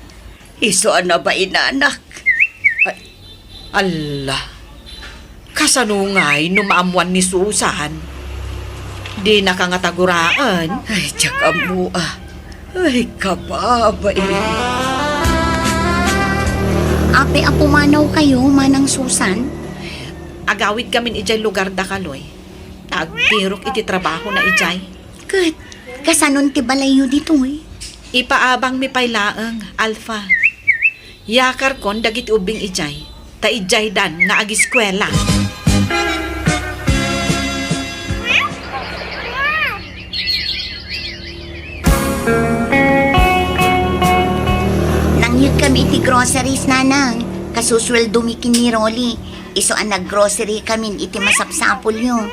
Isu a nabainanak. Ay, alla. Kasano ngay no maammuan ni Susan? Dinaka ngata guraen? Ay, diak ammo a. Ay, kababain. Apay a pumanawkayo, Manang Susan? Agawidkamin idiay lugarda, Kaloy. Ta agtirok iti trabahona idiay. Ket, kasanon ti balayyo ditoy? Ipaabangmi pay laeng, Alpha. Yakarkon dagiti ubbing idiay, ta idiaydan nga agiskuela. Nangyegkami iti groceries, Nanang. Kasusueldomi ken ni Rolly. Isu a naggrocerykamin iti masapsapulyo.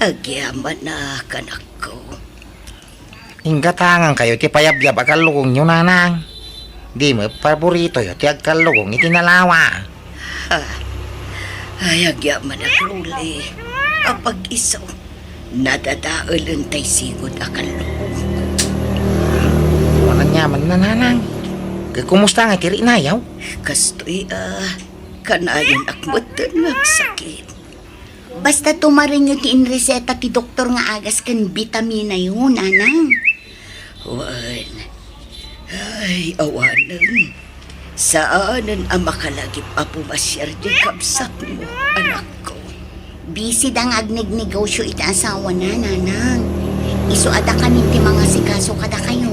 Agyamanak, anakko. Inggatangankayo ti payabyab a kallukongyo, Nanang. Di met paboritoyo ti agkallukong iti nalawa. Ha? Ay, agyamanak, Rolly. Apag-isu, nadadaelen tay sigud a kallukongko. Awan aniamanna, Nanang. Ket kumusta ngay ti riknayo? Kastoy a, kanayonak metten nga agsakit. Basta tumarenyo ti inreseta ti doktor nga agas ken bitaminayo, Nanang. Wen, ay, awanen. Saanen a makalagip a pumasiar diay kabsatmo, anakko. Busy da nga agnegnegosio iti asawana, Nanang. Isu a dakamin ti mangasikaso kadakayo,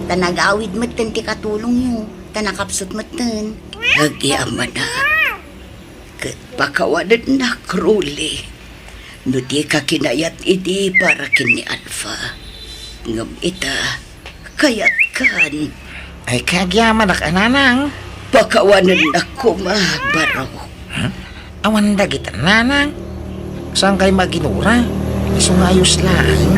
ta nagawid metten ti katulongyo, ta nakapsut metten. Agyamanak. Ket pakawanennak, Rolly, no dika kinayat idi para ken ni Alpha. Ngem ita, kayatkan. Ay, kagyamanak a, Nanang. Pakawanennak koma, baro. Hmm? Awan dagita, Nanang. Saan kay maginura? Isu nga ayos laeng.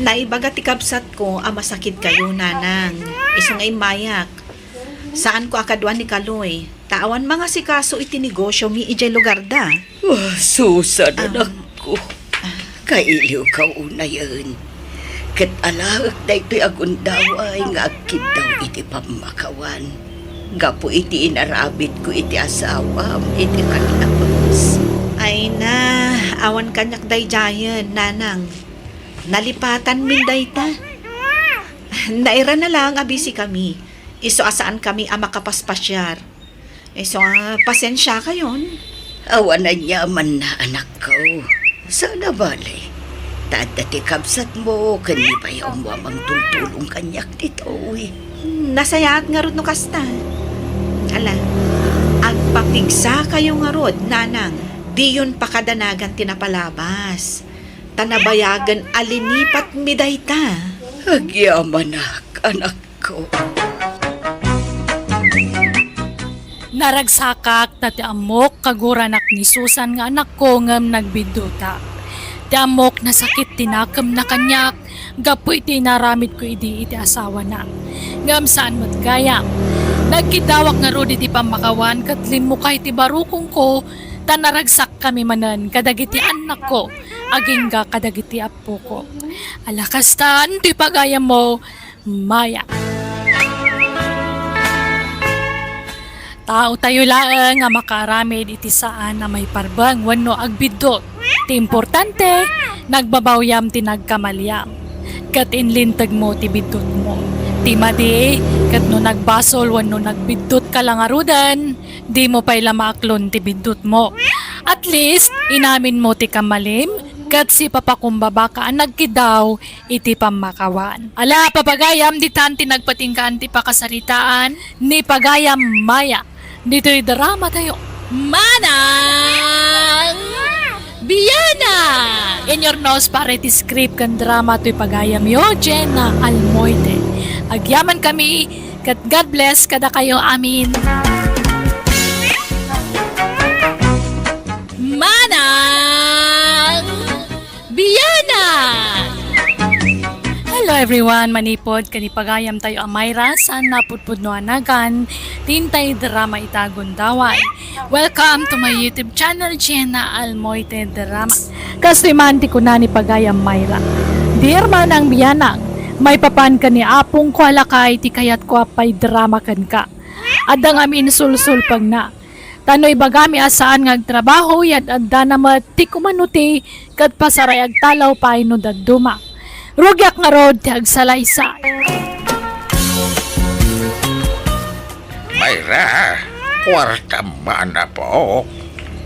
Naibaga ti kabsatko a masakitkayo, Nanang. Isu nga immayak. Saanko a kadua ni Kaloy, ta awan mangasikaso iti negosyomi idiay lugarda. Ah, Susan, ah, anakko. Kailiwka unayen. Ket alaek daytoy a gundaway nga agkiddaw iti pammakawan. Gapu iti inaramidko iti asawam iti kallabas. Ay na, awan kaniak daydiayen, Nanang. Nalipatanmin dayta. Nairana laeng a busy kami. Isu a saan kami a makapaspasiar. Isu a pasensiakayon. Awan aniamanna, anakko. Saan a bale. Ta adda ti kabsatmo ken ni bayawmo a mangtultulong kaniak ditoy. Nasayaat ngarud no kasta. Ala, agpapigsakayo ngarud, Nanang. Diyon pakadanagan ti napalabas. Ta nabayagen a linipatmi dayta. Agyamanak, anakko. Naragsakak ta ti ammok kaguranak ni Susan nga anakko ngem nagbiddutak. Ti ammok nasakit ti nakemna kaniak gapu iti inaramidko idi iti asawana. Ngem saan met gayam. Nagkiddawak ngarud iti pammakawan ket limmukay ti barukongko ta naragsakkami manen kadagiti annakko agingga kadagiti appoko. Ala kastan ti pagayammo, Maya. Taotayo laeng a makaaramid iti saan a maiparbeng wenno agbiddut. Ti importante, nagbabawyam ti nagkamaliam. Ket inlintegmo ti biddutmo. Ti madi, ket no nagbasol wenno nagbiddutka la ngaruden, dimo pay la maaklon ti biddutmo. At least, inaminmo ti kamalim, ket sipapakumbabaka a nagkiddaw iti pammakawan. Ala, papagayam, ditan ti nagpatinggaan ti pakasaritaan ni Pagayam Maya ditoy drama tayo. Manang Biana! In your nose, pare, ti script ken drama toy pagayamyo, Jenna Almoite. Agyaman kami, ket God bless kadakayo amin. Manang Biana! Hello everyone, manipod ken ni pagayam tayo a Myra, saan napudpudno a nagan, tintay drama ita Gundaway. Welcome to my YouTube channel, Jenna Almoite Drama. Kastoy man ti kuna ni pagayam Myra. Dear Manang Bianang, maipapan ken ni Apong ko a lakay ti kayatko a paidrama kenka. Adda ngamin sulsulpengna. Ta no ibagami a saan nga agtrabaho, yad-addana met ti kumano ti ket pasaray agtalaw pay no dadduma. Rugiak ngarud ti agsalaysay. Myra, kuarta man, apo.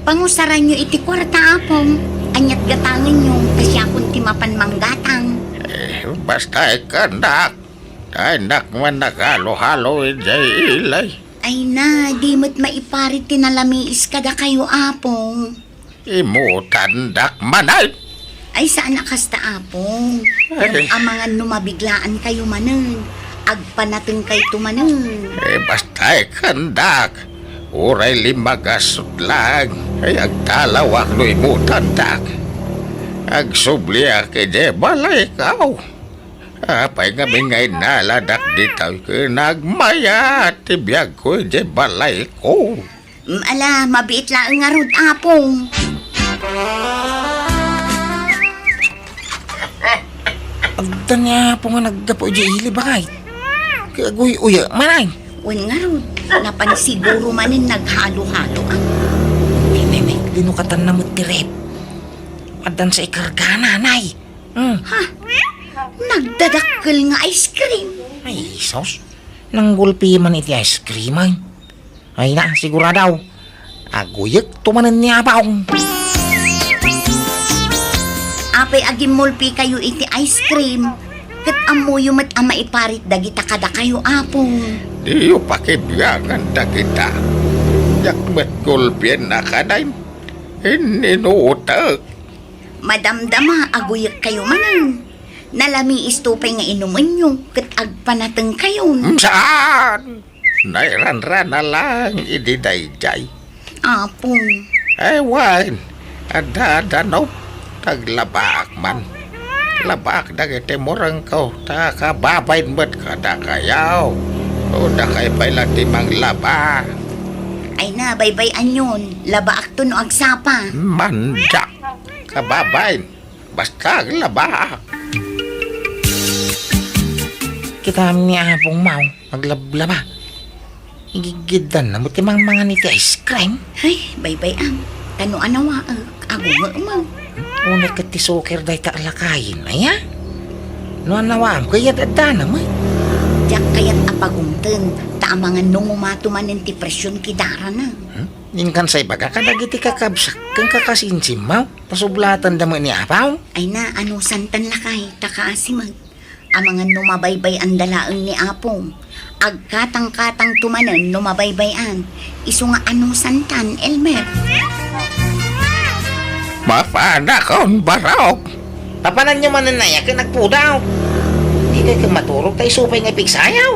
Pangusaranyo iti kuarta, Apong. Ania't gatangenyo, ta siakon ti mapan manggatang. Eh, basta ikkandak. Ay, nak man nakalo-halo idiay ilay. Ay na, di met maiparit ti nalamiis kadakayo, Apong. Imutandak manen. Ay, saan a kasta, Apong. Ay. Amangan no mabiglaan kayo manen, agpanateng kayto manen. Eh, basta ikkandak. Uray limagasut lang. Ay, agtalawak no imutandak. Agsubliak idiay balayko. Apay ngamin nga innaladak ditoy ken agmayat ti biagko idiay balayko. Mm, ala, mabiit laeng ngarud, Apong. Adda ni Apong nga naggapu idiay ili, bakay. Kaguy-uya, manay. Wen ngarud, napan siguro manen naghalo-halo, ah. Ay, nay, nay, linukatanna met ti ref. Addan sa ikargana, nay. Hmm. Ha? Nagdadakkel nga ice cream? Ay, sus. Nanggulpi man iti ice cream, ay. Ay na, sigurado. Aguyekto manen ni Apong. Apay agimmulpi kayo iti ice cream, ket ammoyo met a maiparit dagita kadakayo, Apong. Diyo pakibiangan dagita. Diak met gulpien a kanayon. Inninutek. Madamdama, aguyek kayo manen. Nalamiis to pay nga inumenyo, ket agpanateng kayon. Saan? Nairanrana lang idi daydiay. Apong. Ay, wen. Adda, adda, no? Taglabaak man. Labaak dagiti murengko, ta kababain met kadakayo. O, dakay pay la ti manglaba. Ay na, baybay-anyon. Labaakto no agsapa. Manda. Kababain. Basta aglaba. Kitam ni Apong Mao, aglablaba. Igigiddan na mo ti mangmangan iti ice cream. Ay, baybay-am. Ta no anawaek, agumemang. Unay ket ti suker dayta a lakayen, aya? No anawaam, kayat addana met. Diak kayat a pagumten, ta amangan no ngumato manen ti presyon ti darana. Hmm? Inkan sa ibaga kadagiti kakabsak ken kakasinsimmaw, pasublatanda met ni Apong. Ay na, anusantan lakay, ta kaasimek. Amangan no mabaybay-anda laeng ni Apong. Agkatangkatangto manen no mabaybay-an. Isu nga anusantan, Elmer. Mapanakon, barok. Papananyo manen aya ken agpudaw. Di kay ken maturog ta isu pay nga ipigsayaw.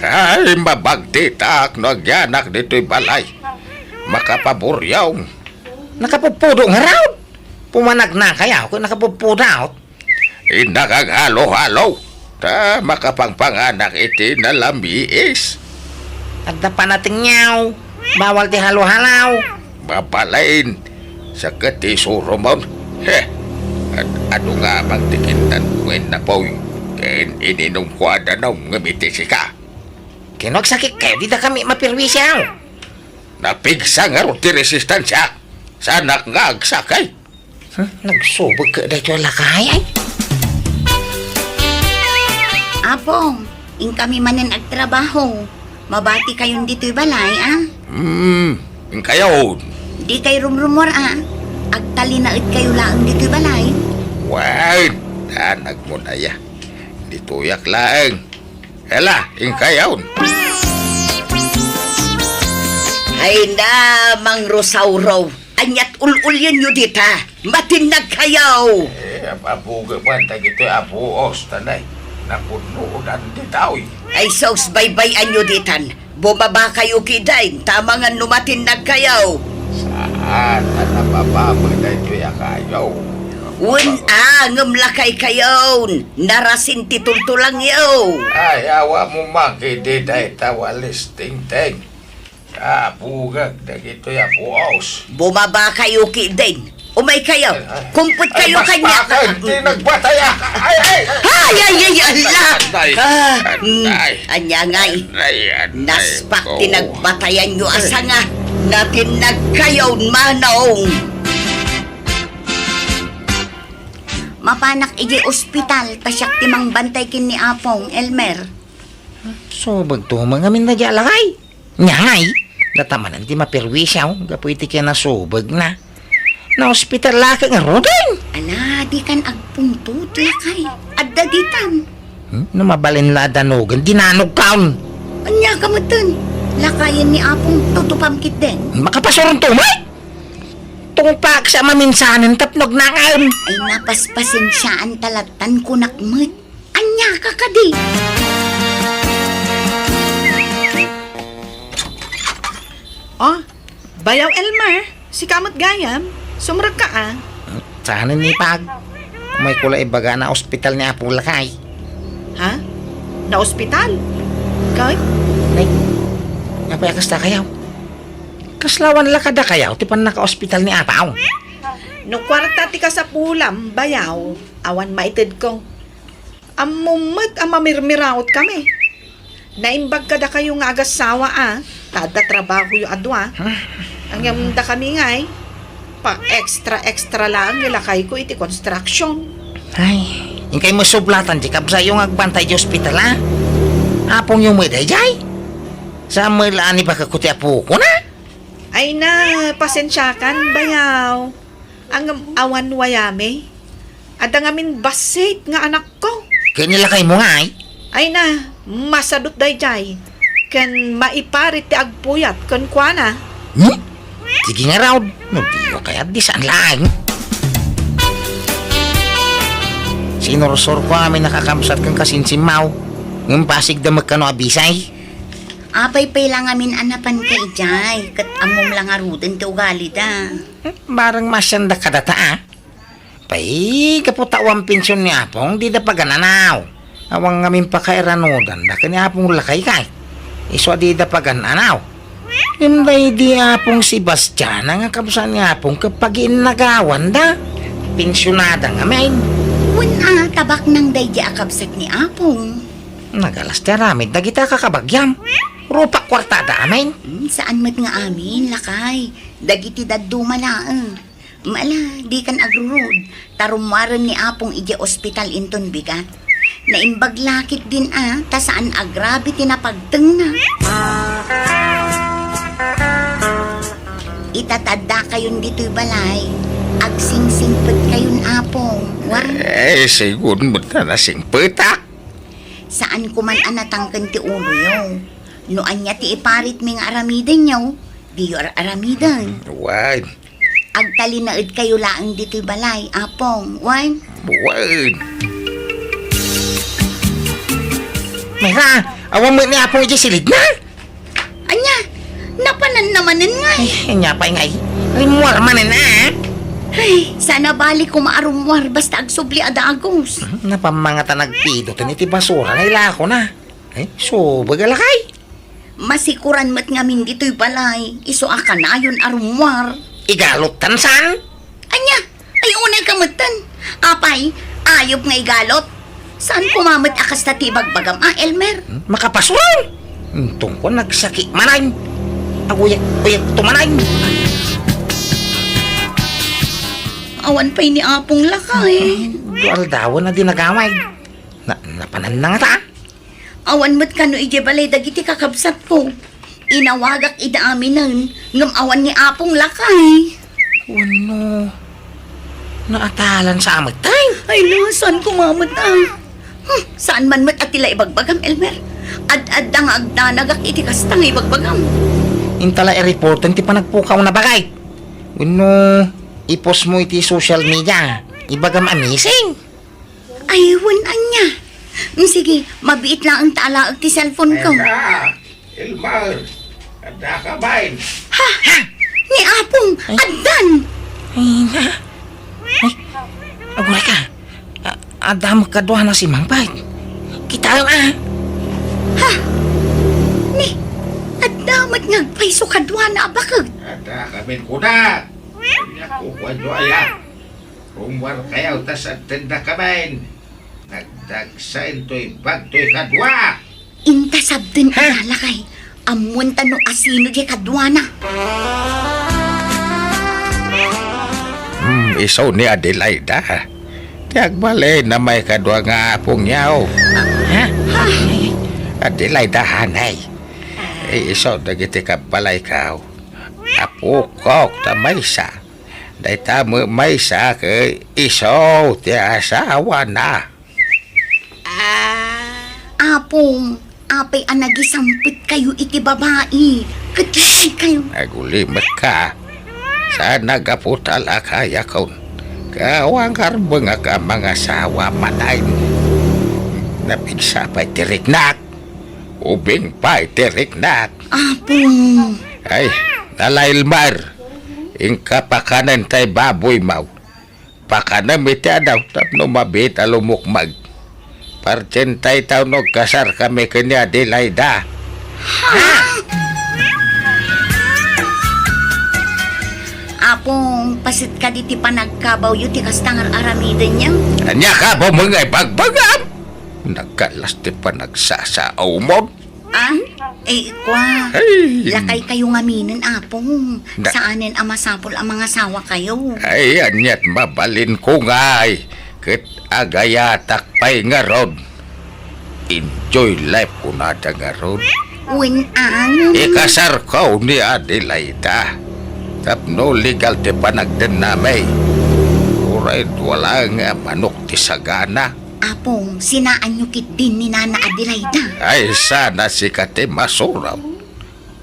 Ay, mabagtitak no agyanak ditoy balay. Makapaburiaw. Nakapupudot ngarud. Pumanagna kayaw ket nakapupudot. Innak aghalo-halo, ta makapangpanganak iti nalamiis. Adda panatengyaw, bawal ti halo-halo. Mabalin, sakit ti surumon. He, ad-, adu nga amang ti kintan wen napoy, ken ininum ko a danum ngem iti sika. Ken no agsakit kayo, dida kami mapirwisiaw. Napigsa ngarud ti resistensiak. Saanak nga agsakit. Hmm, nagsubek ka daytoy a lakay, ay? Apong, inkami manen agtrabaho. Mabati kayon ditoy balay, a? Hmm, inkayon. Di kay rumrumor, a? Agtalinaedkayo laeng ditoy balay? Wen, danagmon aya. Ditoyak laeng. Ela, inkayon. Ay na, Mang Rosauro. Ania't ul-ulyenyo dita? Matinnagkayo! Eh, ap-, apo, gapuan dagitoy apuos, tanay. Napunodan ditoy. Ay sus, baybay-anyo ditan. Bumabakayo kidin, ta amangan no matinnagkayo. Saan a napapamay daytoy a kayo? Wen a, ngem lakaykayon, narasin ti tultulangyo. Ay, awa mo makidi dayta walis tingting. Kabugag dagitoy a puos. Bumabakayo kidin. Umaykayo. Ay, ay. Kumpetkayo kaniak. Ay, basbakan, ti nagbatay a. Ay, ay. Ay, ay, ay, ala. Ay, ay, Ah, mm, ay. Ania ngay? Ay, ay, Naspak ay, ti oh. Nagbatayanyo a sanga. Natinnagkayon, Manong. Mapanak idiay ospital, ta siak ti mangbantay ken ni Apong, Elmer. Subagto, mangamin na di alakay. Ngay, data manen ti maperwisyo, gapu iti kinasubagna. Naospital la ket ngaruden. Ala, dikan agpuntot, lakay. Adda ditan. Hmm? No mabalin la a danugen, dinanogkaon. Ania ka metten? Lakayen ni Apong, tutupam ketdin. Makapasuron to, Mike! Tungpaksa maminsanen tapno agnangan. Ay, napaspasensiaan ta lattan kunak met. Ania ka kadi? Oh, Bayaw Elmer, sika met gayam? Sumrekka a. Saan ni Pag? Umayko la ibaga a naospital ni Apong Lakay. Ha? Naospital? Kay? Nay, apay a kasta kayaw? Kasla awan la kadakayaw ti pannakaospital ni Apong? No kuarta ti kasapulam, bayaw, awan maitedko. Ammom met a mamirmiraotkami. Naimbag kadakayo nga agassawa a, ta adda trabahoyo a dua. Ngem dakami ngay, pa-extra-extra laeng ni lakayko iti construction. Ay, inkay met sublatan ti kabsatyo nga agbantay iti ospital, a? Apongyo met daydiay? Saan met la a nibagakko ti apokon, a? Ay na, pasensiakan, bayaw. Ngem awan wayami. Adda ngamin bassit nga anakko. Ken ni lakaymo ngay? Ay na, masadut daydiay. Ken maiparit ti agpuyat kenkuana. Hmm? Sige ngarud, no diyo kayat di saan laeng. Sinursurko amin a kakabsat ken kasinsimmaw. Ngem pasigda met kano a bisay. Apay pay la ngamin a napanka idiay, ket ammom la ngaruden ti ugalida. Bareng maasianda kadata, a? Pay, gapu ta awan pension ni Apong, dida pagan-anaw. Awan ngamin pakairanudanda ken ni Apong Lakay kay. Isu a dida pagan-anaw. Ngem daydi Apong Sebastiana nga kabsat ni Apong ket pagiinnagawanda. Pensionada ngamin. Wen a, tabaknang daydi a kabsat ni Apong. Nagalas ti aramid dagiti a kakabagiam. Rupak kuartada amin. Hmm, saan met nga amin, lakay. Dagiti dadduma laeng. Ala, dikan agrurud, ta rummuaren ni Apong idiay ospital inton bigat. Naimbag la ketdin a, ta saan a grabe ti napagtengna. Ita ta addakayon ditoy balay, agsingsingpetkayon, Apong, wa? Eh, sigun met a nasingpetak. Saan koman a natangken ti uloyo. No ania ti iparitmi nga aramidenyo, diyo ar-aramiden. Wen. Agtalinaedkayo laeng ditoy balay, Apong, wen? Wen. Mayra, awan met ni Apong idiay silidna? Ania, napananna manen ngay? Ay, ania pay ngay? Rimmuar manen, a? Ay, saan a bali koma a rummuar basta agsubli a dagus. Napammangata nagpidoten iti basura nga ilakona. Ay, subag a lakay. Masikuran met ngamin ditoy balay, isu a kanayon a rummuar. Igalottan saan? Ania? Ay, unay ka metten. Apay, ayup nga igalot. Saan koma met a kasta ti ibagbagam a, Elmer? Hmm? Makapasuron! Intong ko nagsaki manen. Aguyak-uyak to manen. Awan pay ni Apong Lakay. Hmm, dualdawan a di nagaway. Na, napananna ngata. Awan met kano idiay balay dagiti kakabsatko. Inawagak ida aminen, ngem awan ni Apong Lakay. Wenno, Naatalan sa amet, tay? Ay, no, saan ko mamet, ah? Hmm, saan man met a ti la ibagbagam, Elmer? Ad-adda nga agdanagak iti kasta nga ibagbagam. Inta la i-reporten ti panagpukaw na bagay. Wenno, i-post mo iti social media. Ibagam a missing. Ay, wen ania. Hmm, sige, mabiit laeng ta alaek ti cellphone ko. Elmer, addaka bain? Ha? Ni Apong, Ay. Addan! Ay, na. Ay, aguray ka. A-, adda met kaduana si Mang Pat. Kitaem, ah. Ha? Ni, adda met nga agpayso kaduana a bakek. Addakamin kunak. Ania kukuayo aya? Rummuarkayo ta sabtendakamin. Nagdagsa intoy bagtoy kadua. Inta sabten Ha? ida, lakay. Ammoenta no asino diay kaduana. Hmm, isu ni Adelaida. Ti agbalin a maikadua nga apongyo. Ha? Adelaida, hanay. Isu dagiti kabbalayko. Apokok ta maysa. Dayta met maysa ket isu ti asawana. Ah. Apong, apay a nagisangpetkayo iti babai ket laaykayo? Agulimetka. Saan a gapu ta lakayakon. Ket awan karbengak a mangasawa manen. Napigsa pay ti riknak. Ubing pay ti riknak. Apong. Ay, nala Elmer. Inka pakanen tay baboymo. Pakanem iti adaw tapno mabiit a lumukmeg. Pardientay ta no agkasarkami ken ni Adelaida. Ha? Apong, paset kadi ti panagkabawyo ti kasta nga ar-aramidenyo? Ania kabawmo nga ibagbagam? Nagkallas ti panagsasaomon. Ah? Eh, kua. Ay. Lakaykayo ngaminen, Apong. Na- Saanen a masapul a mangasawakayo. Ay, aniat mabalinko ngay. Ket agayatak pay ngarud. Enjoy life kunada ngarud. Wen, ang. Ikasarko ni Adelaida. Tapno legal ti panagdennami. Uray dua laeng a manok ti sagana. Apong, sinaanyo ketdin ni Nana Adelaida? Ay, saan a sika ti masurot.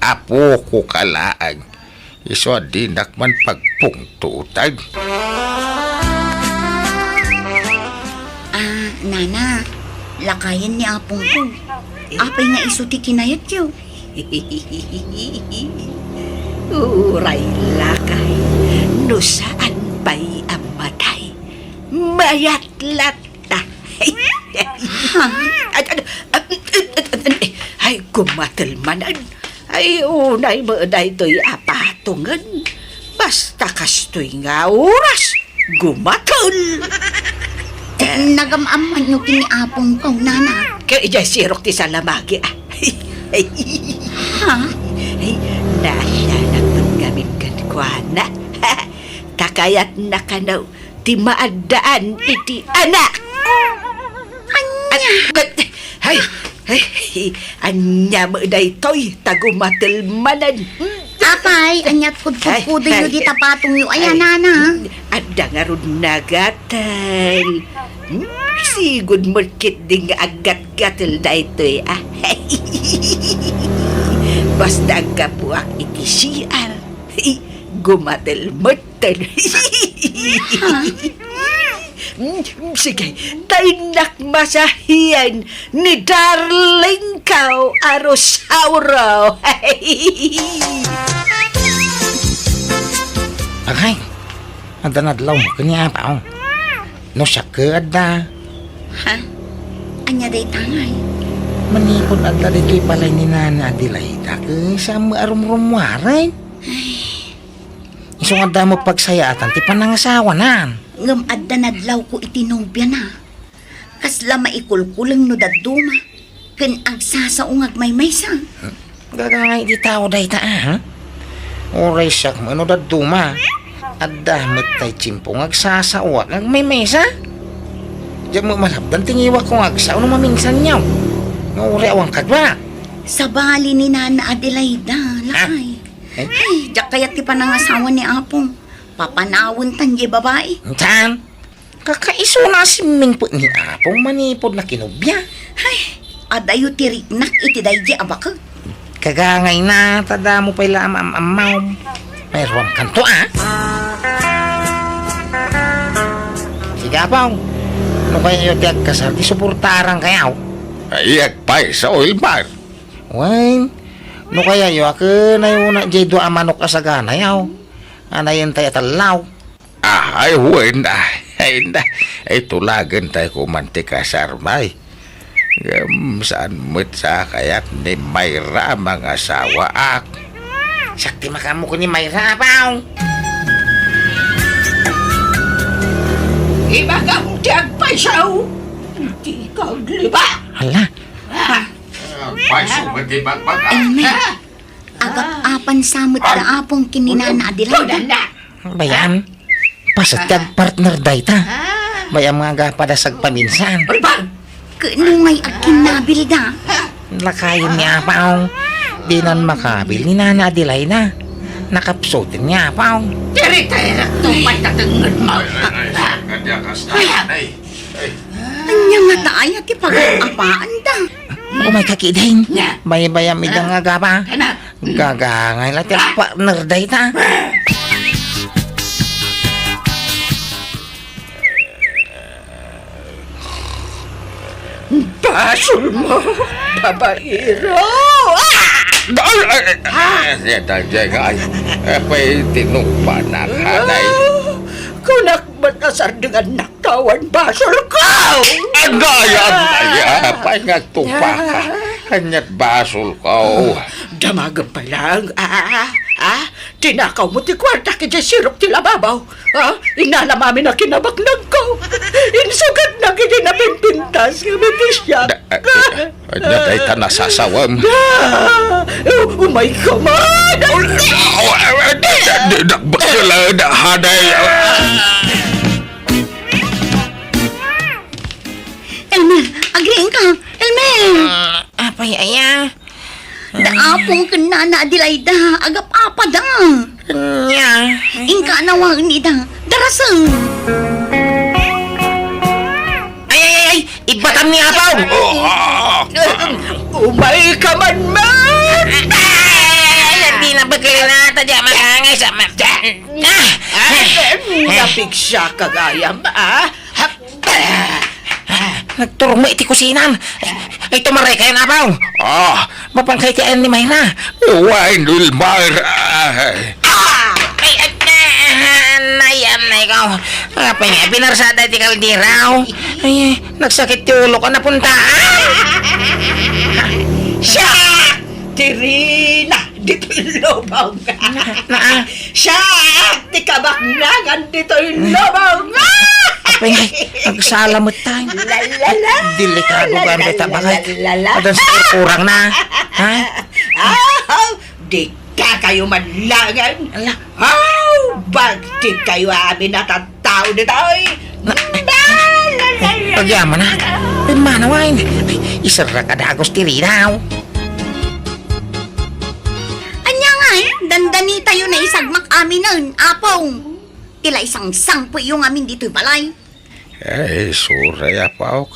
Apoko ka laeng. Isu a dinak man pagpungtotan. Ah, Nana, lakayen ni Apongko. Apay nga isu ti kinayatyo? Uray lakay, no saan pay a matay, mayat latta. Ha? Ay, ay, ay, ay, ay, ay, gumatel manen. Ay, unay met daytoy a patongen. Basta kastoy nga oras, gumatel. Nagam-ammoanyo ken ni Apongko, Nana. Ket idiay sirok ti salamagi, ah. Ha? Ay, naasianak met ngamin kenkuana. Ta kayatna kano ti maaddaan iti anak. Ania? At, ay, ay, ania met daytoy, ta gumatel manen. Apay, aniat kudkudkudenyo dita patongyo, aya, Nana? Adda ngarud nagatel. Hmm, sigud met ketdi nga aggatgatel daytoy, ah. Basta aggapuak iti C R, gumatel met. Ha? Mm, sige, ta innak masahian ni darling ko a Rosauro. Agay, adda nadlaw mo ken ni Apa, oh. No siak ket adda. Ha? Ania dayta ngay? Manipud adda ditoy balay ni Nana Adelaida, ket saan met a rumrummuaren. Ay. Isu nga adda met pagsayaatan ti panangasawanan. Ngem adda nadlawko iti nobiana. Kasla maikulkuleng no dadduma, ken agsasao nga agmaymaysa. Gagangay ti tao dayta, ah, ha? Uray siak met no dadduma. Adda met tay tiempo nga agsasaoak nga agmaymaysa. Diak met malabdan ti ngiwakko nga agsao no maminsan, nyaw. Nga uray awan kadua. Sabali ni Nana Adelaida, lakay. Ay. Ay, diak kayat ti panangasawa ni Apong. Papanawen tan di babai. Saan? Kakaisuna a simmingpet ni Apong manipud na kinubia. Ay, adayo ti riknak iti daydi a baket. Kagangayna, ta damo pay la am-am-ammaw. May ruam kanto, ah. Sige, Apong. No kayayo ti agkasar, di suportaran kayaw. Ay, agpay sa oil bar. Wen, no kayayo, aken ay una jay dua a manok a saganayaw. Anayen tay atallaw. Ah, ay, wen, ah, ay, na, ay, tulagen tay kuman ti kasar, bay. Ngem saan met sa kayat ni Mayra a mangasawaak? Siak ti makaammo ken ni Mayra, Apong. Ibagam ti agpaysaw, di ka agliba. Hala. Ah. Agpayso met ti bagbaga. Elmer, agap-apan sa met da Apong ken ni Nana Adelaida. Bayan, paset ti agpartner dayta. Bayam nga agapada sagpaminsan. Ket no ngay agkinnabilda? Lakayen ni Apong. Dinan makabil ni Nana Adelaida. Nakapsuten ni Apong. Tiri-tirak to pay tatengnged mo. Ay, ay, ay, ay, ay, ay, ay, ay. Ania ngata aya ti pagap-apaanda? Umay ka, kiding. Nya. Baybayam ida nga agapa. Ania? Gagangay la ti partner dayta. Basol mo, babaero! Ah! Ay, ay, ay, ay, ay, ay, ay, ay, apay, tinungpanak, hanay. Ah, kunak met a sardengannak. Awan basolko! Agay, agay, apay nga agtungpaka. Ania't basolko. Damagem pay laeng, ah, ah, ah. Tinakawmo ti kuartak idiay sirok ti lababo. Ah, inanam amin a kinabaknangko. Insugatnak iti napimpintas nga mitisiak. Da-, ah, ah. Ania dayta nasasawem? Ah! Umayka man! Di, di, dakbak ka lang, da, haday. Elmer, agriingka! Elmer! Ah, apay aya? Da Apong ken Nana Adelaida, agap-apada. Nya. Inka nawaen ida. Darasem. Ay, ay, ay, ay! Ibbatam ni Apong! Umayka man, man! Ay, ay, ay, di na pagkalinata dyan, makangay sa ma-, ah! Ay, napigsa ka gayam, ah? Nagturong mo iti kusinan. Ay, tumaray kayo, Apong. Ah, mapangkay ti ayan ni Mayra. Wine will Mayra. Ah! Ay, ay, ah, anay, anay ko. Apay nga, pinarsada iti kaldiraw. Ay, nagsakit ti ulo ko, napunta. Ah! Siak! Ti Rina, ditoy lubong. Na, na, ah. Siak! Ti kabaknangan ditoy lubong. Apay nga, nagsala met tayo. La, la, la. Delikado ka, ang beta, bakit? La, la, la. Adan sa kurang na. Ha? Ah, di ka kayo manlangan. Ala. Aw, bagtit kayo amin a tattao ditoy. Na, la, la, la, la. Agyaman na. Ay, manawain. Ay, isarra ka dagos ti rinaw. Anya nga, eh? Dandani tayo na isagmak aminen, Apong. Tila isang sangpo yung amin dito'y balay. Ay, suray, Apok.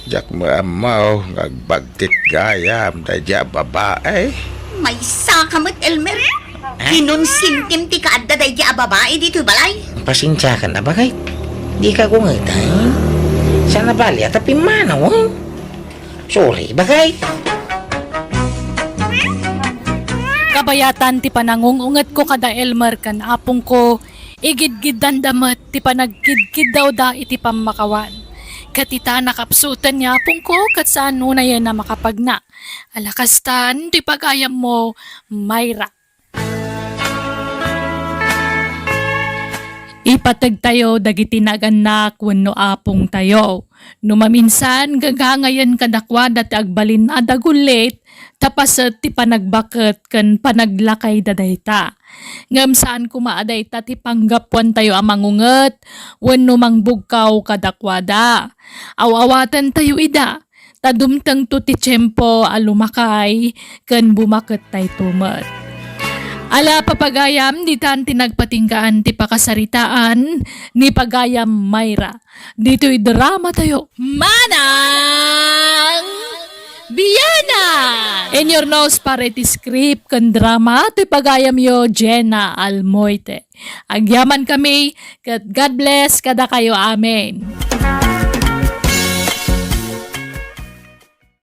Diak maammaw nga agbagtit gayam daydi a babae. Maysa ka met, Elmer. Eh? Kinonsintim ti kaadda daydi a babae dito'y balay. Pasensiakan a, bakit? Di ka kungetan. Sana bali at pimmanaw, eh? Sorry, bakit? Kabayatan ti panangungungetko kada Elmer ken apongko, igidgiddanda met ti panagkidkiddawda iti pammakawan. Ket ita, nakapsuten ni apongko ket saan unayen a makapagna. Ala kastan ti pagayammo, Mayra. Ipategtayo dagiti nagannak wenno apongtayo. No maminsan, gagangayen kadakuada ti agbalin a dagullit, ta paset ti panagbaket ken panaglakayda dayta. Ngem saan koma a dayta ti panggapuantayo a mangunget wenno mangbugkaw kadakuada. Aw-awatentayo ida, ta dumtengto ti tiempo a lumakay ken bumakettayto met. Ala, papagayam, ditan ti nagpatinggaan ti pakasaritaan ni Pagayam Myra. Ditoy drama tayo. Manang Biana! In your nose para iti script ken drama, toy pagayamyo, Jenna Almoite. Agyaman kami, ket God bless kadakayo. Amen.